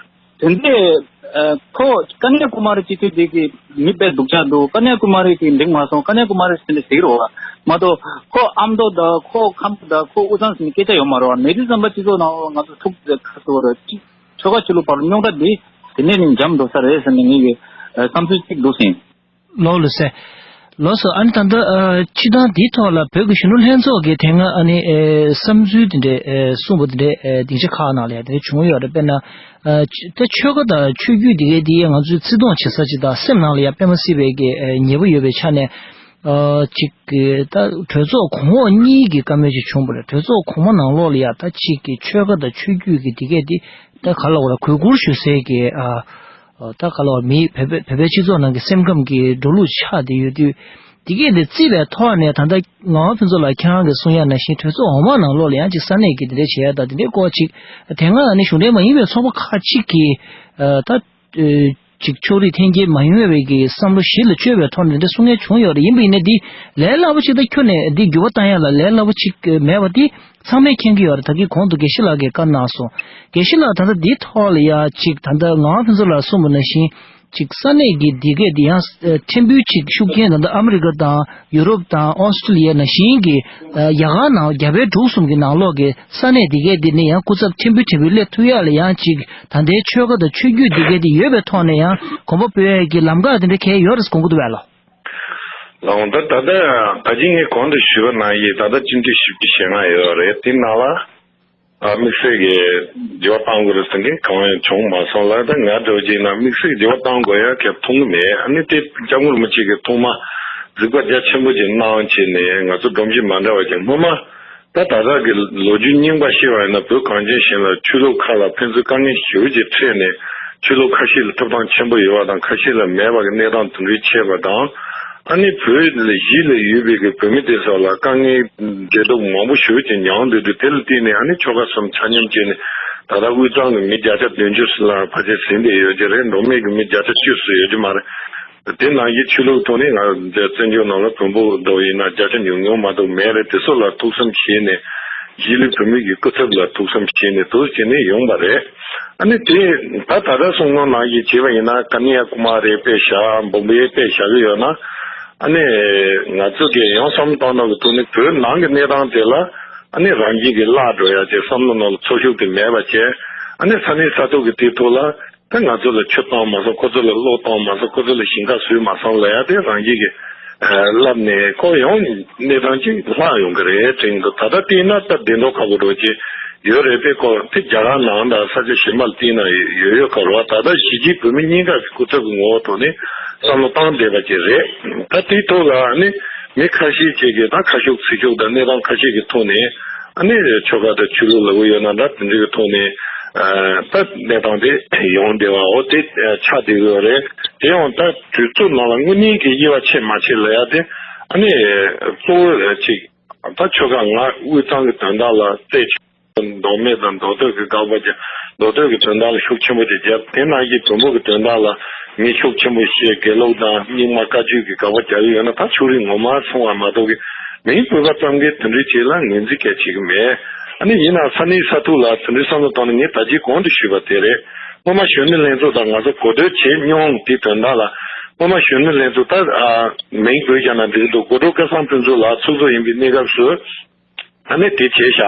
དེ་འདྲས་ཨ་ཁོ་ཀ་ནྱ་ཀུ་མ་རི་སྤྱི་འཐུས་འདི་གི་མི་དཔེ་སྡུག་ཅག་འདུག་ཀ་ནྱ་ཀུ་མ་རི་གི་འགྲིག་མ་སོང་། ཀ་ནྱ་ཀུ་མ་རི་ཟེར་ནས་ཟེར་གི་རེད་བ། མ་གཏོགས་ཁོ་ཨ་མདོ་དང་ཁོ་ཁམས་དང་ཁོ་དབུས་གཙང་ཟེར་ནས་སྐད་ཆ་ཡོད་མ་རེད་བ། མེད་དུས་ཙམ་པ་སྤྱི་ཚོགས་ནང་ང་ཚོ་ཐུག་ཁ་སོ་རེད། ཆོལ་ཁ་ཆོས་ལུགས་བར་རྙོག་དྲ་འདི་དེ་ནས་ནི་འཇམ་འགྲོ་ས་རེད་ཟེར་ནས་ངེད་ཀྱི་ཨ་བསམ་ཚུལ་གཅིག་འདུག་ཟིན། ལོ་ལོ་སེ། ལོ་སོ་ཨ་ནི་ད་ལྟ་ཨ་སྤྱི་བཏང་འདིའི་ཐོག་ལ་བོད་ཀྱི་གཞོན་ནུ་ལྷན་ཚོགས་ཀྱི་དེ་སྔ་ཨ་ནི་ཨེ་བསམ་ཚུལ་དེ་འདྲའི་ཨེ་གསུངས་པ་དེ་འདྲའི་ཨེ་སྡིངས་ཆ་ཁག་ནང་ལ་ཡང་དེ་འདྲ་བྱུང་ཡོད་རེད། དཔེར་ན་ཨ་ཅི་ད་ཆོལ་ཁ་དང་ཆོས་བརྒྱུད་དེ་གའི་དེ་ང་ཚོས་བརྩི་མཐོང་བྱེད་ས་ཅིག་དང་སེམས་ནང་ལ་ཡང་དཔེ་མ་སྲིད་པའི་གི་ཨེ་ཉེ་པོ་ཡོད་པའི་ཆ་ནས། ཨ་ཅིག་གི་ད་གྲོས་ཚོགས་གོང་འོག་གཉིས་ཀྱི་བཀའ་མོལ་ཅིག་བྱུང་བ་རེད། གྲོས་ཚོགས་གོང་མ་ནང་ལོགས་ལ་ཡང་ད་ཅིག་གི་ཆོལ་ཁ་དང་ཆོས་བརྒྱུད་ཀྱི་དེ་གས་དེ་ད་ག་ལ་བ་ལ་གུས་བཀུར་ཞུ་སའི་གི་ཨ། ཨ་ད་ག་ལ་བ་མི་བོད་པའི་བོད་པའི་སྤྱི་ཚོགས་ནང་གི་སེམས་ཁམས་ཀྱི་འགྲོ་ལུགས་ཆགས་བསྡད་ཡོད་དུས། དེ་གས་དེ་བརྩིས་པའི་ཐོག་ནས་ད་ལྟ་ངག་དབང་ཕུན་ཚོགས་ལགས་ཁྱེད་རང་གིས་གསུང་ཡ་ནང་བཞིན་གྲོས་ཚོགས་འོག་མ་ནང་ལོགས་ལ་ཡང་ཅིག་ས་གནས་ཀྱི་དེ་འདྲའི་བྱེད་ཡ་དང་དེ་འདྲའི་སྐོར་ཅིག་དེ་སྔ་ཨ་ནི་གཞུང་འབྲེལ་མ་ཡིན་པའི་ཚོགས་པ་ཁག་ཅིག་གིས་ཨ་ད། ཨེ་ཅིག་ཕྱོགས་རིས་འཐེན་འཁྱེར་མ་ཡོང་བའི་གི་བསམ་བློ་གཞི་ལ་བཅོལ་བའི་ཐོག་ནས་འདི་འདྲ་གསུང་མཁན་བྱུང་ཡོད་རེད། ཡིན་པ་ཡིན་ན་འདི་ལས་སླ་པོ་ཅིག་ད་ཁྱོན་ནས་འདི་འགྱུར་བ་བཏང་ཡ་ལ་ལས་སླ་པོ་ཅིག་མེད་པ་འདི་ཚང་མས་མཁྱེན་གྱི་ཡོད་རེད། ད་གིན་གོང་དུ་དགེ་བཤེས་ལགས་ཀྱིས་བཀའ་གནང་སོང་། དགེ་བཤེས་ལགས་ད་ལྟ་འདིའི་ཐོག་ལ་ཡ་ཅིག་ད་ལྟ་ངག་དབང་ཕུན་ཚོགས་ལགས་གསུངས་པ་ནང་བཞིན་ཅིག་ས་གནས་ཀྱི་འདི་གས་འདི་ཡང་ཨེ་ཕྲན་བུ་ཅིག་ཤུགས་རྐྱེན་ད་ལྟ་ཨ་མི་རི་ཀ་དང་། ཡུ་རོབ་དང་ཨོ་སི་ཀྲི་ལི་ཡ་ནང་བཞིན་གྱི་ཨ་རྒྱ་གར་ནང་རྒྱ་བལ་འབྲུག་གསུམ་གྱི་ནང་ལོགས་ཀྱི་ས་གནས་འདི་གས་འདི་ནས་ཡང་སྐུ་ཚབ་ཕྲན་བུ་ཕྲན་བུ་སླེབས་ཐུབ་ཡག་ལ་ཡང་ཅིག་ད་ལྟའི་ཆོལ་ཁ་དང་ཆོས་བརྒྱུད་འདི་གས་འདི་ཡོད་པའི་ཐོག་ནས་ཡང་དགོངས་པ་སྤོ་ཡག་གི་ལམ་ཁ་འདི་འདྲ་གས་ཡོད་རེད་དགོངས་ཀྱི་འདུག་བས་ལོ། ལགས་འོང་། ད་ད་ལྟ་ད་ཅི་ངས་གོང་དུ་ཞུས་པ་ནང་བཞིན་ད་ལྟ་སྤྱི་འཐུས་བཞི་བཅུ་ཞེ་ལྔ་ཡོད་རེད། དེ་ནང་ལ། ཨ་དམིགས་བསལ་གྱི་འགྱུར་བ་གཏང་དགོས་རེད་ཟེར་མཁན་གང་ཡང་བྱུང་མ་སོང་ལ། ད་ང་འདྲ་བོ་ཅིག་ཡིན་ན་དམིགས་བསལ་གྱི་འགྱུར་བ་གཏང་དགོས་ཡ་གལ་མཐོང་གི་མེད། ཨ་ནི་དེ་སྐྱབས་མགོན་རིན་པོ་ཆེ་གིས་ཐོག་མ་གཟིགས་པ་རྒྱ་ཆེན་པོ་ཅིག་གནང་བྱས་ནས་ང་ཚོ་སྒྲོམ་གཞི་མ་འདྲ་བ་ཅིག་སྔོན་མ་ད་ད་ལྟ་གི་ལོ་རྒྱུས་རྙིང་པ་བཤད་པ་ཡིན་ན་བོད་གངས་ཅན་ཞིང་ལ་ཆོས་ལུགས་ཁག་ལ་ཕན་ཚུན་དཀའ་ངལ་ཞེ་པོ་ཅིག་འཕྲད་ནས་ཆོས་ལུགས་ཁ་ཤས་ལ་ཐོབ་ཐང་ཆེན་པོ་ཡོད་པ་དང་ཁ་ཤས་ལ་མེད་པ་གི་གནས་སྟངས་དེ་འདྲའི་ཆད་པ་དང་། ཨ་ནི་བོད་ལ་གཞིས་ལ་ཡོད་པའི་གི་བོད་མི་དེ་ཚོ་ལ་དཀའ་ངལ་འབྲེལ་གཏུག་མང་པོ་ཞེ་པོ་ཅིག་མྱངས་འདུག་དུས་དེ་ལ་བརྟེན་ནས་ཨ་ནི་ཆོལ་ཁ་གསུམ་ཆ་མཉམ་བྱས་ནས་ད་ལྟ་དབུས་གཙང་གི་མི་བརྒྱ་ཆ་བདུན་ཅུ་ལ་ཕལ་ཆེར་ཟིན་བསྡད་ཡོད་ཀྱི་རེད། མདོ་སྨད་ཀྱི་མི་བརྒྱ་ཆ་བཅུ་ཙམ་ཡོད་ཀྱི་མ་རེད། དེ་ནང་བཞིན་ཆོས་ལུགས་ཐོག་ནས་ང་ཚོ་བཙན་བྱོལ་ནང་ལ་བོན་པོ་འདྲ་བོ་ཡིན་ན་བརྒྱ་ཆ་ཉུང་ཉུང་མ་གཏོགས་མེད་རེད། དེ་ཚོ་ལ་ཐུགས་བསམ་བཞེས་ནས་གཞིས་ལུས་བོད་མི་གི་སྐུ་ཚབ་ལ་ཐུགས་བསམ་བཞེས་ནས་དུ་བྱས་ནས་ཡོང་བ་རེད། ཨ་ནི་དེ་ད་ད་ལྟ་གསུང་ནོ་ནང་བཞིན་བྱས་པ་ཡིན་ན་ཀ་ནི་ཡ་ཀུ་མ་རི་དཔེ་བཞག་འབུམ་པའི་དཔེ་བཞག་གི་ཡོད་ན། ཨ་ནི་ང་ཚོ་གི་ཡང་བསམ་བློ་བཏང་ན་གི་ཐོག་ནས་བོད་ནང་གི་གནས་སྟངས་དེ་ལ་ཨ་ནི་རང་བཞིན་གྱི་བརླག་འགྲོ་ཡ་ཅེས་བསམ་བློ་ནང་ལ་ཚོར་ཤུགས་དེ་མེད་པ་བྱས། ཨ་ནི་ས་གནས་ས་ཐོག་གི་དེ་ཐོག་ལ་ད་ང་ཚོ་ལ་ཆུ་བཏང་མ་སོང་། ཁོ་ཚོ་ལ་གློག་བཏང་མ་སོང་། ཁོ་ཚོ་ལ་ཞིང་ཁ་བཟོས་མ་སོང་ལ་ཡ་དེ་རང་བཞིན་གྱི་ལབ་ནས་ཁོ་ཡང་གནས་སྟངས་ཅིག་ལྷག་ཡོང་གི་རེད་དྲན་གི་འདུག་ད་ལྟ་བལྟས་ན་ད་བདེན་མདོག་ཁ་པོ་འགྲོ་ཅིག་ཡོད་རེད་པས། ཁོ་དེ་རྒྱ་གར་ནང་དང་ས་ཆ་གཞན་པ་ལ་བལྟས་ན་ཡོད་ཡོད་ཁ་རོ། ད་ལྟ་གཞིས་བྱེས་བོད་མི་གཉིས་ཀ་གི་སྐུ་ཚབ་ཀྱི་ངོ་བོ་ཐོག་ནས་བསམ་བློ་བཏང་བསྡད་པ་ཅིག་རེད། ད་དེའི་ཐོག་ལ་ནི་མི་ཁ་ཤས་ཅིག་གིས་ད་ཁ་ཤུགས་ཚིག་ཤུགས་དང་གནས་སྟངས་ཁ་ཤས་ཀྱི་ཐོག་ནས་ཨ་ནི་ཆོལ་ཁ་དང་ཆོས་ལུགས་ལ་འོས་ཡོད་ན་འདྲ་དེ་འདྲའི་གི་ཐོག་ནས་ད་གནས་སྟངས་དེ་ཡོང་བསྡད་པ་འོ་དེ་ཆགས་བསྡད་ཀྱི་ཡོད་རེད། དེ་ཡང་ད་གྲོས་ཚོགས་ནང་ལ་དངོས་གནས་ཀྱི་དབྱེ་བ་ཕྱེ་མ་ཕྱེ་ལ་ཡ་དེ་ཨ་ནི་གཙོ་བོ་ཅིག་ད་ཆོལ་ཁ་ང་དབུས་གཙང་གི་དོན་དག་ལ་རྩེ་ཆེ་མདོ་སྨད་དང་མདོ་སྟོད་ཀྱི་དགག་པ་རྒྱག་མདོ་སྟོད་ཀྱི་དོན་དག་ལ་ཤུགས་ཆེན་པོ་ཅིག་རྒྱབ། དེ་ནང་བཞིན་བོན་པོ་གི་དོན་དག་ལ་ངས་ཤུགས་ཆེན་པོ་བཤད། དགེ་ལུགས་དང་རྙིང་མ་བཀའ་བརྒྱུད་ཀྱི་དགག་པ་རྒྱག་གི་ཡོད་ན་ད་ཕྱོགས་རིས་ངོ་མ་མཚུངས་པ་མ་གཏོགས་ཀྱི་མིང་བོད་པ་ཙམ་གྱིས་དེ་འདྲའི་ཅིག་ལ་ངོས་འཛིན་གལ་ཆེ་གི་མེད། ཨ་ནི་ཡིན་ནའང་ས་གནས་ས་ཐོག་ལ་དེ་འདྲའི་བསམ་བློ་བཏང་ནས་ངས་ད་ཅི་གོང་དུ་ཞུས་པ་དེ་རེད། སྔོན་མ་གཞོན་ནུ་ལྷན་ཚོགས་དང་ང་ཚོ་གོ་བསྡུར་བྱེད་མྱོང་དེ་དོན་དག་ལ་སྔོན་མ་གཞོན་ནུ་ལྷན་ཚོགས་ད་མིང་བོས་ཀྱང་ན་འགྲིག་འདུག་སྒོ་འགྲོ་སྐལ་བཟང་ཕུན་ཚོགས་ལགས་ཚོགས་གཙོ་ཡིན་པའི་གནས་སྐབས་སུ། ཨ་ནི་དེ་བྱས་ཤག་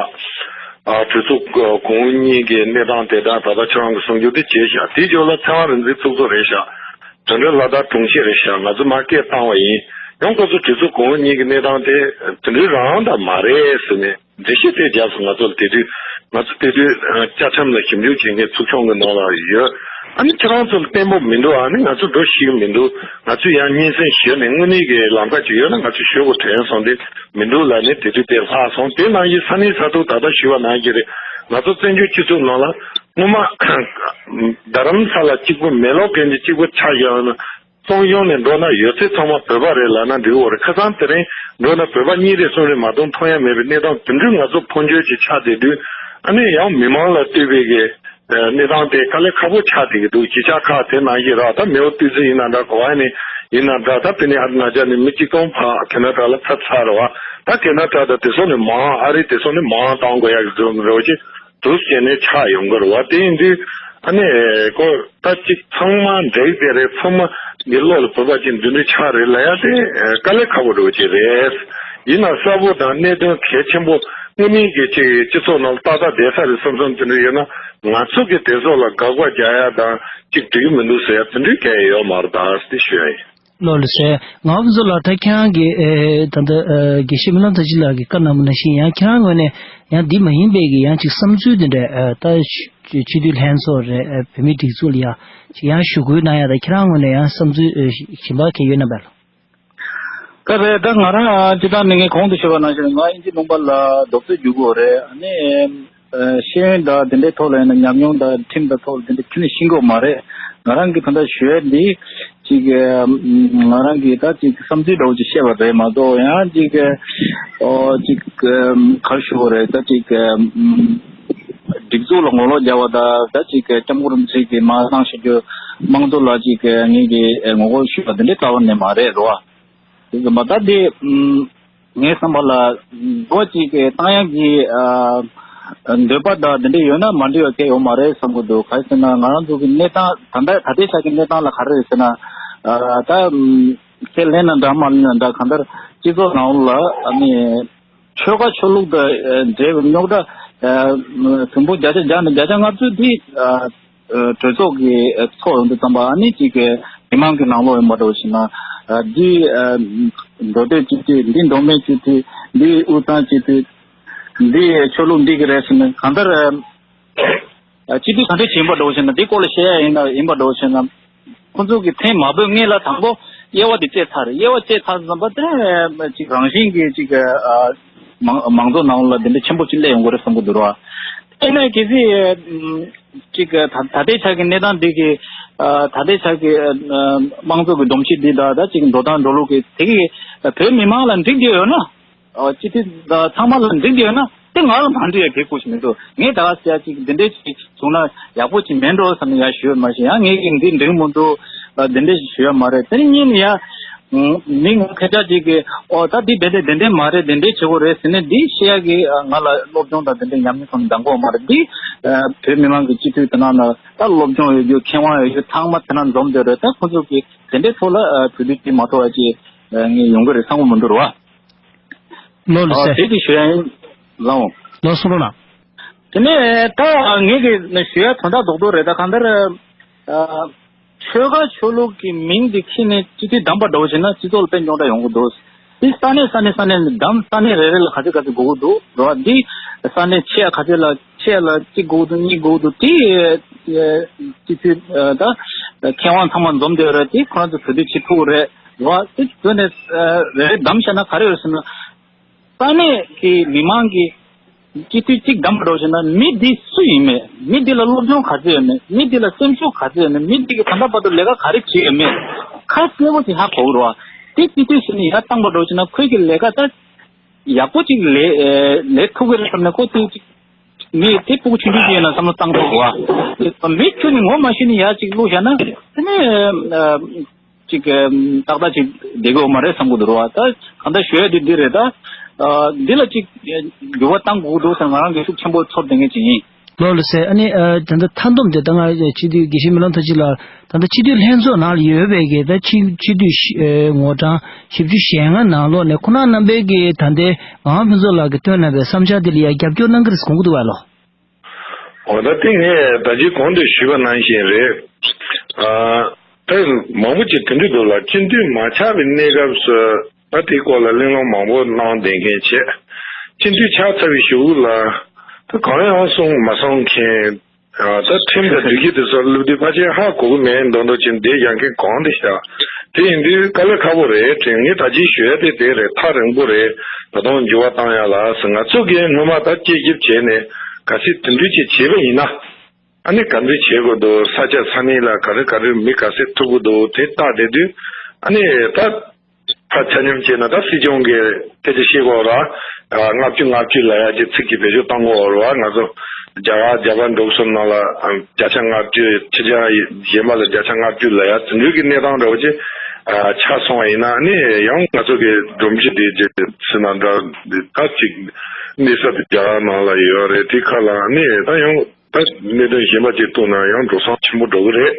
ཨ་གྲོས་ཚོགས་གོང་འོག་གཉིས་ཀྱི་གནས་སྟངས་དེ་དང་ད་ལྟ་ཁྱེད་རང་གི་གསུང་རྒྱུ་དེ་བྱས་ཤག་དེའི་རྗེས་ལ་ཚེ་དབང་རིག་འཛིན་ཚོགས་གཙོ་རེད་ཤག་དོན་གྲུབ་ལྷ་དར་དྲུང་ཆེ་རེད་ཤག་ང་ཚོ་མར་སྐད་བཏང་བ་ཡིན། ཡང་ཁོ་ཚོ་གྲོས་ཚོགས་གོང་འོག་གཉིས་ཀྱི་གནས་སྟངས་དེ་དེ་འདྲའི་རང་དང་མ་རེད་ཟེར་ནས་འགྲེལ་བཤད་དེ་རྒྱབ་སོང་། ང་ཚོ་ལ་དེ་དུས་ང་ཚོ་དེ་དུས་བཅའ་ཁྲིམས་ལ་ཞིབ་འཇུག་བྱེད་མཁན་ཚོགས་ཆུང་གི་ནང་ལ་ཡོད། ཨ་ནི་ཁྱེད་རང་ཚོ་ལ་བརྟན་པོ་མི་འདུག་ཨ་ནི་ང་ཚོ་འགྲོ་ཤེས་ཀྱི་མི་འདུག་ང་ཚོས་ཡང་སྙན་སེང་ཞུས་ནས་དངོས་གནས་ཀྱི་ལམ་ཁ་ཅིག་ཡོད་ན་ང་ཚོས་ཞུ་དགོས་དྲན་སོང་སྟེ། མི་འདུག་ལབ་ནས་དེ་དུས་དེ་ལྷག་སོང་། དེ་ནང་བཞིན་ས་གནས་ས་ཐོག་ད་ལྟ་ཞུས་པ་ནང་བཞིན་རེད། ང་ཚོ་བཙན་བྱོལ་སྤྱི་ཚོགས་ནང་ལ་སྔོན་མ་རྡ་རམ་ས་ལ་གཅིག་པུ་མེ་ལོང་གན་གྱི་གཅིག་པུ་ཆགས་བཞག་ན་གཙང་གཞུང་ནས་འགྲོ་ན་ཡོད་ཚད་ཚང་མ་བོད་པ་རེད་ལབ་ན་འགྲིག་གི་རེད། ཁ་སང་དེ་རིང་འགྲོ་ན་བོད་པ་གཉིས་རེ་གསུམ་རེ་མ་གཏོགས་མཐོང་ཡ་མེད་པའི་གནས་སྟངས་དེ་འདྲའི་ང་ཚོ་ཕུང་འབྱོར་གྱི་ཆགས་བསྡད་དུས་ཨ་ནི་ཡང་མི་མང་ལ་ལྟོས་པའི་གི་གནས་སྟངས་དེ་དཀའ་ལས་ཁག་པོ་ཆགས་བསྡད་ཀྱི་འདུག་གཞིས་ཆགས་ཁག་དེ་ནང་བཞིན་ར་ད་མེའོ་ཏུའུ་ཙི་ཡིན་ན་འདྲ་གོ་ཨ་ནི་ཡིན་ན་འདྲ་ད་དེ་ནས་ཨ་ན་ཅག་ནས་མི་གཅིག་སྟོང་ཕག་ཁེ་ན་ཌ་ལ་ཕེབས་ཚར་བ། ད་ཁེ་ན་ཌ་དང་དེ་སོགས་ནས་མང་ཨ་རི་དེ་སོགས་ནས་མང་བཏང་དགོས་ཡག་གི་འདུག་རེ་བ་ཆེ། དུས་བྱས་ནས་ཆགས་ཡོང་གི་རེད་བ། དེ་ཡིན་དུས་ཨ་ནི་ཁོ་ད་ཅིག་ཚང་མ་འགྲིག་དེ་རེད། ཚང་མ་གི་བློ་ལ་བབས་པ་ཅིག་འདི་འདྲ་ཆགས་རེད་ལབ་ཡ་དེ་དཀའ་ལས་ཁག་པོ་འགྲོ་གི་རེད། ཡིན་ན་གསལ་པོ་དང་གནད་དོན་གལ་ཆེན་པོ་དངོས་གནས་ཀྱི་ཅིག་སྤྱི་ཚོགས་ནང་ཏག་ཏག་བསྡད་ས་རེད་བསམ་བསམ་དེ་འདྲ་ཡོད་ན་ང་ཚོ་གི་དེ་ཚོ་ལ་དགག་པ་རྒྱག་ཡ་དང་ཅིག་འགྲིག་གི་མི་འདུག་ཟེར་ཡ་དེ་འདྲའི་གལ་ཡོད་མ་རེད་ད་ཟེར་ཞུ་ཡ་ཡིན། ལགས་ལགས་སོ། ང་ཚོ་ལ་ད་ཁྱེད་རང་གི་ཨེ་ད་ལྟ་ཨེ་དགེ་བཤེས་སྨོན་ལམ་དར་རྒྱས་ལགས་ཀྱིས་བཀའ་གནང་བ་ནང་བཞིན་ཡང་ཁྱེད་རང་ངོས་ནས་ཡང་འདི་མ་ཡིན་པའི་གི་ཡང་ཅིག་བསམ་ཚུལ་འདི་འདྲ་ཨེ་ད་སྤྱི་སྤྱི་འཐུས་ལྷན་ཚོགས་རེད་ཨེ་བོད་མིའི་སྒྲིག་འཛུགས་ལ་ཡང་ཅིག་ཡང་ཞུ་སྐུལ་གནང་ཡ་ད་ཁྱེད་རང་ངོས་ནས་ཡང་བསམ་ཚུལ་ཨེ་གཞན་པ་གང་ཡོད་ན་བས་ལགས། ད་རེད་ད་ང་རང་སྤྱི་བཏང་ནས་ངས་གོང་དུ་ཞུས་པ་ནང་བཞིན་ང་དབྱིན་ཇི་ལུང་པ་ལ་རྡོག་རྩེད་རྒྱུག་གི་ཡོད་རེད། ཨ་ནི། ཤེས་ཡོན་དང་དེ་འདྲའི་ཐོག་ལ་ཡིན་ན་ཉམས་མྱོང་དང་ཁྲིམས་དང་ཐོག་ལ་དེ་འདྲ་ཁྱོན་ནས་ཤེས་ཀྱི་ཡོད་མ་རེད། ང་རང་གི་ད་ལྟ་ཞུ་ཡས་འདི་ཅིག་ང་རང་གི་ད་ཅིག་བསམ་ཚུལ་འདྲ་བོ་ཅིག་བཤད་པ་རེད་མ་གཏོགས་ཡང་ཅིག་ཨོ་ཅིག་ག་རེ་ཞུ་དགོས་རེད་ད་ཅིག་སྒྲིག་འཛུགས་ལ་ངོ་ལོག་རྒྱག་པ་དང་ད་ཅིག་སྐྱབས་མགོན་རིན་པོ་ཆེ་གིས་མ་གནང་བཞིན་དུ་དམངས་གཙོ་ལ་ཅིག་ངེད་ཀྱིས་ངོ་རྒོལ་ཞུས་པ་དེ་འདྲའི་རྩ་བ་ནས་མ་རེད་རོ། དེ་ཙམ་པ་ད་དེ་ངའི་བསམ་པ་ལ་འགོ་གཅིག་གི་བཏང་ཡག་གི་འདོད་པ་དང་དེ་འདྲ་ཡོད་ན་མ་འགྲིག་པ་གང་ཡང་ཡོད་མ་རེད་བསམ་གྱི་འདུག་ག་རེ་ཟེར་ན་ང་རང་ཚོ་གི་གནས་སྟངས་ད་ལྟ་ད་ལྟའི་ཆ་གི་གནས་སྟངས་ལ་ག་རེ་རེད་ཟེར་ན་ད་ཁས་ལེན་ན་འདྲ་མ་ལེན་ན་འདྲ་གང་ལྟར་སྤྱི་ཚོགས་ནང་ལ་ཨ་ནི་ཆོལ་ཁ་ཆོས་ལུགས་དང་འབྲེལ་བའི་རྙོག་དྲ་ཟིང་ཆ་བརྒྱ་ཆ་བརྒྱ་ནས་བརྒྱ་ཆ་ལྔ་བཅུ་འདི། གྲོས་ཚོགས་ཀྱི་ཚོགས་ཡོང་དུས་ཙམ་པ་ཨ་ནི་གཅིག་གི་མི་མང་གི་ནང་ལོགས་ཡིན་པ་འདྲ་བོ་ཞིག་ན་འདི་མདོ་སྟོད་སྤྱི་འཐུས་འདི་མདོ་སྨད་སྤྱི་འཐུས་འདི་དབུས་གཙང་སྤྱི་འཐུས་འདི་ཆོས་ལུགས་འདི་གི་རེད་ཟེར་ནས་གང་ལྟར་སྤྱི་འཐུས་ག་འདྲ་ཞིག་ཡིན་པ་འདྲ་བོ་ཞིག་ན་འདི་སྐོར་ལ་བཤད་ཡ་ཡིན་ན་ཡིན་པ་འདྲ་བོ་ཞིག་ན་ཁོང་ཚོ་གི་ཐེངས་མ་བོད་སྔོན་ལ་དང་པོ་དབྱེ་བ་འདི་བཅད་ཚར་རེད། དབྱེ་བ་བཅད་ཚར་ཙམ་པ་དེ་ཅིག་རང་བཞིན་གྱི་ཅིག་མང་མང་ཚོགས་ནང་ལ་འདི་འདྲ་ཆེན་པོ་ཅིག་སླེབས་ཡོང་གི་རེད་བསམ་གི་འདུག་ར། དེ་ནས་གལ་སྲིད། ཅིག་ད་ད་ལྟའི་ཆ་གི་གནས་སྟངས་འདི་གི་ད་ལྟའི་ཆ་གི་དམངས་གཙོ་གི་སྒྲོམ་གཞི་འདི་དང་ད་ཅིག་འགྲོ་སྟངས་འགྲོ་ལུགས་ཀྱི་དེ་གི་བོད་མི་མང་ལ་འགྲིག་གི་ཡོད་ན་སྤྱི་འཐུས་དང་ཚང་མ་ལ་འགྲིག་གི་ཡོད་ན་དེ་ང་ལ་མ་འགྲིག་ཡ་གལ་ཁུར་ཞིག་མི་འདུག་ངས་ད་ག་ཟེ་ཡ་ཅིག་འདི་འདྲའི་ཅིག་བྱུང་ན་ཡག་པོ་ཅིག་མེད་འགྲོ་བསམ་ནས་ཡ་ཞུ་ཡ་མ་ཤེས་ཡང་ངས་ཀྱི་འདི་འགྲིག་མི་འདུག་འདི་འདྲའི་ཞིག་ཞུ་ཡ་མ་རེད། དེ་ནི་གཉིས་ནས་ཡ། མི་ངོ་ཁེ་ཆ་ཅིག་གིས་ཨོ་ད་འདི་དེ་འདྲས་དེ་འདྲས་མ་རེད། དེ་འདྲས་བྱེད་དགོས་རེད་ཟེར་ནས་འདི་བཤད་ཡ་གི་ང་ལ་སློབ་སྦྱོང་དང་དེ་འདྲས་ཉམས་མྱོང་ཐོག་ནས་འདང་གི་ཡོད་མ་རེད། འདི་བོད་མི་མང་གི་སྤྱི་འཐུས་དེ་ནང་ན་ད་སློབ་སྦྱོང་ཡོད་རྒྱུ་མཁས་དབང་ཡོད་རྒྱུ་ཚང་མ་དེ་ན་འཛོམས་བསྡད་རེད། ད་ཁོང་ཚོ་གི་དེ་འདྲའི་ཐོག་ལ་གྲོས་བསྡུར་ཅིག་མ་ཐོབ་པ་ཅིག་ངས་ཡོང་གི་རེད་བསམ་གི་མི་འདུག་ར་བ། ལོ་ལ་ཨ་ཟེར། དེ་གི་ཞུ་ཡ་ཡིན་ལགས་འོང་། ལོ་སོང་རོགས་གནང་། དེ་ནས་ད་ངས་གི་ཞུ་ཡ་དོན་དག་རྡོག་རྡོག་རེད། ད་གང་ལྟར་ཨ་ཆོལ་ཁ་ཆོས་ལུགས་ཀྱི་མིང་འདི་ཁྱེར་ནས་སྤྱི་འཐུས་བདམས་པ་འདྲ་བོ་བྱས་ན་སྤྱི་ཚོགས་ལ་དཔེ་རྙོག་དྲ་ཡོང་གི་འདུག་དེ་ས་གནས་ས་གནས་ས་གནས་ནས་བདམས། ས་གནས་རེ་རེ་ལ་ག་ཚོད་ག་ཚོད་དགོས་ཀྱི་འདུག་རེད་བ། འདི་ས་གནས་ཆེ་ཡ་ག་ཚོད་ལ་ཆེ་ཡ་ལ་གཅིག་དགོས་ཀྱི་འདུག་གཉིས་དགོས་ཀྱི་འདུག་དེ་སྤྱི་འཐུས་ད་མཁས་དབང་ཚང་མ་འཛོམས་བསྡད་ཡོད་རེད། དེ་ཁོ་རང་ཚོ་གྲོས་བསྡུར་བྱེད་ཐུབ་ཀྱི་རེད་རེད་བ། དེ་བཟོས་ནས་རེ་རེ་བདམས་བཞག་ན་ག་རེ་ཡོད་ཟེར་ན། ས་གནས་ཀྱི་མི་མང་གིས་སྤྱི་འཐུས་གཅིག་བདམས་པ་འདྲ་བོ་བྱས་ན། མི་འདི་སུ་ཡིན་མེད། མི་འདི་ལ་སློབ་སྦྱོང་ག་ཚོད་ཡོད་མེད། མི་འདི་ལ་སེམས་ཤུགས་ག་ཚོད་ཡོད་མེད། མི་འདི་གིས་ད་ལྟ་བར་དུ་ལས་ཀ་ག་རེ་བྱས་ཡོད་མེད། ཁ་གསལ་པོ་ཞིག་ཧ་གོ་གི་རེད་བ། དེ་སྤྱི་འཐུས་ཟེར་ནས་ཡར་བཏང་པ་འདྲ་བོ་བྱས་ན། ཁོས་ཀྱི་ལས་ཀ་ད་ཡག་པོ་ཅིག་ལས་ལས་ཐུབ་ཀྱི་རེད་བསམ་ནས། ཁོ་དེ་ཅིག་མི་དེ་སྤུ་གུ་ཆུང་ཆུང་ཅིག་ཡིན་ན་བསམ་བློ་བཏང་ཐུབ་གི་རེད་བ། མི་ཁྱོད་ནི་ངོ་མ་ཤེས་ནས་ཡར་ཅིག་བླུགས་བཞག་ན་དེ་ནས། ཅིག་ཏག་ཏག་ཅིག་བསྡད་དགོས་མ་རེད་བསམ་གྱི་འདུག་ར་བ། ད་གང་ལྟར་ཞུ་ཡ་དེ་འདི་རེད། ད་འདི་ལ་ཅིག་འགྱུར་བ་གཏང་དགོས་འདུག་ཟེར་ང་རང་གི་ཤུགས་ཆེན་པོ་ཚོར་བསྡད་མཁན་ཅིག་ཡིན། ལོ་ལ་ཟེར། ཨ་ནི་ད་ལྟ་མཐའ་སྡོམ་དེ་ད་ང་སྤྱི་འཐུས་དགེ་བཤེས་སྨོན་ལམ་མཐར་ཕྱིན་ལགས་ད་ལྟ་སྤྱི་འཐུས་ལྷན་ཚོགས་ནང་ལ་ཡོད་པའི་གི་ད་སྤྱི་སྤྱི་འཐུས་ངོ་གྲངས་བཞི་བཅུ་ཞེ་ལྔ་ནང་ལོགས་ནས་ཁོང་རྣམ་པས་གི་ད་ལྟའི་ངག་དབང་ཕུན་ཚོགས་ལགས་ཀྱིས་བཏོན་གནང་བའི་བསམ་འཆར་དེ་ལ་ཡང་རྒྱབ་སྐྱོར་གནང་གི་རེད་དགོངས་ཀྱི་འདུག་བ་ལོ། འོ་ད་དེ་ངས་ད་ཅི་གོང་དུ་ཞུས་པ་ནང་བཞིན་རེད། ཨ་ད་མང་པོ་ཅིག་དེ་འདྲ་འདུག་ལ། སྤྱི་འཐུས་མ་ཆགས་པའི་གནས་སྐབས་སུ་ད་དེའི་སྐོར་ལ་གླེང་སློང་མང་པོ་གནང་བསྡད་མཁན་བྱས། སྤྱི་འཐུས་ཆགས་ཚར་བའི་གཞུག་ལ་ད་གང་ཡང་གསུང་མ་གསུང་མཁན། ཨ་ད་ཁྲིམས་དང་སྒྲིག་གཞི་དེ་ཚོ་སླེབས་དུས་ཕལ་ཆེར་ཧ་གོ་གི་མེད་མདོག་མདོག་ཅིག་བསྡད་ཡག་མཁན་གང་དེ་བཞག་དེ་ཡིན་དུས་དཀའ་ལས་ཁག་པོ་རེད་དྲན། ངས་ད་ཅི་ཞུ་ཡ་དེ་དེ་རེད། ཐག་རིང་པོ་རེད། ད་དུང་འགྱུར་བ་བཏང་ཡ་ལ་ཟེར། ང་ཚོ་གིས་སྔོན་མ་ད་དཔྱད་ཞིབ་བྱས་ནས་གལ་སྲིད་དེ་འདྲ་ཅིག་བྱས་པ་ཡིན་ན། ཨ་ནི་ག་འདྲ་བྱེད་དགོས་འདུག་ས་ཆ་ས་གནས་ལ་ག་རེ་ག་རེ་མི་ག་ཚོད་ཐུག་གི་འདུག་དེ་བལྟ་བསྡད་དུས། ཨ་ནི་ད་ད་ཆ་སྙོམས་བྱས་ན་ད་སྲིད་སྐྱོང་གི་སྐད་ཆ་བཤད་དགོས་ར། ལྔ་བཅུ་ང་བཅུ་ལབ་ཡ་ཅིག་ཚིག་གི་བེད་སྤྱོད་བཏང་དགོས་ར། ང་ཚོ་རྒྱ་གར་རྒྱ་གར་འབྲུག་གསུམ་ནང་ལ་བརྒྱ་ཆ་ལྔ་བཅུ། ཕྱི་རྒྱལ་གཞན་པ་ལ་བརྒྱ་ཆ་ལྔ་བཅུ་ལབ་ཡ་དེ་འདྲ་གི་གནས་སྟངས་འདྲ་བོ་ཅིག་ཆགས་སོང་བ་ཡིན་ན། ཨ་ནི་ཡང་ང་ཚོ་གི་སྒྲོམ་གཞི་དེ་ཅིག་ཟེར་ན་འདྲ། ད་ཅིག་གནས་ས་དེ་རྒྱ་གར་ནང་ལ་ཡོད་རེད། དེ་ཁ་ལ་ཨ་ནི་ད་ཡང་། ད་གནད་དོན་གཞན་པ་ཅིག་ཐུག་ན་ཡང་འགྲོ་སོང་ཆེན་པོ་འགྲོ་གི་རེད།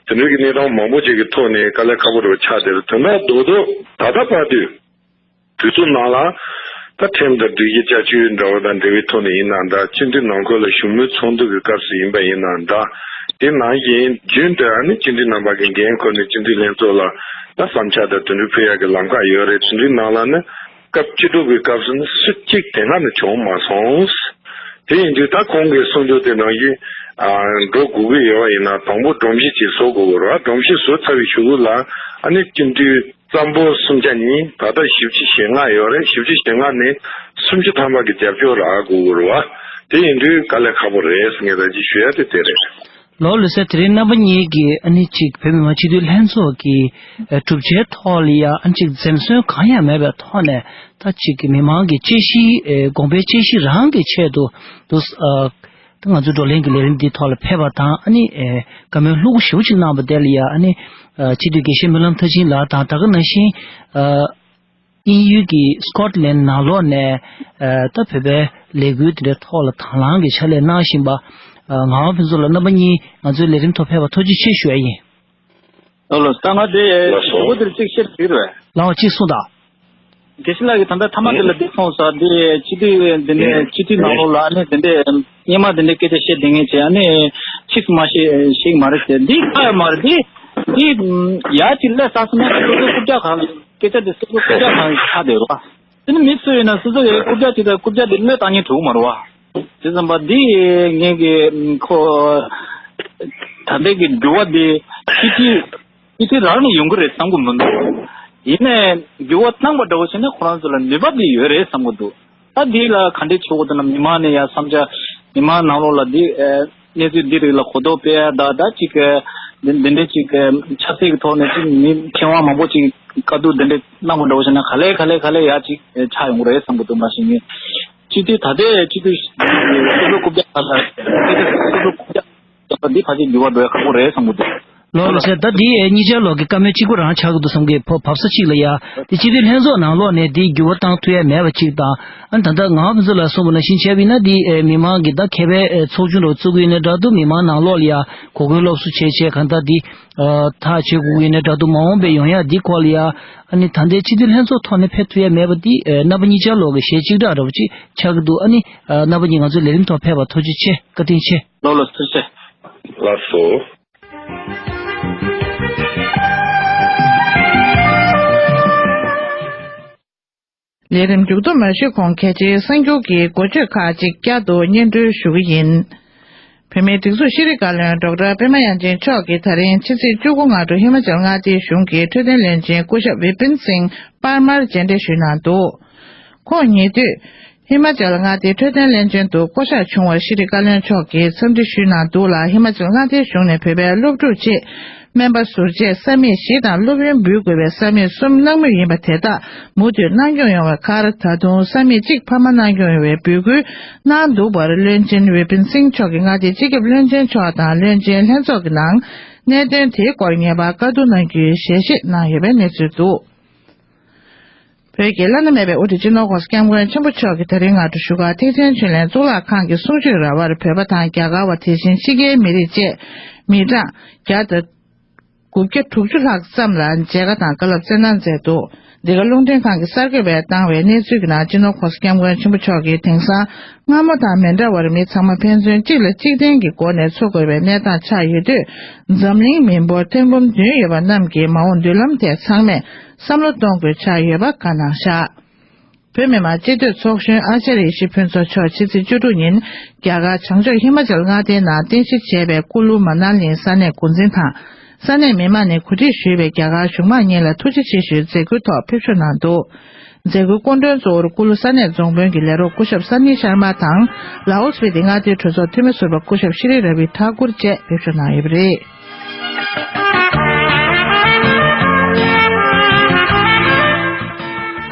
དེ་འདྲའི་གི་གནས་སྟངས་མང་པོ་ཅིག་གི་ཐོག་ནས་དཀའ་ལས་ཁག་པོ་འདྲ་བོ་ཆགས་བསྡད་རེད། དོན་དག་རྡོག་རྡོག་ད་ལྟ་བར་དུ་དུས་ཚོད་ནང་ལ་ད་ཁྲིམས་དང་སྒྲིག་གཞི་བསྐྱར་བཅོས་འདྲ་བོ་དང་འབྲེལ་བའི་ཐོག་ནས་ཡིན་ན་འདྲ། སྤྱི་འཐུས་ནང་ཁུལ་ལ་བཞུགས་མོལ་ཚོགས་འདུ་གི་སྐབས་སུ་ཡིན་པ་ཡིན་ན་འདྲ། དེ་ནང་བཞིན་རྒྱུན་དུ་ཨ་ནི་སྤྱི་འཐུས་རྣམ་པ་གི་འགན་ཁུར་ནས་སྤྱི་འཐུས་ལྷན་ཚོགས་ལ་ད་བསམ་འཆར་དང་དེ་འདྲ་ཕུལ་ཡག་གི་ལམ་ཁ་ཡོད་རེད། དེ་འདྲའི་ནང་ལ་ནི། སྐབས་བཅུ་དྲུག་པའི་སྐབས་སུ་ནི་སུ་གཅིག་དེ་སྔ་ནས་བྱུང་མ་སོང་། དེ་ཡིན་དུས་ད་ཁོང་གིས་གསུང་རྒྱུ་དེ་ནང་བཞིན་འགྲོ་དགོས་ཀྱི་ཡོད་པ་ཡིན་ན་དང་པོ་སྒྲོམ་གཞི་ཅིག་བཟོ་དགོས་ཀྱི་རེད། སྒྲོམ་གཞི་བཟོ་ཚར་བའི་གཞུག་གུ་ལ་ཨ་ནི་སྤྱི་འཐུས་བཙན་པོ་སུམ་ཆ་གཉིས། ད་ལྟ་བཞི་བཅུ་ཞེ་ལྔ་ཡོད་རེད། བཞི་བཅུ་ཞེ་ལྔ་ནས་སུམ་ཅུ་ཐམ་པ་གི་རྒྱབ་སྐྱོར་རག་དགོས་ཀྱི་རེད་བ། དེ་ཡིན་དུས་དཀའ་ལས་ཁག་པོ་རེད་ཟེར་ངས་ད་ཅི་ཞུ་ཡ་དེ་དེ་རེད། ལོ་ལོ་སེ་དེ་རིང་རྣམ་པ་གཉིས་ཀྱིས་ཨ་ནི་གཅིག་བོད་མི་མང་སྤྱི་འཐུས་ལྷན་ཚོགས་ཀྱི་ཨ་གྲུབ་ཆའི་ཐོག་ལ་ཡ་ཨ་ནི་གཅིག་འཛེམ་ཟོན་གང་ཡང་མེད་པའི་ཐོག་ནས་ད་གཅིག་གི་མི་མང་གི་དཔྱད་གཞི་ཨེ་དགོངས་པའི་དཔྱད་གཞི་རང་གི་ཆེད་དུ་དུ་ཨ་ད་ང་ཚོ་བགྲོ་གླེང་གི་ལས་རིམ་འདིའི་ཐོག་ལ་ཕེབས་པ་དང་། ཨ་ནི་ཨེ་བཀའ་མོལ་ལྷུག་པོ་ཞེ་པོ་ཅིག་གནང་བ་དེ་ལ་ཡ་ཨ་ནི་ཨ་སྤྱི་འཐུས་དགེ་བཤེས་སྨོན་ལམ་མཐར་ཕྱིན་ལགས་དང་ད་ག་ནང་བཞིན་ཨ། དབྱིན་ཡུལ་གྱི་སི་ཀོཊ་ལན་ནང་ལོགས་ནས་ཨ་ད་བོད་པའི་ལས་འགུལ་དེ་འདྲའི་ཐོག་ལ་དང་བླངས་ཀྱི་ཕྱག་ལས་གནང་བཞིན་པ་ཨ་ངག་དབང་ཕུན་ཚོགས་ལགས་རྣམ་པ་གཉིས་ང་ཚོའི་ལས་རིམ་ཐོག་ཕེབས་པར་ཐུགས་རྗེ་ཆེ་ཞུ་ཡ་ཡིན། ཨོ་ལོ་ས་ང་དེ་ལགས་སོ། ཞུ་གི་དེར་གཅིག་བཤད་ཟེར་བས། ལགས་འོ་གཅིག་གསུངས་དང་། དགེ་བཤེས་ལགས་ཀྱིས་ད་ལྟ་མཐའ་མ་དེ་ལ་འདི་གསུངས་ས་འདི་སྤྱི་འཐུས་འདི་ནས་སྤྱི་འཐུས་ནང་ལོགས་ལ་ཨ་ནི་དེ་འདྲའི་སྔོན་མ་དེ་འདྲའི་སྐད་ཆ་བཤད་བསྡད་མཁན་བྱས་ཨ་ནི་ཕྱིས་སུ་མ་བཤད་ཤེས་ཀྱི་མ་རེད་ཟེར། འདི་ཁ་ཡ་མ་རེད། འདི་འདི་ཡ་གཅིག་སླེབས་ས་སོང་ན་སོ་སོའི་རྐུབ་བཀྱག་གང་སྐད་ཆ་འདི་སོ་སོའི་རྐུབ་བཀྱག་གང་ཆགས་བསྡད་རོགས། དེ་ནི་མི་སུ་ཡིན་ན་སོ་སོ་གི་རྐུབ་བཀྱག་ཅིག་དང་རྐུབ་བཀྱག་འདི་བློས་བཏང་མཁན་འགྲོ་གི་མ་རེད་བ། དེ་ཙམ་པ་འདི་ངས་ཀྱི་ཁོ་ད་ལྟའི་གི་འགྱུར་བ་འདི་སྤྱི་འཐུས་སྤྱི་འཐུས་རང་ནས་ཡོང་གི་རེད་བསམ་གི་མི་འདུག་ཡིན་ནའི་འགྱུར་བ་བཏང་པ་འདྲ་བོ་བྱས་ན་ཁོ་རང་ཚོ་ལ་ནུས་པ་འདི་ཡོད་རེད་བསམ་གི་འདུག་ད་འདི་ལ་ག་འདྲས་བྱེད་དགོས་འདུག་ན། མི་མང་ནས་ཡ་བསམ་འཆར་མི་མང་ནང་ལོགས་ལ་འདི་ཨེ་གནས་ཚུལ་འདི་རིགས་ལ་གོ་རྟོགས་སྤེལ་ཡ་ད་ད་ཅིག་ཨེ་འདི་འདི་འདྲས་ཅིག་ཨེ་ཆབ་སྲིད་ཀྱི་ཐོག་ནས་ཅིག་མི་མཁས་དབང་མང་པོ་ཅིག་བཀའ་བསྡུར་འདི་འདྲས་གནང་བ་འདྲ་བོ་བྱས་ན་ག་ལེ་ག་ལེ་ག་ལེ་ཡ་ཅིག་ཨེ་ཆགས་ཡོང་གི་རེད་བསམ་གི་འདུག་མ་གཞི་ངས་སྤྱི་འཐུས་ད་ལྟའི་སྤྱི་འཐུས་སོ་སོ་རྐུབ་བཀྱག་ད་ལྟ་སོ་སོ་རྐུབ་བཀྱག་ད་ལྟ་འདི་ཕལ་ཆེར་འགྱུར་བ་འགྲོ་ཡ་ཁག་པོ་རེད་བསམ་གི་འདུག་ལགས་ལགས་སེ། ད་འདི་ཨེ་གཉིས་ཆར་ལོག་གི་བཀའ་མོལ་གཅིག་པུ་རང་ཆགས་ཀྱི་འདུག་བསམ་གི། བབ་བབས་ས་གཅིག་ལ་ཡ། དེ་སྤྱི་འཐུས་ལྷན་ཚོགས་ནང་ལོགས་ནས་འདི་འགྱུར་བ་བཏང་ཐུབ་ཡ་མེད་པ་གཅིག་དང་། ཨ་ནི་ད་ལྟ་ངའི་ཕན་ཚུན་ལ་གསུངས་པ་ནང་བཞིན་བྱས་པ་ཡིན་ན། འདི་ཨེ་མི་མང་གི་ད་མཁས་པའི་ཨེ་ཚོགས་ཆུང་འདྲ་བོ་བཙུགས་ཀྱི་ཡིན་ན་འདྲ་འདུག་མི་མང་ནང་ལོགས་ལ་ཡ་གོ་སྐོན་སློབ་གསོ་བྱས་བྱས་གང་ལྟར་འདི་ཨ་ཐག་གཅོད་དགོས་ཀྱི་ཡིན་ན་འདྲ་འདུག་མ་འོངས་པའི་ཡོང་ཡ་འདི་སྐོར་ལ་ཡ། ཨ་ནི་ད་ལྟའི་སྤྱི་འཐུས་ལྷན་ཚོགས་ཐོག་ནས་ཕེབས་ཐུབ་ཡ་མེད་པ་འདི་ཨེ་རྣམ་པ་གཉིས་ཆར་ལོག་གི་ཞལ་གཅིག་གྲགས་འདྲ་བོ་ཅིག་ཆགས་ཀྱི་འདུག་ཨ་ནི་ཨ་རྣམ་པ་གཉིས་ང་ཚོའི་ལས་རིམ་ཐོག་ཕེབས་པར་ཐུགས་རྗེ་ཆེ། བཀའ་དྲིན་ཆེ། ལགས་ལགས། ཐུགས་རྗེ་ཆེ། ལགས་སོ། ལས་རིམ་མཇུག་བསྡོམས་མ་ཞུས་གོང་། གལ་ཆེའི་གསར་འགྱུར་གྱི་འགོ་བརྗོད་ཁག་ཅིག་བསྐྱར་དུ་སྙན་སྒྲོན་ཞུ་གི་ཡིན། བོད་མིའི་སྒྲིག་འཛུགས་ཤེས་རིག་བཀའ་བློན་ཌོག་ཊར་པད་མ་དབྱངས་ཅན་མཆོག་གིས་ད་རིང་ཕྱི་ཚེས་བཅུ་དགུ་སྔ་དྲོ་ཧི་མ་ཅལ་མངའ་སྡེའི་གཞུང་གི་འཕྲོད་བསྟེན་བློན་ཆེན་སྐུ་ཞབས་བི་པིན་སིང་པར་མར་མཇལ་འཕྲད་ཞུས་གནང་འདུག་ཁོང་ཉེ་དུས་ཧི་མ་ཅལ་མངའ་སྡེའི་འཕྲོད་བསྟེན་བློན་ཆེན་དུ་བསྐོ་གཞག་བྱུང་བར་ཤེས་རིག་བཀའ་བློན་མཆོག་གིས་འཚམས་འདྲི་ཞུས་གནང་འདུག་ལ། ཧི་མ་ཅལ་མངའ་སྡེའི་གཞུང་ནས་བོད་པའི་སློབ་ཕྲུག་ཆེད་སྨན་པ་ཟུར་བཅད་ས་མིག་བཞི་དང་སློབ་ཡོན་འབུལ་དགོས་པའི་ས་མིག་གསུམ་གནང་མུས་ཡིན་པ་དེ་དག་མུ་མཐུད་གནང་སྐྱོང་ཡོང་བའི་ཁར། ད་དུང་ས་མིག་གཅིག་འཕར་མ་གནང་སྐྱོང་ཡོང་བའི་འབོད་སྐུལ་གནང་འདུག་པར། བློན་ཆེན་ཝེ་པིན་སིང་མཆོག་གིས་མངའ་སྡེའི་སྤྱི་ཁྱབ་བློན་ཆེན་མཆོག་དང་བློན་ཆེན་ལྷན་ཚོགས་ཀྱི་ནང་གནད་དོན་དེའི་སྐོར་ངེས་པར་བཀའ་བསྡུར་གནང་རྒྱུའི་ཞལ་བཞེས་གནང་ཡོད་པའི་གནས་ཚུལ་འདུག་བོད་ཀྱི་བླ་ན་མེད་པའི་དབུ་ཁྲིད་སྤྱི་ནོར་༸གོང་ས་༸སྐྱབས་མགོན་ཆེན་པོ་མཆོག་གིས་ད་རིང་སྔ་དྲོ་བཞུགས་སྒར་ཐེག་ཆེན་ཆོས་གླིང་གཙུག་ལག་ཁང་གི་གསུང་ཆོས་ར་བར་བོད་པ་དང་རྒྱ་གར་བ། དེ་བཞིན་ཕྱི་རྒྱལ་མི་རིགས་བཅས་མི་གྲངས་བརྒྱ་དང་དགུ་བརྒྱ་དྲུག་ཅུ་ལྷག་ཙམ་ལ་མཇལ་ཁ་དང་བཀའ་སློབ་སྩལ་གནང་མཛད་འདུག་འདི་ག་རླུང་འཕྲིན་ཁང་གིས་གསར་འགོད་པས་བཏང་བའི་གནས་ཚུལ་གྱི་ནང་། སྤྱི་ནོར་༸གོང་ས་༸སྐྱབས་མགོན་ཆེན་པོ་མཆོག་གིས་དེང་སང་སྔ་མོ་དང་མི་འདྲ་བར་མི་ཚང་མ་ཕན་ཚུན་གཅིག་ལ་གཅིག་བརྟེན་གྱི་སྒོ་ནས་འཚོ་དགོས་པའི་གནས་སྟངས་ཆགས་ཡོད་དུས། འཛམ་གླིང་མི་འབོར་ཐེར་འབུམ་བདུན་ཡོད་པ་རྣམས་ཀྱི་མ་འོངས་མདུན་ལམ་ཐད་ཚང་མས་བསམ་བློ་གཏོང་དགོས་ཆགས་ཡོད་པ་བཀའ་གནང་བཞག་བོད་མི་མང་སྤྱི་འཐུས་ཚོགས་གཞོན་ཨ་ཅཱརྱ་ཡེ་ཤེས་ཕུན་ཚོགས་མཆོག་ཕྱི་ཚེས་བཅུ་དྲུག་ཉིན་རྒྱ་གར་བྱང་ཕྱོགས་ཧི་མ་ཅལ་མངའ་སྡེའི་ནང་རྟེན་གཞི་བྱས་པའི་ཀུ་ལུ་མ་ན་ལིའི་ས་གནས་འགོ་འཛིན་དང་། ས་གནས་མི་མང་ནས་གོ་སྒྲིག་ཞུས་པའི་རྒྱ་གར་གཞུང་མང་གཉིས་ལ་ཐུགས་རྗེ་ཆེ་ཞུའི་མཛད་སྒོའི་ཐོག་ཕེབས་ཞུགས་གནང་འདུག་མཛད་སྒོའི་སྐུ་མགྲོན་གཙོ་བོར་ཀུ་ལུ་ས་གནས་རྫོང་དཔོན་གྱི་ལས་རོགས་སྐུ་ཞབས་སན་ནི་ཤར་མ་དང་། ལའོ་སྤི་ཏི་མངའ་སྡེའི་གྲོས་ཚོགས་འཐུས་མི་ཟུར་པ་སྐུ་ཞབས་ཤྲི་ར་བི་ཐ་ཀུར་བཅས་ཕེབས་ཞུགས་གནང་ཡོད་པ་རེད།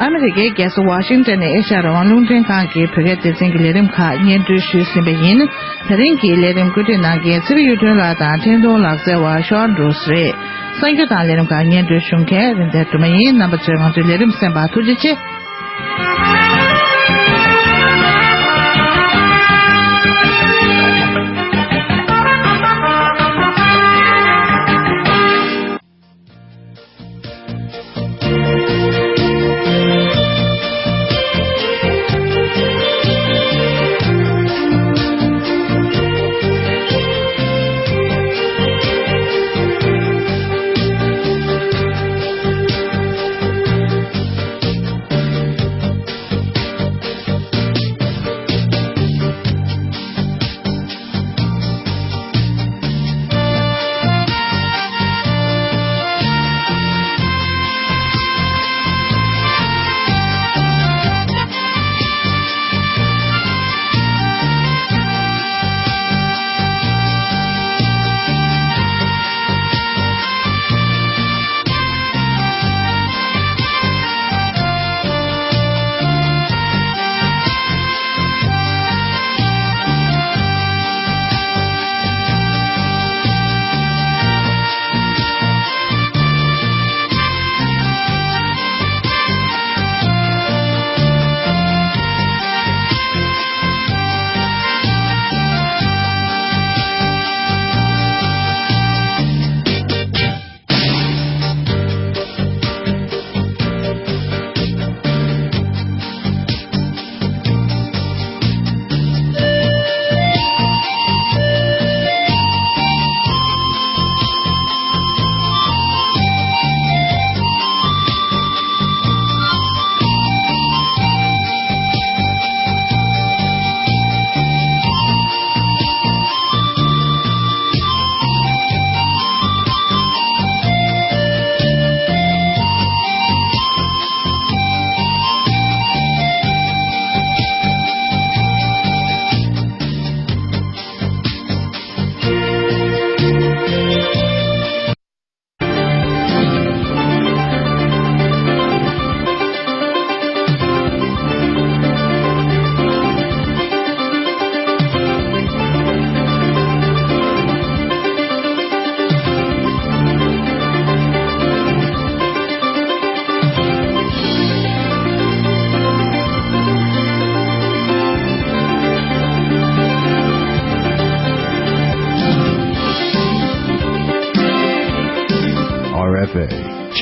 ཨ་མི་རི་ཀའི་རྒྱལ་ས་ཝ་ཤིང་ཏོན་ནས་ཨེ་ཤ་ཡ་རང་དབང་རླུང་འཕྲིན་ཁང་གི་བོད་སྐད་སྡེ་ཚན་གྱི་ལས་རིམ་ཁག་སྙན་སྒྲོན་ཞུས་ཟིན་པ་ཡིན། ད་རིང་གི་ལས་རིམ་བཀོད་སྒྲིག་གནང་མཁན་ཚེ་རིང་གཡུ་སྒྲོན་ལགས་དང་འཕྲིན་གཏོང་ལག་རྩལ་བ་ཤོ་ཨན་རུས་རེད། གསར་འགྱུར་དང་ལས་རིམ་ཁག་སྙན་སྒྲོན་ཞུ་མཁན་རིན་ལྡན་སྒྲོལ་མ་ཡིན། རྣམ་པ་ཚོས་ང་ཚོའི་ལས་རིམ་གསན་པར་ཐུགས་རྗེ་ཆེ།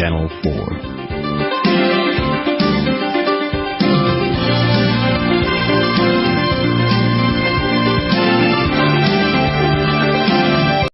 Channel four.